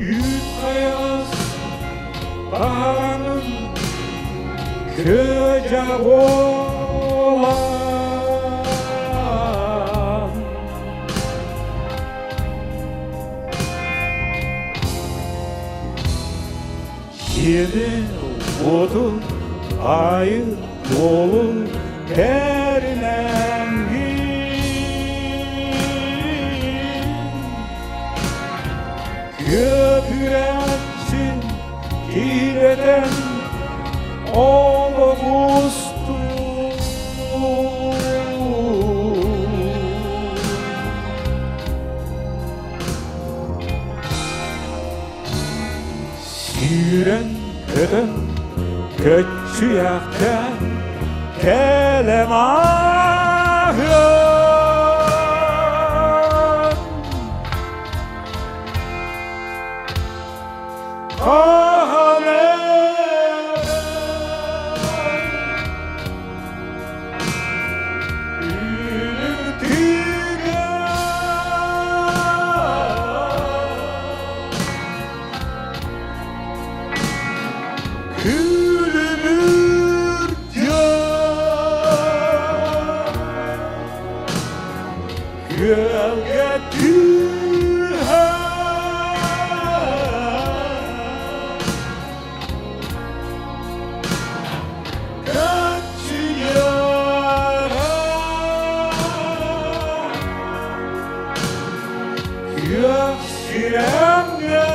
Үүт хайаас таһаҕаным кыдьа буолан Сиэни уоту айы буолун тэринэн Көпүрээччи киирэтэн олох устун Сүүрэн-көтөн көччүйэхтэн кэлэн ааһыан Хаһан Күлүмүр Күөлгэ түһэн Күөх сирэмҥэ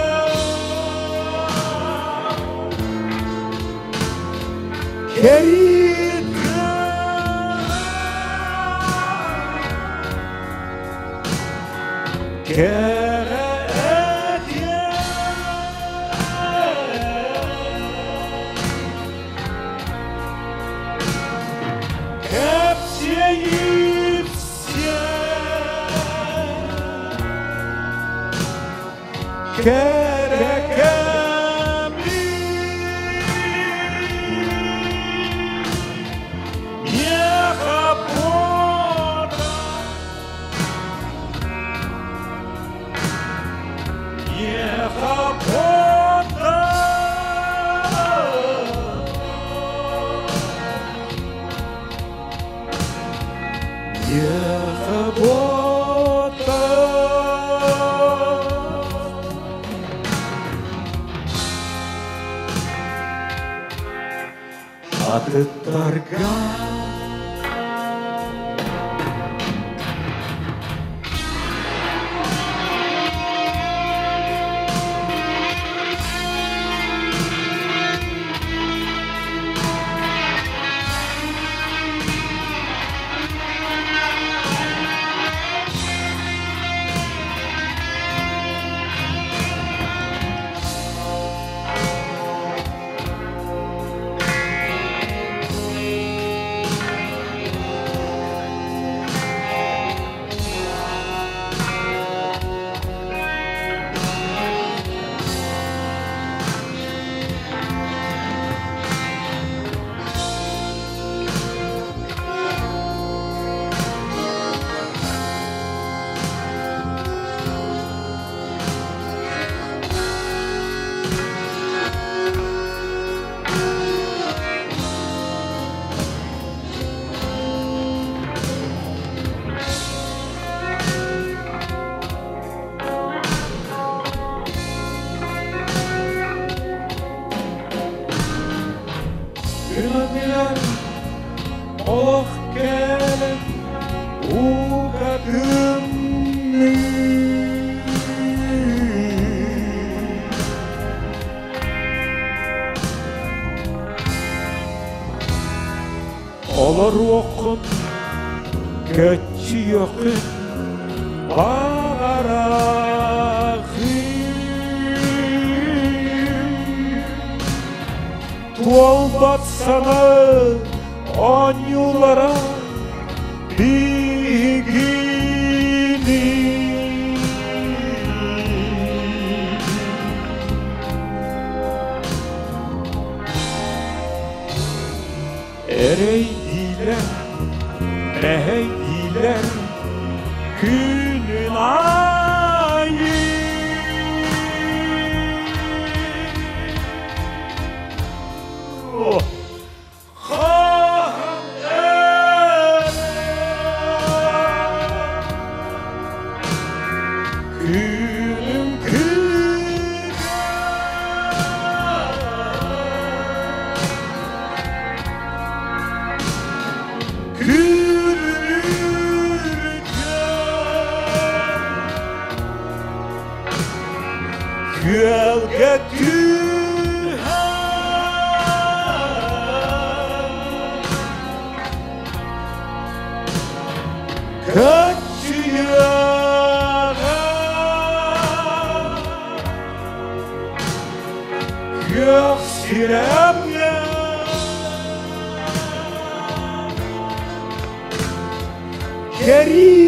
Атыттарга Олох кэлэн укатынныы. Олоруоххун, көччүйүөххүн баҕараҕын. Туолбат саҥа оонньуулара биһигини. Эрэйдиилэр, мэһэйдиилэр күнүн аайы. Күнүм Күөлгэ түһэн Көччүйүөҕэ Күөх сирэмҥэ Кэрии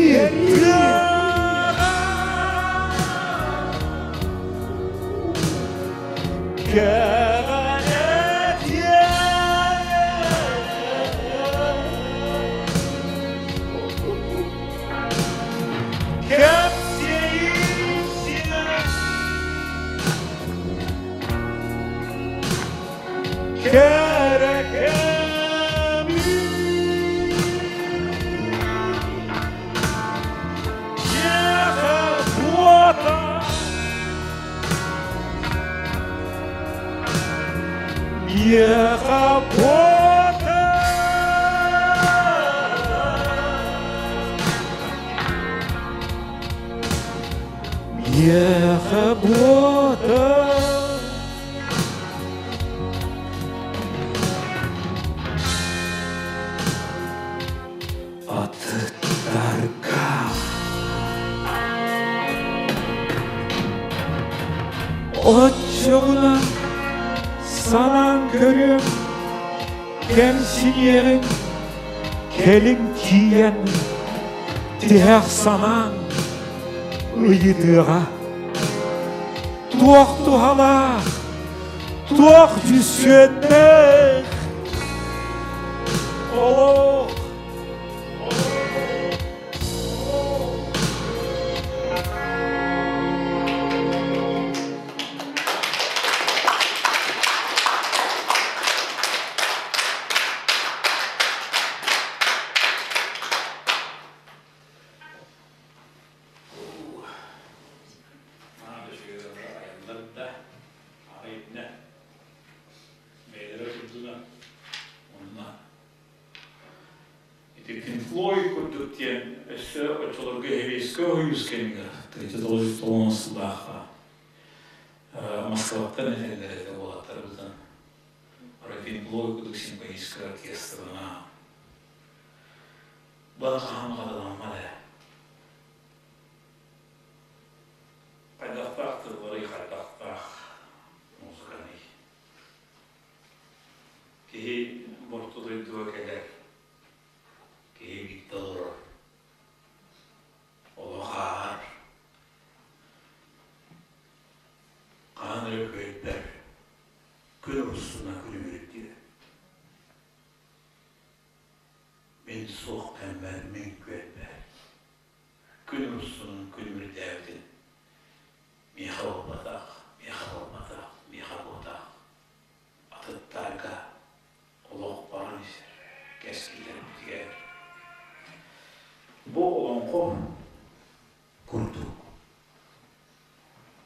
Миэхэ буота Атыттарга Оччоҕуна санаан көрүөм кэмсиниэҕиҥ кэлин тиийэн тиһэх санааҥ ыйытыаҕа туох туһалаах туох дьүссүөннээх олох. Бэйэлэрэ турдунар. Онно ити Pink Floyd курдук диэн өссө оччолорго Сэбиэскэй Союз кэмигэр 39 сыллаахха Москваттан этэллэр этэ уолаттарбытын. Арай Pink Floyd курдук симфоническай оркестрына бары хаһан хатыламмат ээ. Хайдахтаах тылларый, хайдахтаах музыканый. Киһи орто дойдуга кэлэр, киһи биирдэ олорор, олох ааһар. Хаһан эрэ күөйбэр, күн урсуна күлүмүрдүө. Мин суох кэммэр мин күөйбэр, күн урсунун күлүмүрдээбитин миэхэ буолбатах, миэхэ буолбатах, миэхэ буотах. Атыттарга олох баран иһэр кэскиллэрбитигэр. Бу олоҥхо курдук.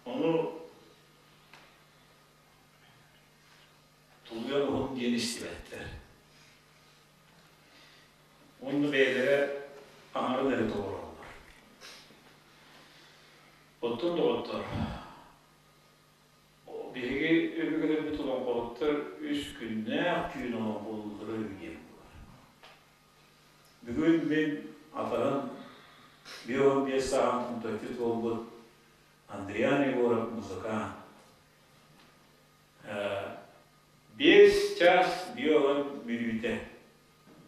Ону тулуйан уһун диэн истибэттэр. Уонна бэйэлэрэ аҥарын эрэ толороллор. Оттон доҕоттор, биһиги өбүгэлэрбит олоҥхоһуттар үс күннээх түүн олоҥхолууллара үһү диэн буолар. Бүгүн мин атаһым 55 сааһын томточчу туолбут Андриан Егоров музыкант. 5 чаас 50 мүнүүтэ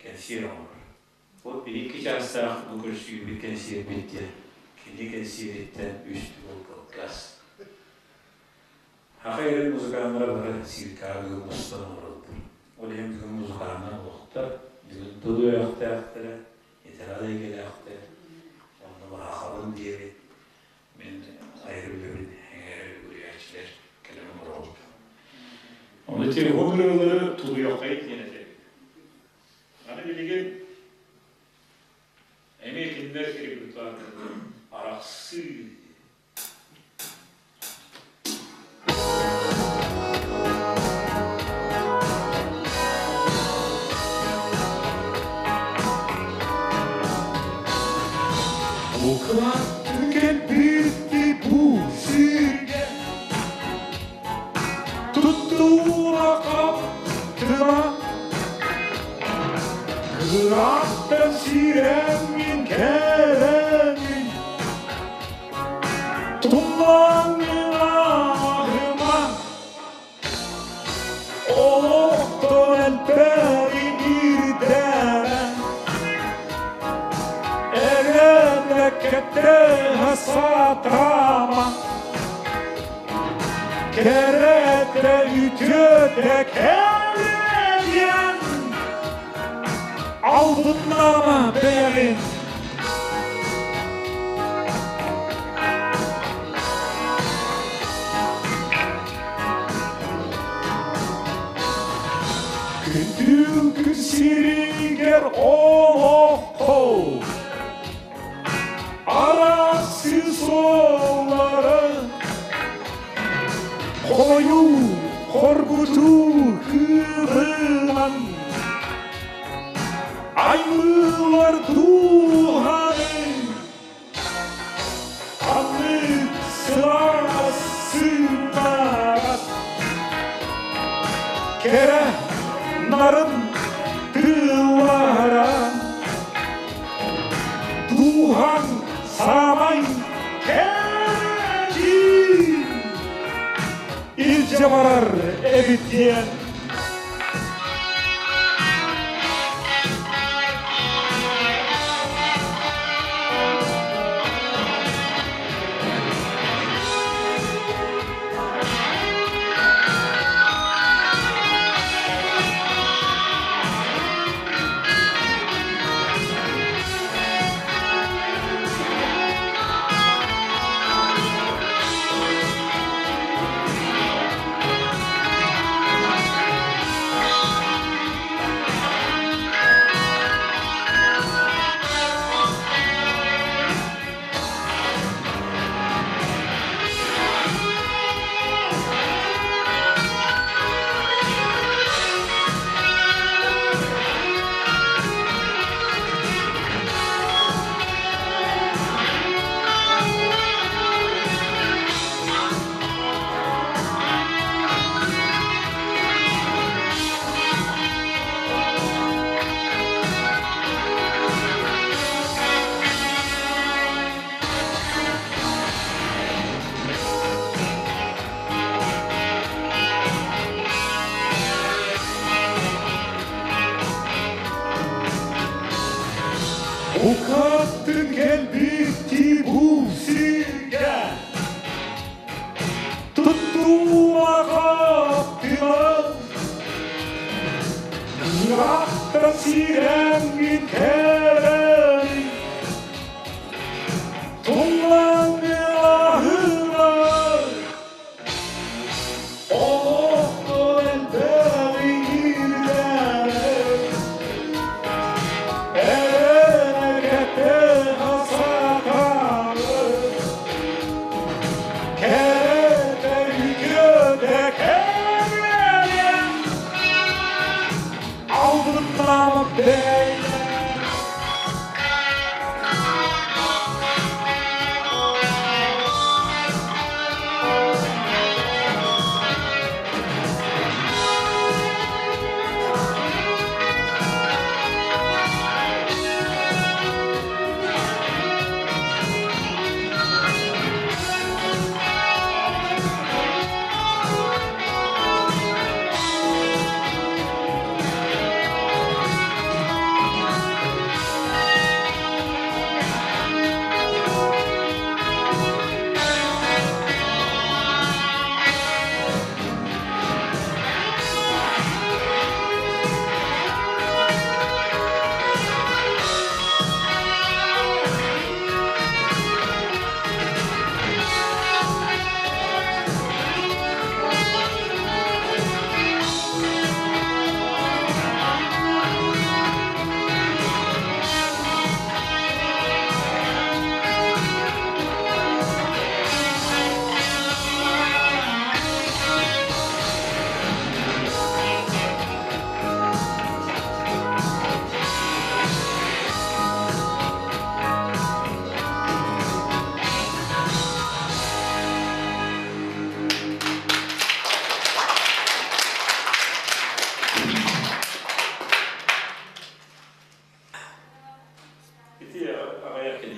кэнсиэр оҥорор. Вот 1-2 чаастаах бу көрсүүбүт кэнсиэрбит диэн кини кэнсиэриттэн үс төгүл кылгас. Саха эрин музыканнара бары циркаҕа бүгүн мустан олороллор. Ол иһин бүгүн музыканнар олохтор, бүгүн тыл үөрэхтээхтэрэ, итэҕэл эйгэлээхтэр, онно баахабын диэбит мин айар үлэбин эҥээр үгүрүйээччилэр кэлэн олоробут. Ону телефон ырыалары тулуйуоххайыт диэн этэбит. Аны билигин эмиэ кинилэр репертуардарыгар арахсыы. Кэлбитти бу сиргэ Туттуура хаптыма Кыраттан сирэммин кэлэммин Тумнаҥҥын ааһыма Олохтон элбэҕи ирдээмэ Эрэнэ кэтэһэ сатаама Кэрэтэ үтүөтэ кэлиэн Албыннама бэйэҕин. Күндүл күн сиригэр олоххо Арассыы суоллара Хойуу, хоргутуу кыырынан Аймыылар дууһаны Ханнык сылаас сыыннаас Кэрэ нарын тыыллара Дууһаҥ саамай кэрэтин Илдьэ барар эбит диэн. Укаттын кэлбитти бу сиргэ Туттуума хаптынан Ыраахта сирэҥҥин кэлэн Туллаҥҥын аһыылар Олохтон элбэҕи ирдэнэр Эрэнэ сатаабыт Кэрэтэ үтүөтэ кэрэлэн Албыннама бэйэҥ.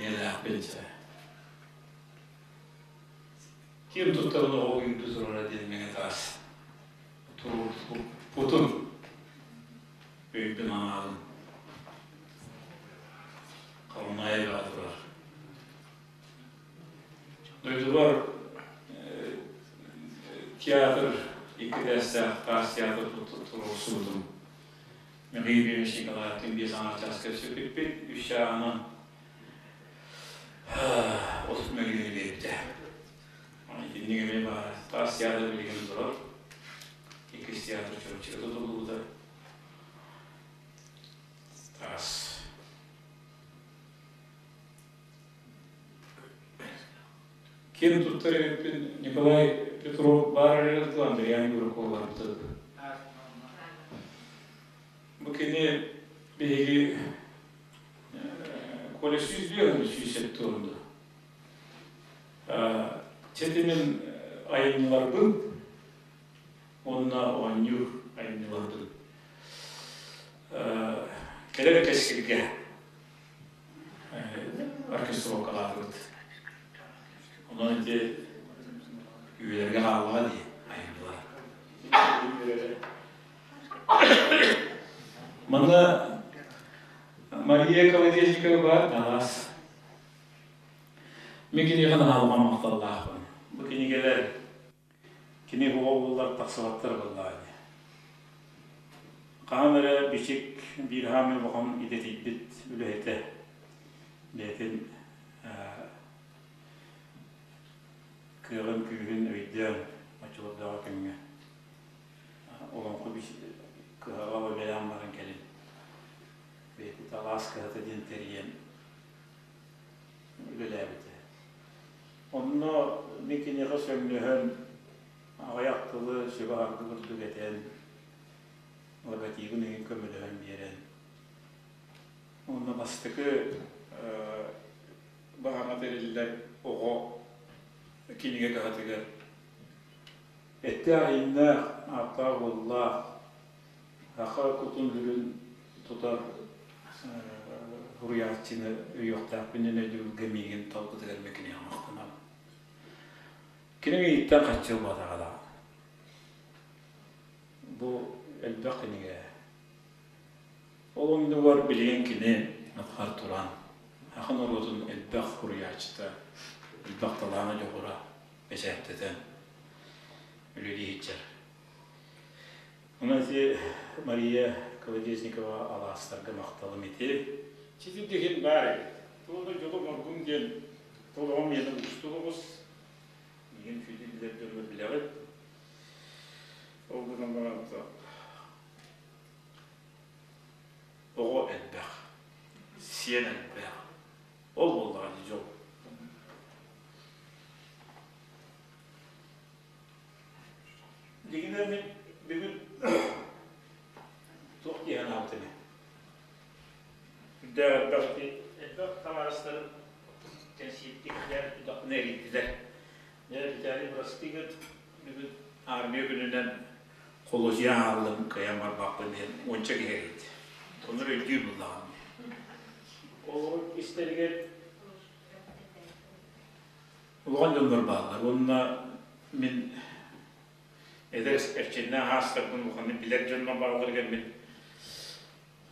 Кинигэлээхпин чэ. Ким туттарын оҕо үүрдү турара диэн мэҥэ таас туруорбутун өйбүн анаабын. Харунаайа баа турар. Дойдубар театр икки этээстээх таас театр туруорсубутум. Михаил Ефимович Николаевтыын биэс аҥаар чаас көрсүбүппүт. Үс чааһынан 30 мөлүйүөнү биэрбитэ. Итинник эмиэ баар. Таас театр билигин турар. Иккис театр Чурапчыга тутуллубута. Таас. Ким туттар эбиппин Николай Петров баар эрэ дуу, Андриан Юрков барбыта дуу. Бу кини биһиги Коля 101 107 уонда. Чэтимин айымньыларбын уонна оонньуур айымньыларбын кэлэр кэскилгэ оркестровкалаатыбыт. Онон ити үйэлэргэ хааллаҕа дии айымньылар. Манна Мария Колодезникова баар Далас. Мин киниэхэ наһаа махталлаахпын. Бу кинигэлэр кини оҕолор тахсыбаттар буоллаҕа дии. Хаһан эрэ Бичик биир хаамыы улахан идэтийбит үлэһитэ бэйэтин кыаҕын күүһүн өйдөөн оччолордооҕу кэмҥэ олоҥхо кыһаҕа үлэлээн баран кэлин бэйэтин алаас кыһата диэн тэрийэн үлэлээбитэ. Онно мин киниэхэ сөҥнөһөн, аҕыйах тылы сүбэ-саргы курдук этэн, логотибын эҥин көмөлөһөн биэрэн, уонна бастакы баһаҥа тэриллэр оҕо кинигэ кыһатыгар эттээх-ииннээх, ааттаах-уоллаах, саха кутун-сүрүн тутар суруйааччыны өйүөхтээхпин диэн өйдөбүлгэ миигин талбытыгар мин киниэхэ махтанабын. Кини миигиттэн харчы ылбатаҕа даҕаны. Бу элбэх кинигэ. Ол оннугар билигин кини атаҕар туран, саха норуотун элбэх суруйааччыта, элбэх талаана дьоҕура бэчээттэтэн үлэлии сылдьар. Онон ити Мария Колодезникова алаастарга махталым ити. Ситирдиһин баар эбит. Туону дьолу моргун диэн толоҕум миэнэ уустук оҕус. Миигин сүдү билэр дьоннор билэҕит. Ол гынан баран оҕо элбэх, сиэн элбэх. Ол буоллаҕа дии дьол. Дьиҥинэн мин бүгүн туох дии санаабытым Үрдээх элбэх ити элбэх табаарыстарым кэнсиэртиктэр тутахпына эрийдилэр. Дьэ, Виталий бырастыы бүгүн армия күнүнэн холуочуйа ааллым, кыайан барбаппын диэн уонча киһи эрийди. Оннук өйдүүр буоллаҕым. Ол истэригэр Улахан дьоннор бааллар уонна мин эдэр эрчимнээх аастарбын улаханнык билэр дьоннор баалларыгар мин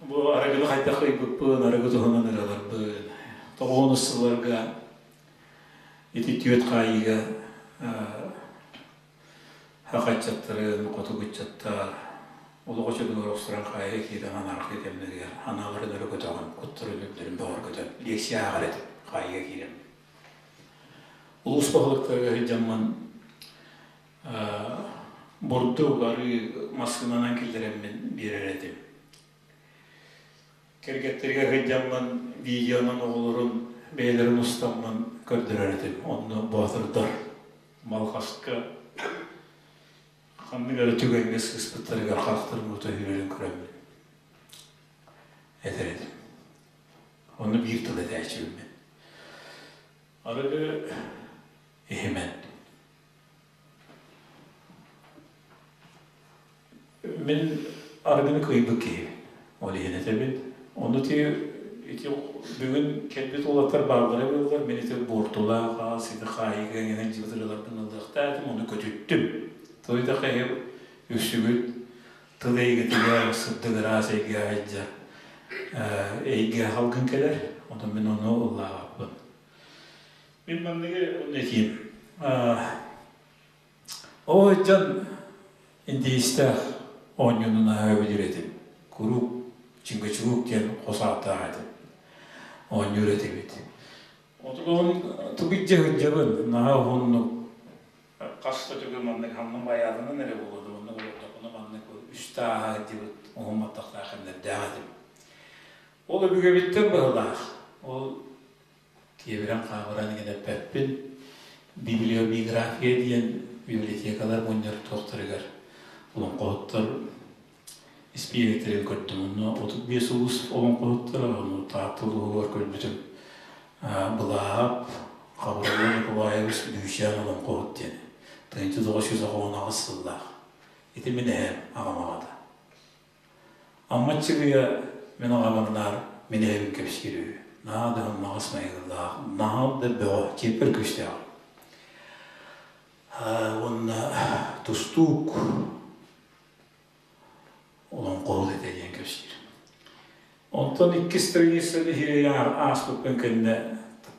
бу арыгыны хайдах ыйбыппын, арыгы туһунан ыраларбын, тоҕуонус сылларга ити түөрт хаайыыга саха ыччаттарын, хотугу ыччаттар олоҕу чөлүгэр охсуран хаайыыга киирэн анархия кэмнэригэр анааларын өрө көтөҕөн, куттарын үрдэрин бөҕөргөтөн лекция ааҕар этим хаайыыга киирэн. Улуус баһылыктарыгар сылдьаммын бурдук, арыы массыынанан киллэрэммин биэрэр этим. Кэргэттэригэр сылдьаммын видеонан оҕолорун бэйэлэрин устаммын көрдөрөр этим. Онно боотурдар Малхаска ханнык эрэ түгэҥҥэ сыыспыттарыгар харахтарын уута сүүрэрин көрөммүн этэр этим. Онно биир тыл этээччибин мин. Арыгы иһимэн. Мин арыгыны кыайбыт киһибин. Ол иһин этэбин. Ону ти Ити бүгүн кэлбит уолаттар бааллара буоллар, мин ити буортулаах аас, ити хаайыыга иҥэн дьыбыт ырыаларбын ыллыахтаатым, ону көтүттүм. Тойдох эһи үксүгүт тыл эйгэтигэр сырдык ыраас эйгэ сылдьар эйгэ халгын кэлэр, онон мин ону ыллаабаппын. Мин манныгы этиим. Ол дьон индийистээх оонньуунун аһа билир этим. Куруук Чингачгук диэн хос ааттаах этим. Оонньуур этибит. Отугун тубиддьэ сылдьабын, наһаа уһуннук хас да төгүл маннык ханна байаатынан эрэ буолуо да оннук олордохпуна маннык үстэ ааһа сылдьыбыт уһун баттахтаах кэмнэрдээх этим. Ол өбүгэбиттэн быһылаах. Ол киэбирэн хаамыран иҥэн эппэппин. Библиобиография диэн библиотекалар мунньар туохтарыгар олоҥхоһуттар испииһэктэрин көрдүм. Онно 35 улуус олоҥхоһуттара, ону Таатта улууһугар көрбүтүм. Былааһап, Хабырылла Николаевич Бүүчээн олоҥхоһут диэн. 1998 сыллаах. Ити мин эһээм аҕам аҕата. Амма Аччыгыйа мин аҕабар наар мин эһэбин кэпсиир үһү. Наһаа да ыммаҕас майгылаах, наһаа да бөҕө, чиэппэр күүстээх. Уонна тустуук олоҥхоһут этэ диэн кэпсиир. Онтон иккис страницаны иһирэй ааспыппын кэннэ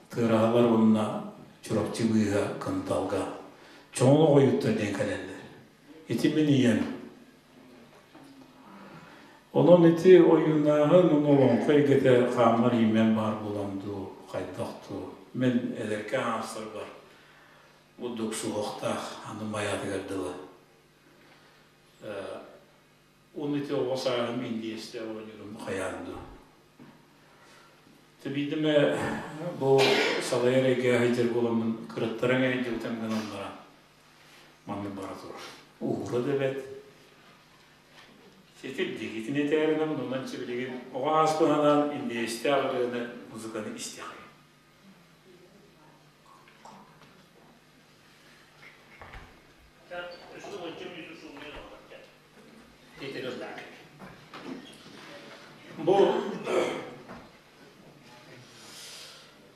тыараһалар уонна Чурапчы быыһа Кынталга Чоҥолох ойууттар диэн кэлэллэр. Ити мин ийэм. Онон ити ойуунааһын уонна олоҥхо эйгэтэ хааммар иимэн баар буолан дуу, хайдах дуу. Мин эдэркэ аастарбар бурдук суһуохтаах аны майаатыгар дылы. Уонна ити оҕо сааһым индиэстэ оонньуурум хайаан дуу. Тэбиидим ээ бу салайар эйгэ сылдьар буоламмын кыраттаран эйдьибитим гынан баран маннык бара турар. Уура да эбэт. Ситирдик итини этээринэн онон сибилигин оҕо ааспыһанан индиэстээх ырыаны музыканы истиэхэй. Бу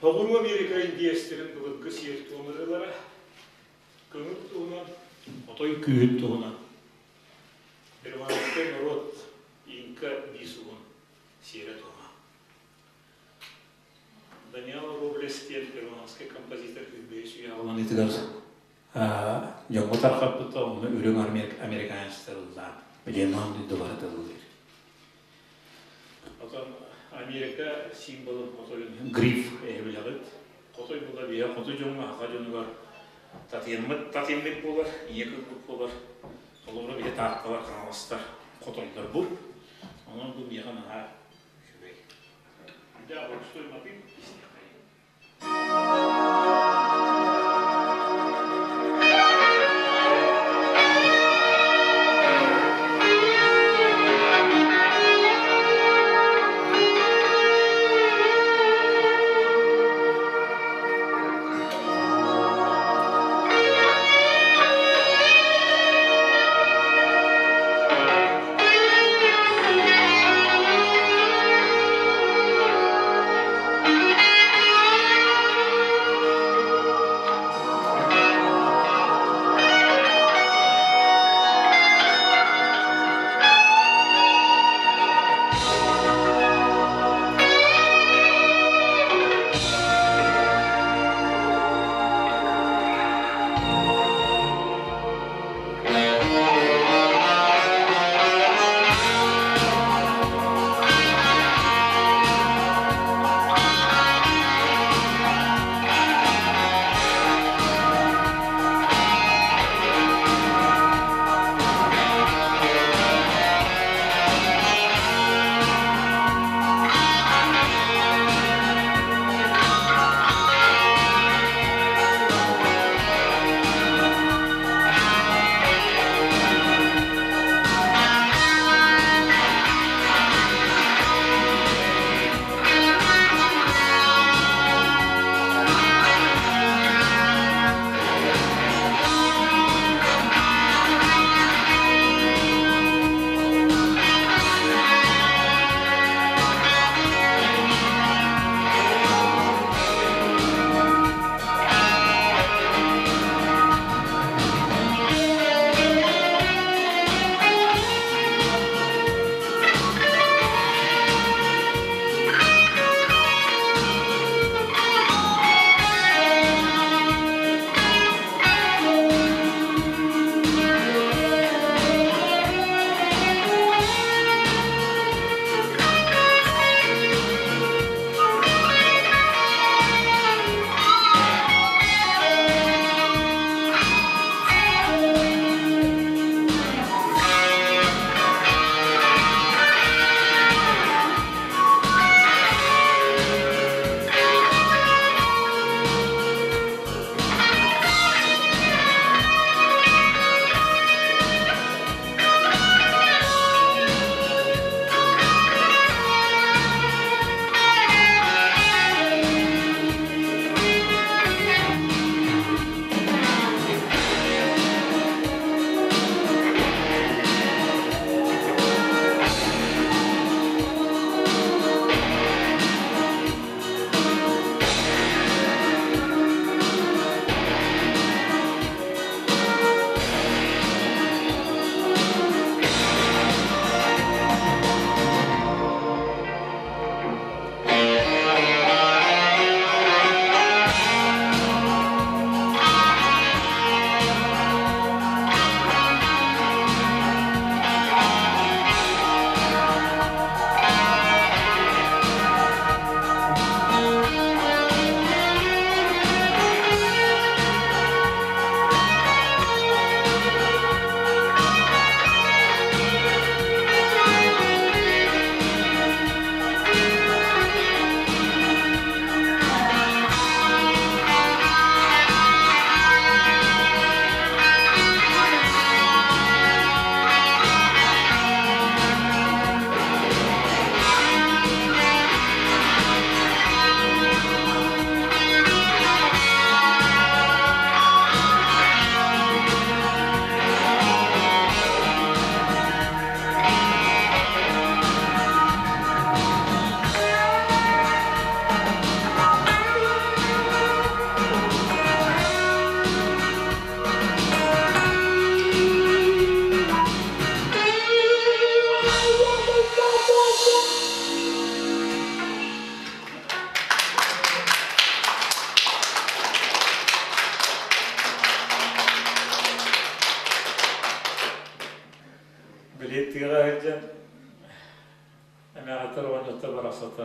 Соҕуруу Америка индиэстэрин былыргы сиэр-туом ырыалара көҥүл туһунан, отой күүһүн туһунан перуанскай норуот инка биисугун сиэрэ-туома. Даниэл Роблес диэн перуанскай композитор күүрбэйи сүүйэ аҕаланыытыгар дьоҥҥо тарҕаппыта, ону үрүҥ американецтар ыллаан, билиэн дойдулара тыллыыр. Отон Америка символын хотойун гриф эһэбилэҕит. Хотой була биһэ хоту дьоҥҥо, аха дьонугар татыйаммыт татыйаммыт буолар, ийэ кылбыт буолар. Холобура биһи таатталар, хаҥаластар хотойдор бу. Онон бу миэхэ наһаа үчүгэй. Дьэ, боростуой матыып истиэххэйин.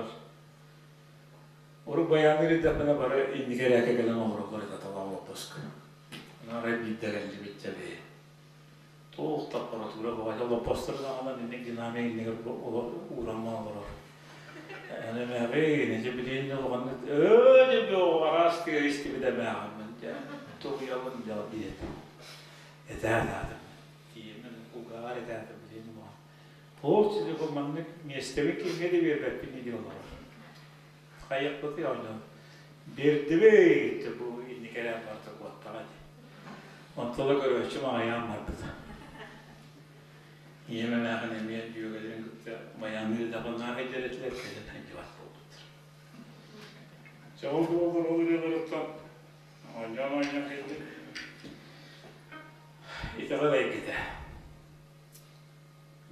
турар. Урут байаанныыр эрдэхпинэ бары инники эрээккэ кэлэн олороллор этэ талаҕа олоппоско. Арай биирдэ кэллибит дьэ бэйэ. Туох да аппаратура бөҕөтө олоппосторун аҕалан инник динамик иннигэр уурамман олорор. Эмээҕи, дьэ билиэн улаханнык ээ дьэ бу араас тыа истибит эмээҕиммин дьэ тугуйабын дьэ диэт. Этээ-таатым. Тиийэммин кулгааҕар этээтим билиэн улахан. Туох сири бу маннык миэстэбин кимҥэ да биэрбэппин дии олорор. Хайыахпытый оонньоон биэрдибит бу инники эрэ барыта куоттаҕа дии. Онтон көрөөччүм аҕыйаан барбыта. Ийэм эмээхин эмиэ дьүөгэлэрин кытта байаанныыр даҕаннаах илдьэр этилэр, кэлин сылдьыбат буолбуттар. Чэ ол буоллар ол ырыаларыттан оонньоон-оонньоон кэллим. Итэҕэл эйгэтэ.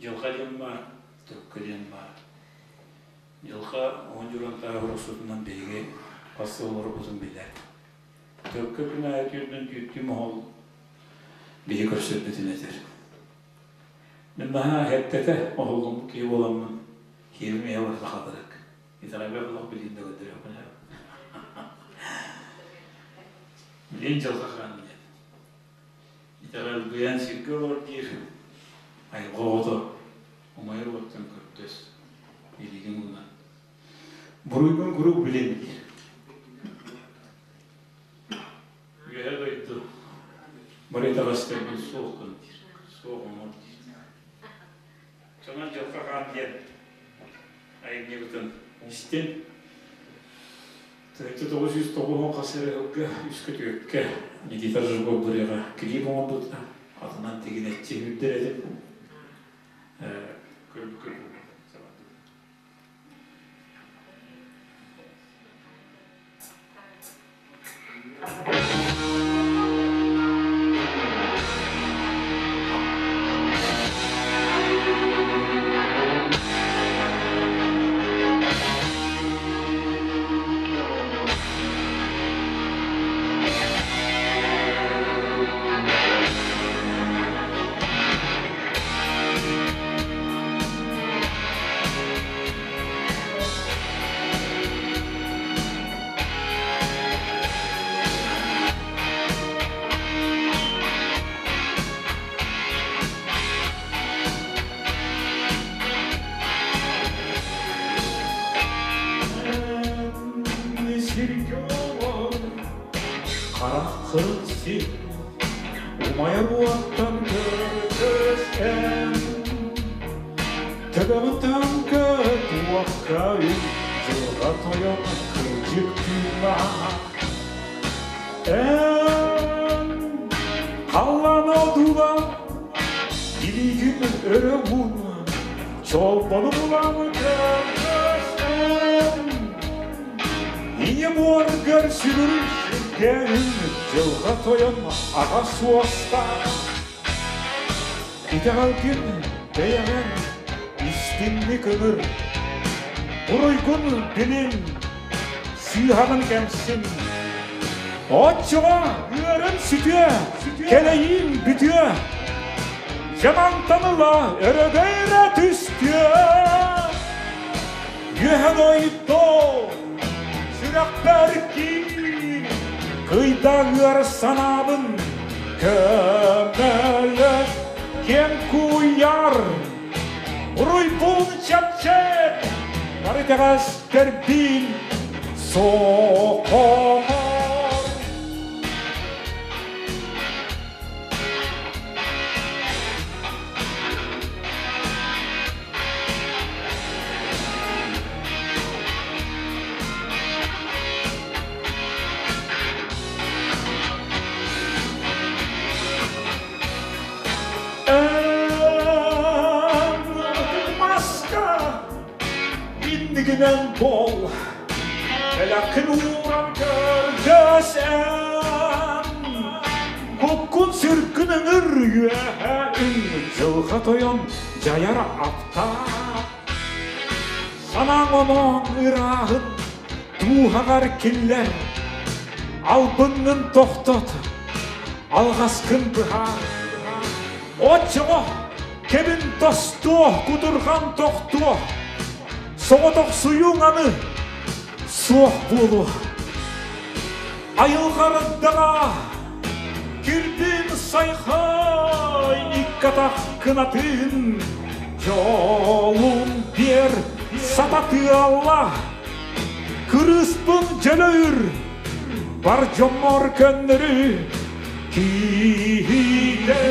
Дьылҕа диэн баар, төлкө диэн баар. Дьылҕа уһун дьурантааҕы уруксутунан биһиги хас сыл олорбутун билэр. Төлкө күн аайы түүрдүн түүттүү моһол биһи көрсөрбүтүн этэр. Мин наһаа эһэттэтэ оһолломмут киһи буоламмын киэбим иһэ барыта хатырык. Итэҕэйбэт олох билиин да көрдөрүөхпүн сөп. Билиин дьылҕа хаан диэн. Итэҕэлбийэн сиргэ олор диир айылҕа оҕото умайар уоттан көрдөс илигин уунан. Буруйгун куруук билин диир. Үөһэ дойду бары итэҕэстэрбин суох гын диир. Суох оҥор диир. Сонон дьылҕа хаан диэн айымньыбытын истин. 1990 хас эрэ сылга үс көтүөккэ Никита Жирков ырыаҕа клип оҥорбута. Атынан тигинэччи сүүрдэр этим. Көрбүккэ Хараххын син умайар уоттан көрдөс эн Төбөҕүн таҥка туохха үн дьылҕа тойон кырдьык тыыннаах Эн халлаан одуула илиигин өрө уун чолбону булан көрдөс эн Ийэ буоргар сүгүрүй сиргэ үн дьылҕа тойон аҕа суостаах Итэҕэлгин бэйэҕэр истиҥник ыҥыр, буруйгун билин, сыыһаҕын кэмсин. Оччоҕо ыарын сүтүө, кэлэйиин бүтүө, дьамантан ыла өрөгөйрө түстүө. Үөһэн ойдоо, сүрэхпэр киир, кыйдаан ыар санаабын көмөлөс, киэҥ куйаар, уруйбун чэпчэт, бары итэҕэстэрбин соһоҥор. Маска иннигинэн бол Элэккин ууран көрдөс эн Куккун сүргүн ыҥыр үөһэ үн Дьылҕа тойон дьайар аптаах Санааҥ оноон ырааһын дууһаҕар киллэр Албыҥҥын тохтот, алҕаскын быһаар Оччоҕо кэбин тостуо, кутурҕан тохтуо. Соҕотохсуйууҥ аны суох буолуо. Айылҕардаҕа кирбин сайхай иккатах кынатын дьолун биэр сататыалла кырыспын дьөлөүр бар дьоммор көннөрү киһитэ.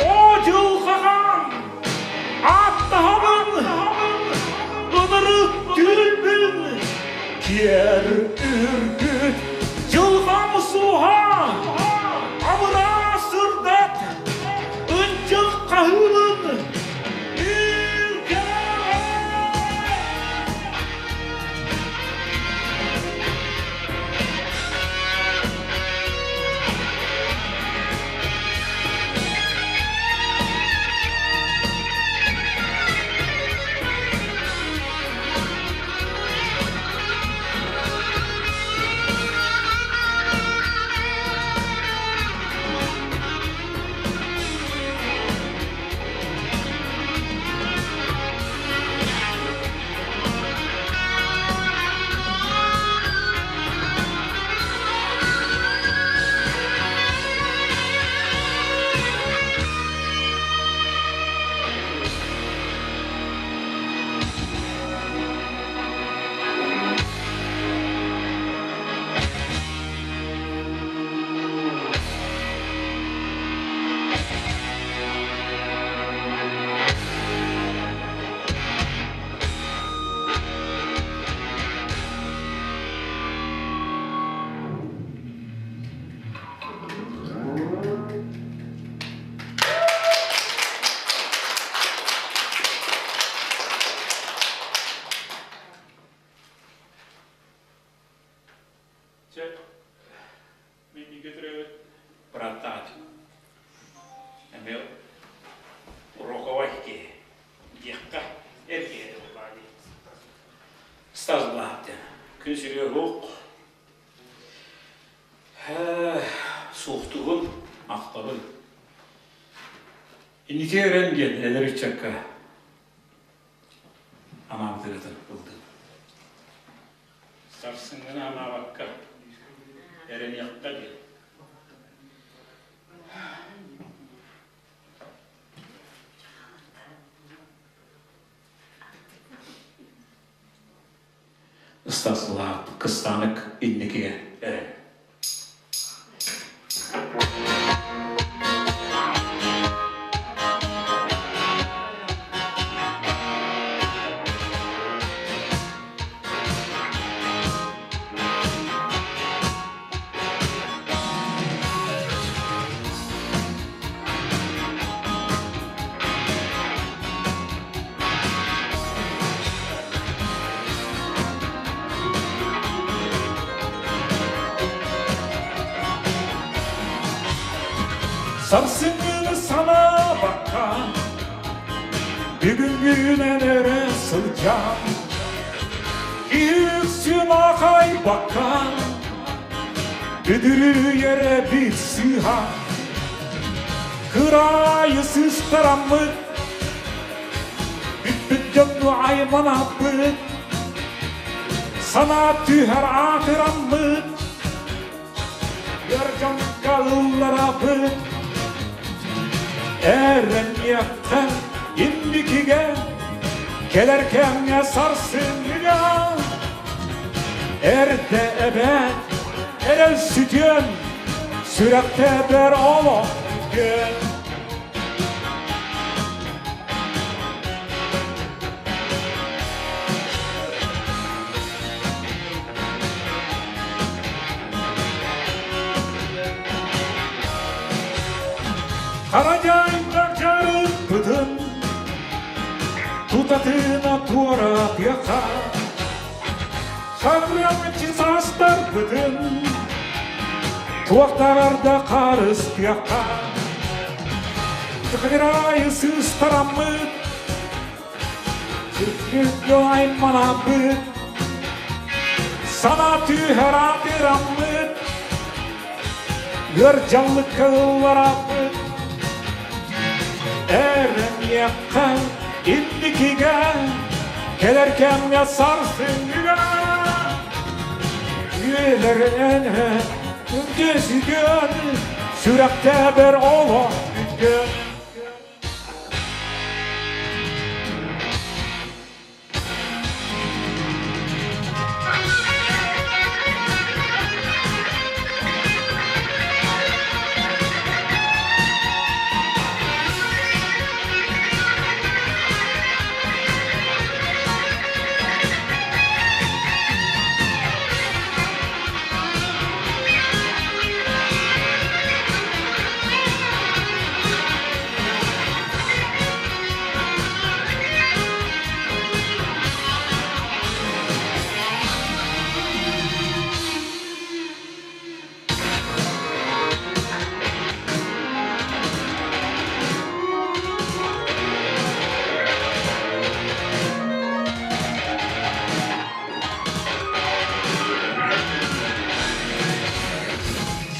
О дьылҕаҕаҥ ааттаһабын ынырык түүлбүн киэр үргүт дьылҕам суоһа абыраа сырдат ынчык хаһыыбын Чэ, мин бииргэ төрөөбүт бырааттаах Эмиэ роковай киһи диэххэ эр киһи этэ буоллаҕа дии. Стас Блаһап диэн. Күн сиригэр уһук суохтугун ахтабын. Инники эрэн диэн эдэр ыччакка анаабыт ырыатын ылдым. Сарсыҥҥыны анаабакка эрэниэххэ диэн. Ыстасылаах кыстаанык инникигэ эрэн. Сарсыҥҥыны санаабакка, бүгүҥҥүнэн эрэ сылдьан, үксүн аахайбакка, бүдүрүйэрэ биир сыыһа. Кыраайы сыыстараммыт, бүппүт дьонну айманаппыт, санаа түһэр аатыраммыт, Ыардьанка ылларабыт, эрэниэххэ инникигэ, кэлэр кэмҥэ сарсыҥҥыга. Эрдэ эбээт, эрэл сүтүөн, сүрэхтэбэр олох бүтүөн. Харадьайдар дьарыкпытын тутатына туоратыахха, Сарыамчы саастарбытын туохтарар да харыстыахха. Кыраайы сыыстараммыт, Күллү айманабыт, Сана түһэр аатыраммыт, Ыар дьаллыкка ылларабыт. Эрэниэххэ инникигэ, Кэлэр кэмҥэ сарсыҥҥыга. Үөлэр энэ үрдүсүгэн, Сүрэхтэбэр олох бүтүн.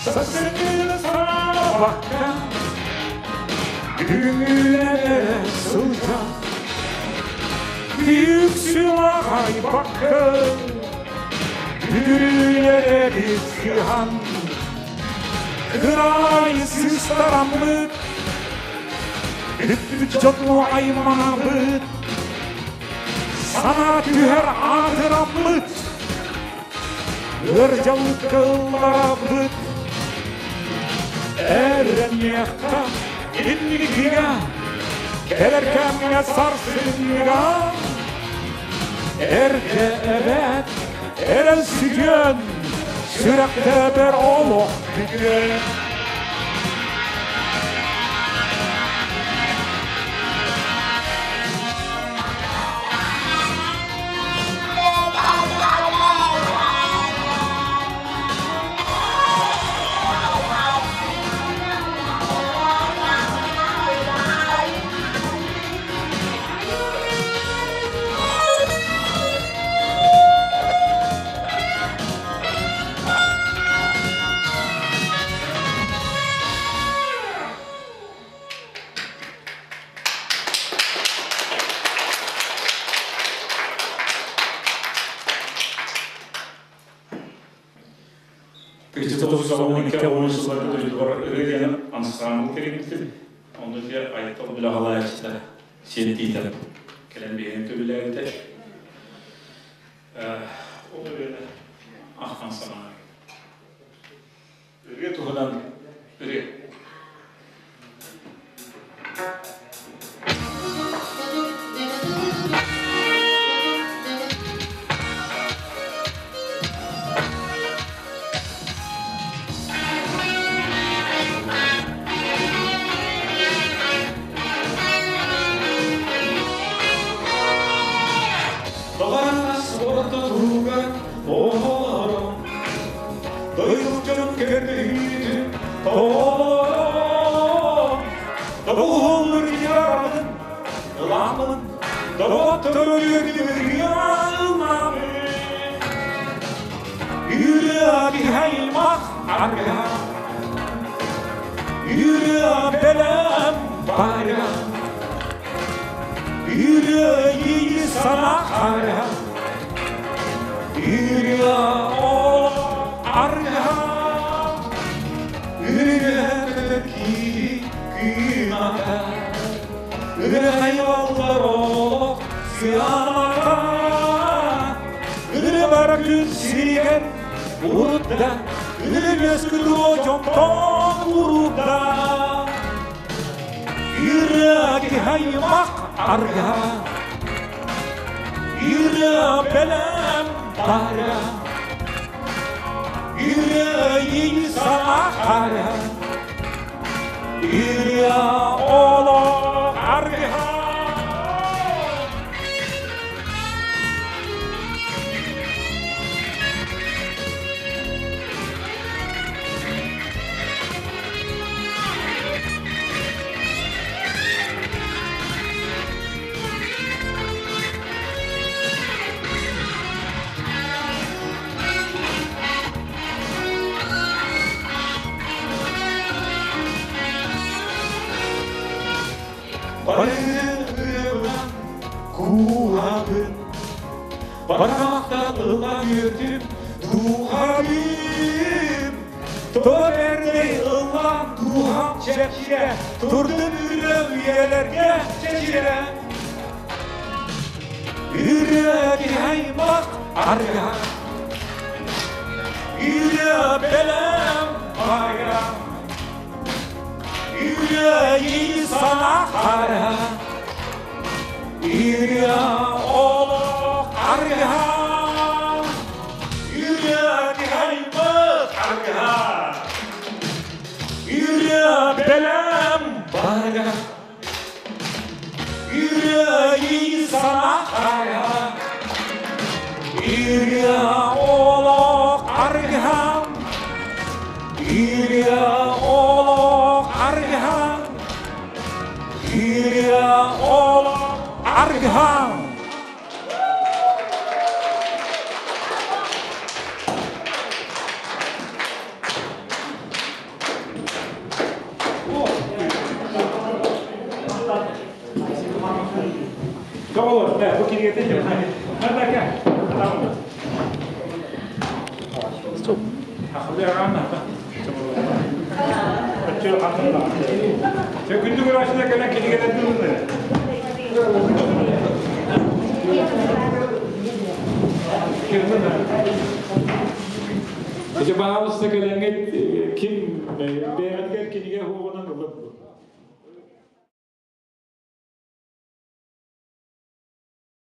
Сарсыҥҥы Күҥүлэрэ сылдьан Үксүн аҕайбаккын Бүдүрүйэрэ бисыһан Кыраайы сыыстараммыт Бүппүт дьону аймаабыт Санаа түһэр аатыраммыт Өр дьаллыкка ылларабыт Эрэниэххэ инникигэ Кэлэр кэмҥэ сарсыҥҥыга Эрдэ эбээт эрэл сүтүөн Сүрэхтэбэр олох бүтүөн. Тысяча сылларга дойдубар ырыа диэн ансаамбыл тэрийбитим. Онно дьэ Айтал Билэҕалаевичта сиэн тиитэ кэлэн биһиги көбүлээбитэ. Ол ырыаны ахтан санаан. Ырыа туһунан ырыа. Доҕорас орто туругар оҕолорум Дойдум дьонум көрдөһүүтүн толорон. Төрүрү Yürü bihaymak arga Yürü belem bara Yürü iyi sana kara Yürü o arga Yürü ki kınata Yürü hayvanlar o siyana Yürü barakın sigen urda Yürü eskuru jonton urda Yürü ki haymak arga Yürü belem bara Yürü iyi sana kara Yürü oğlu arga. Barıgın kuhabın Barmaktan ılan yürüdüm duhabim Töberde ılan duham çekire Durdum üyelerge çekire Yürü haymak arga Yürü belem baya Yürü sana kara Yürü oğlu arga Yürü haymak arga Yürü belem bara Yürü sana kara Yürü oğlu arga Yürü oğlu arga Yürü oğlu arga. Doğru, ne, bu kiriye değil. Hadi gel. Tamam. خليها عنا. Күндү көрәшіне кәлә килгән Ije баҕалыста кэлэҥҥит ким бэйэҕитигэр кинигэ хуоҕунан ылып.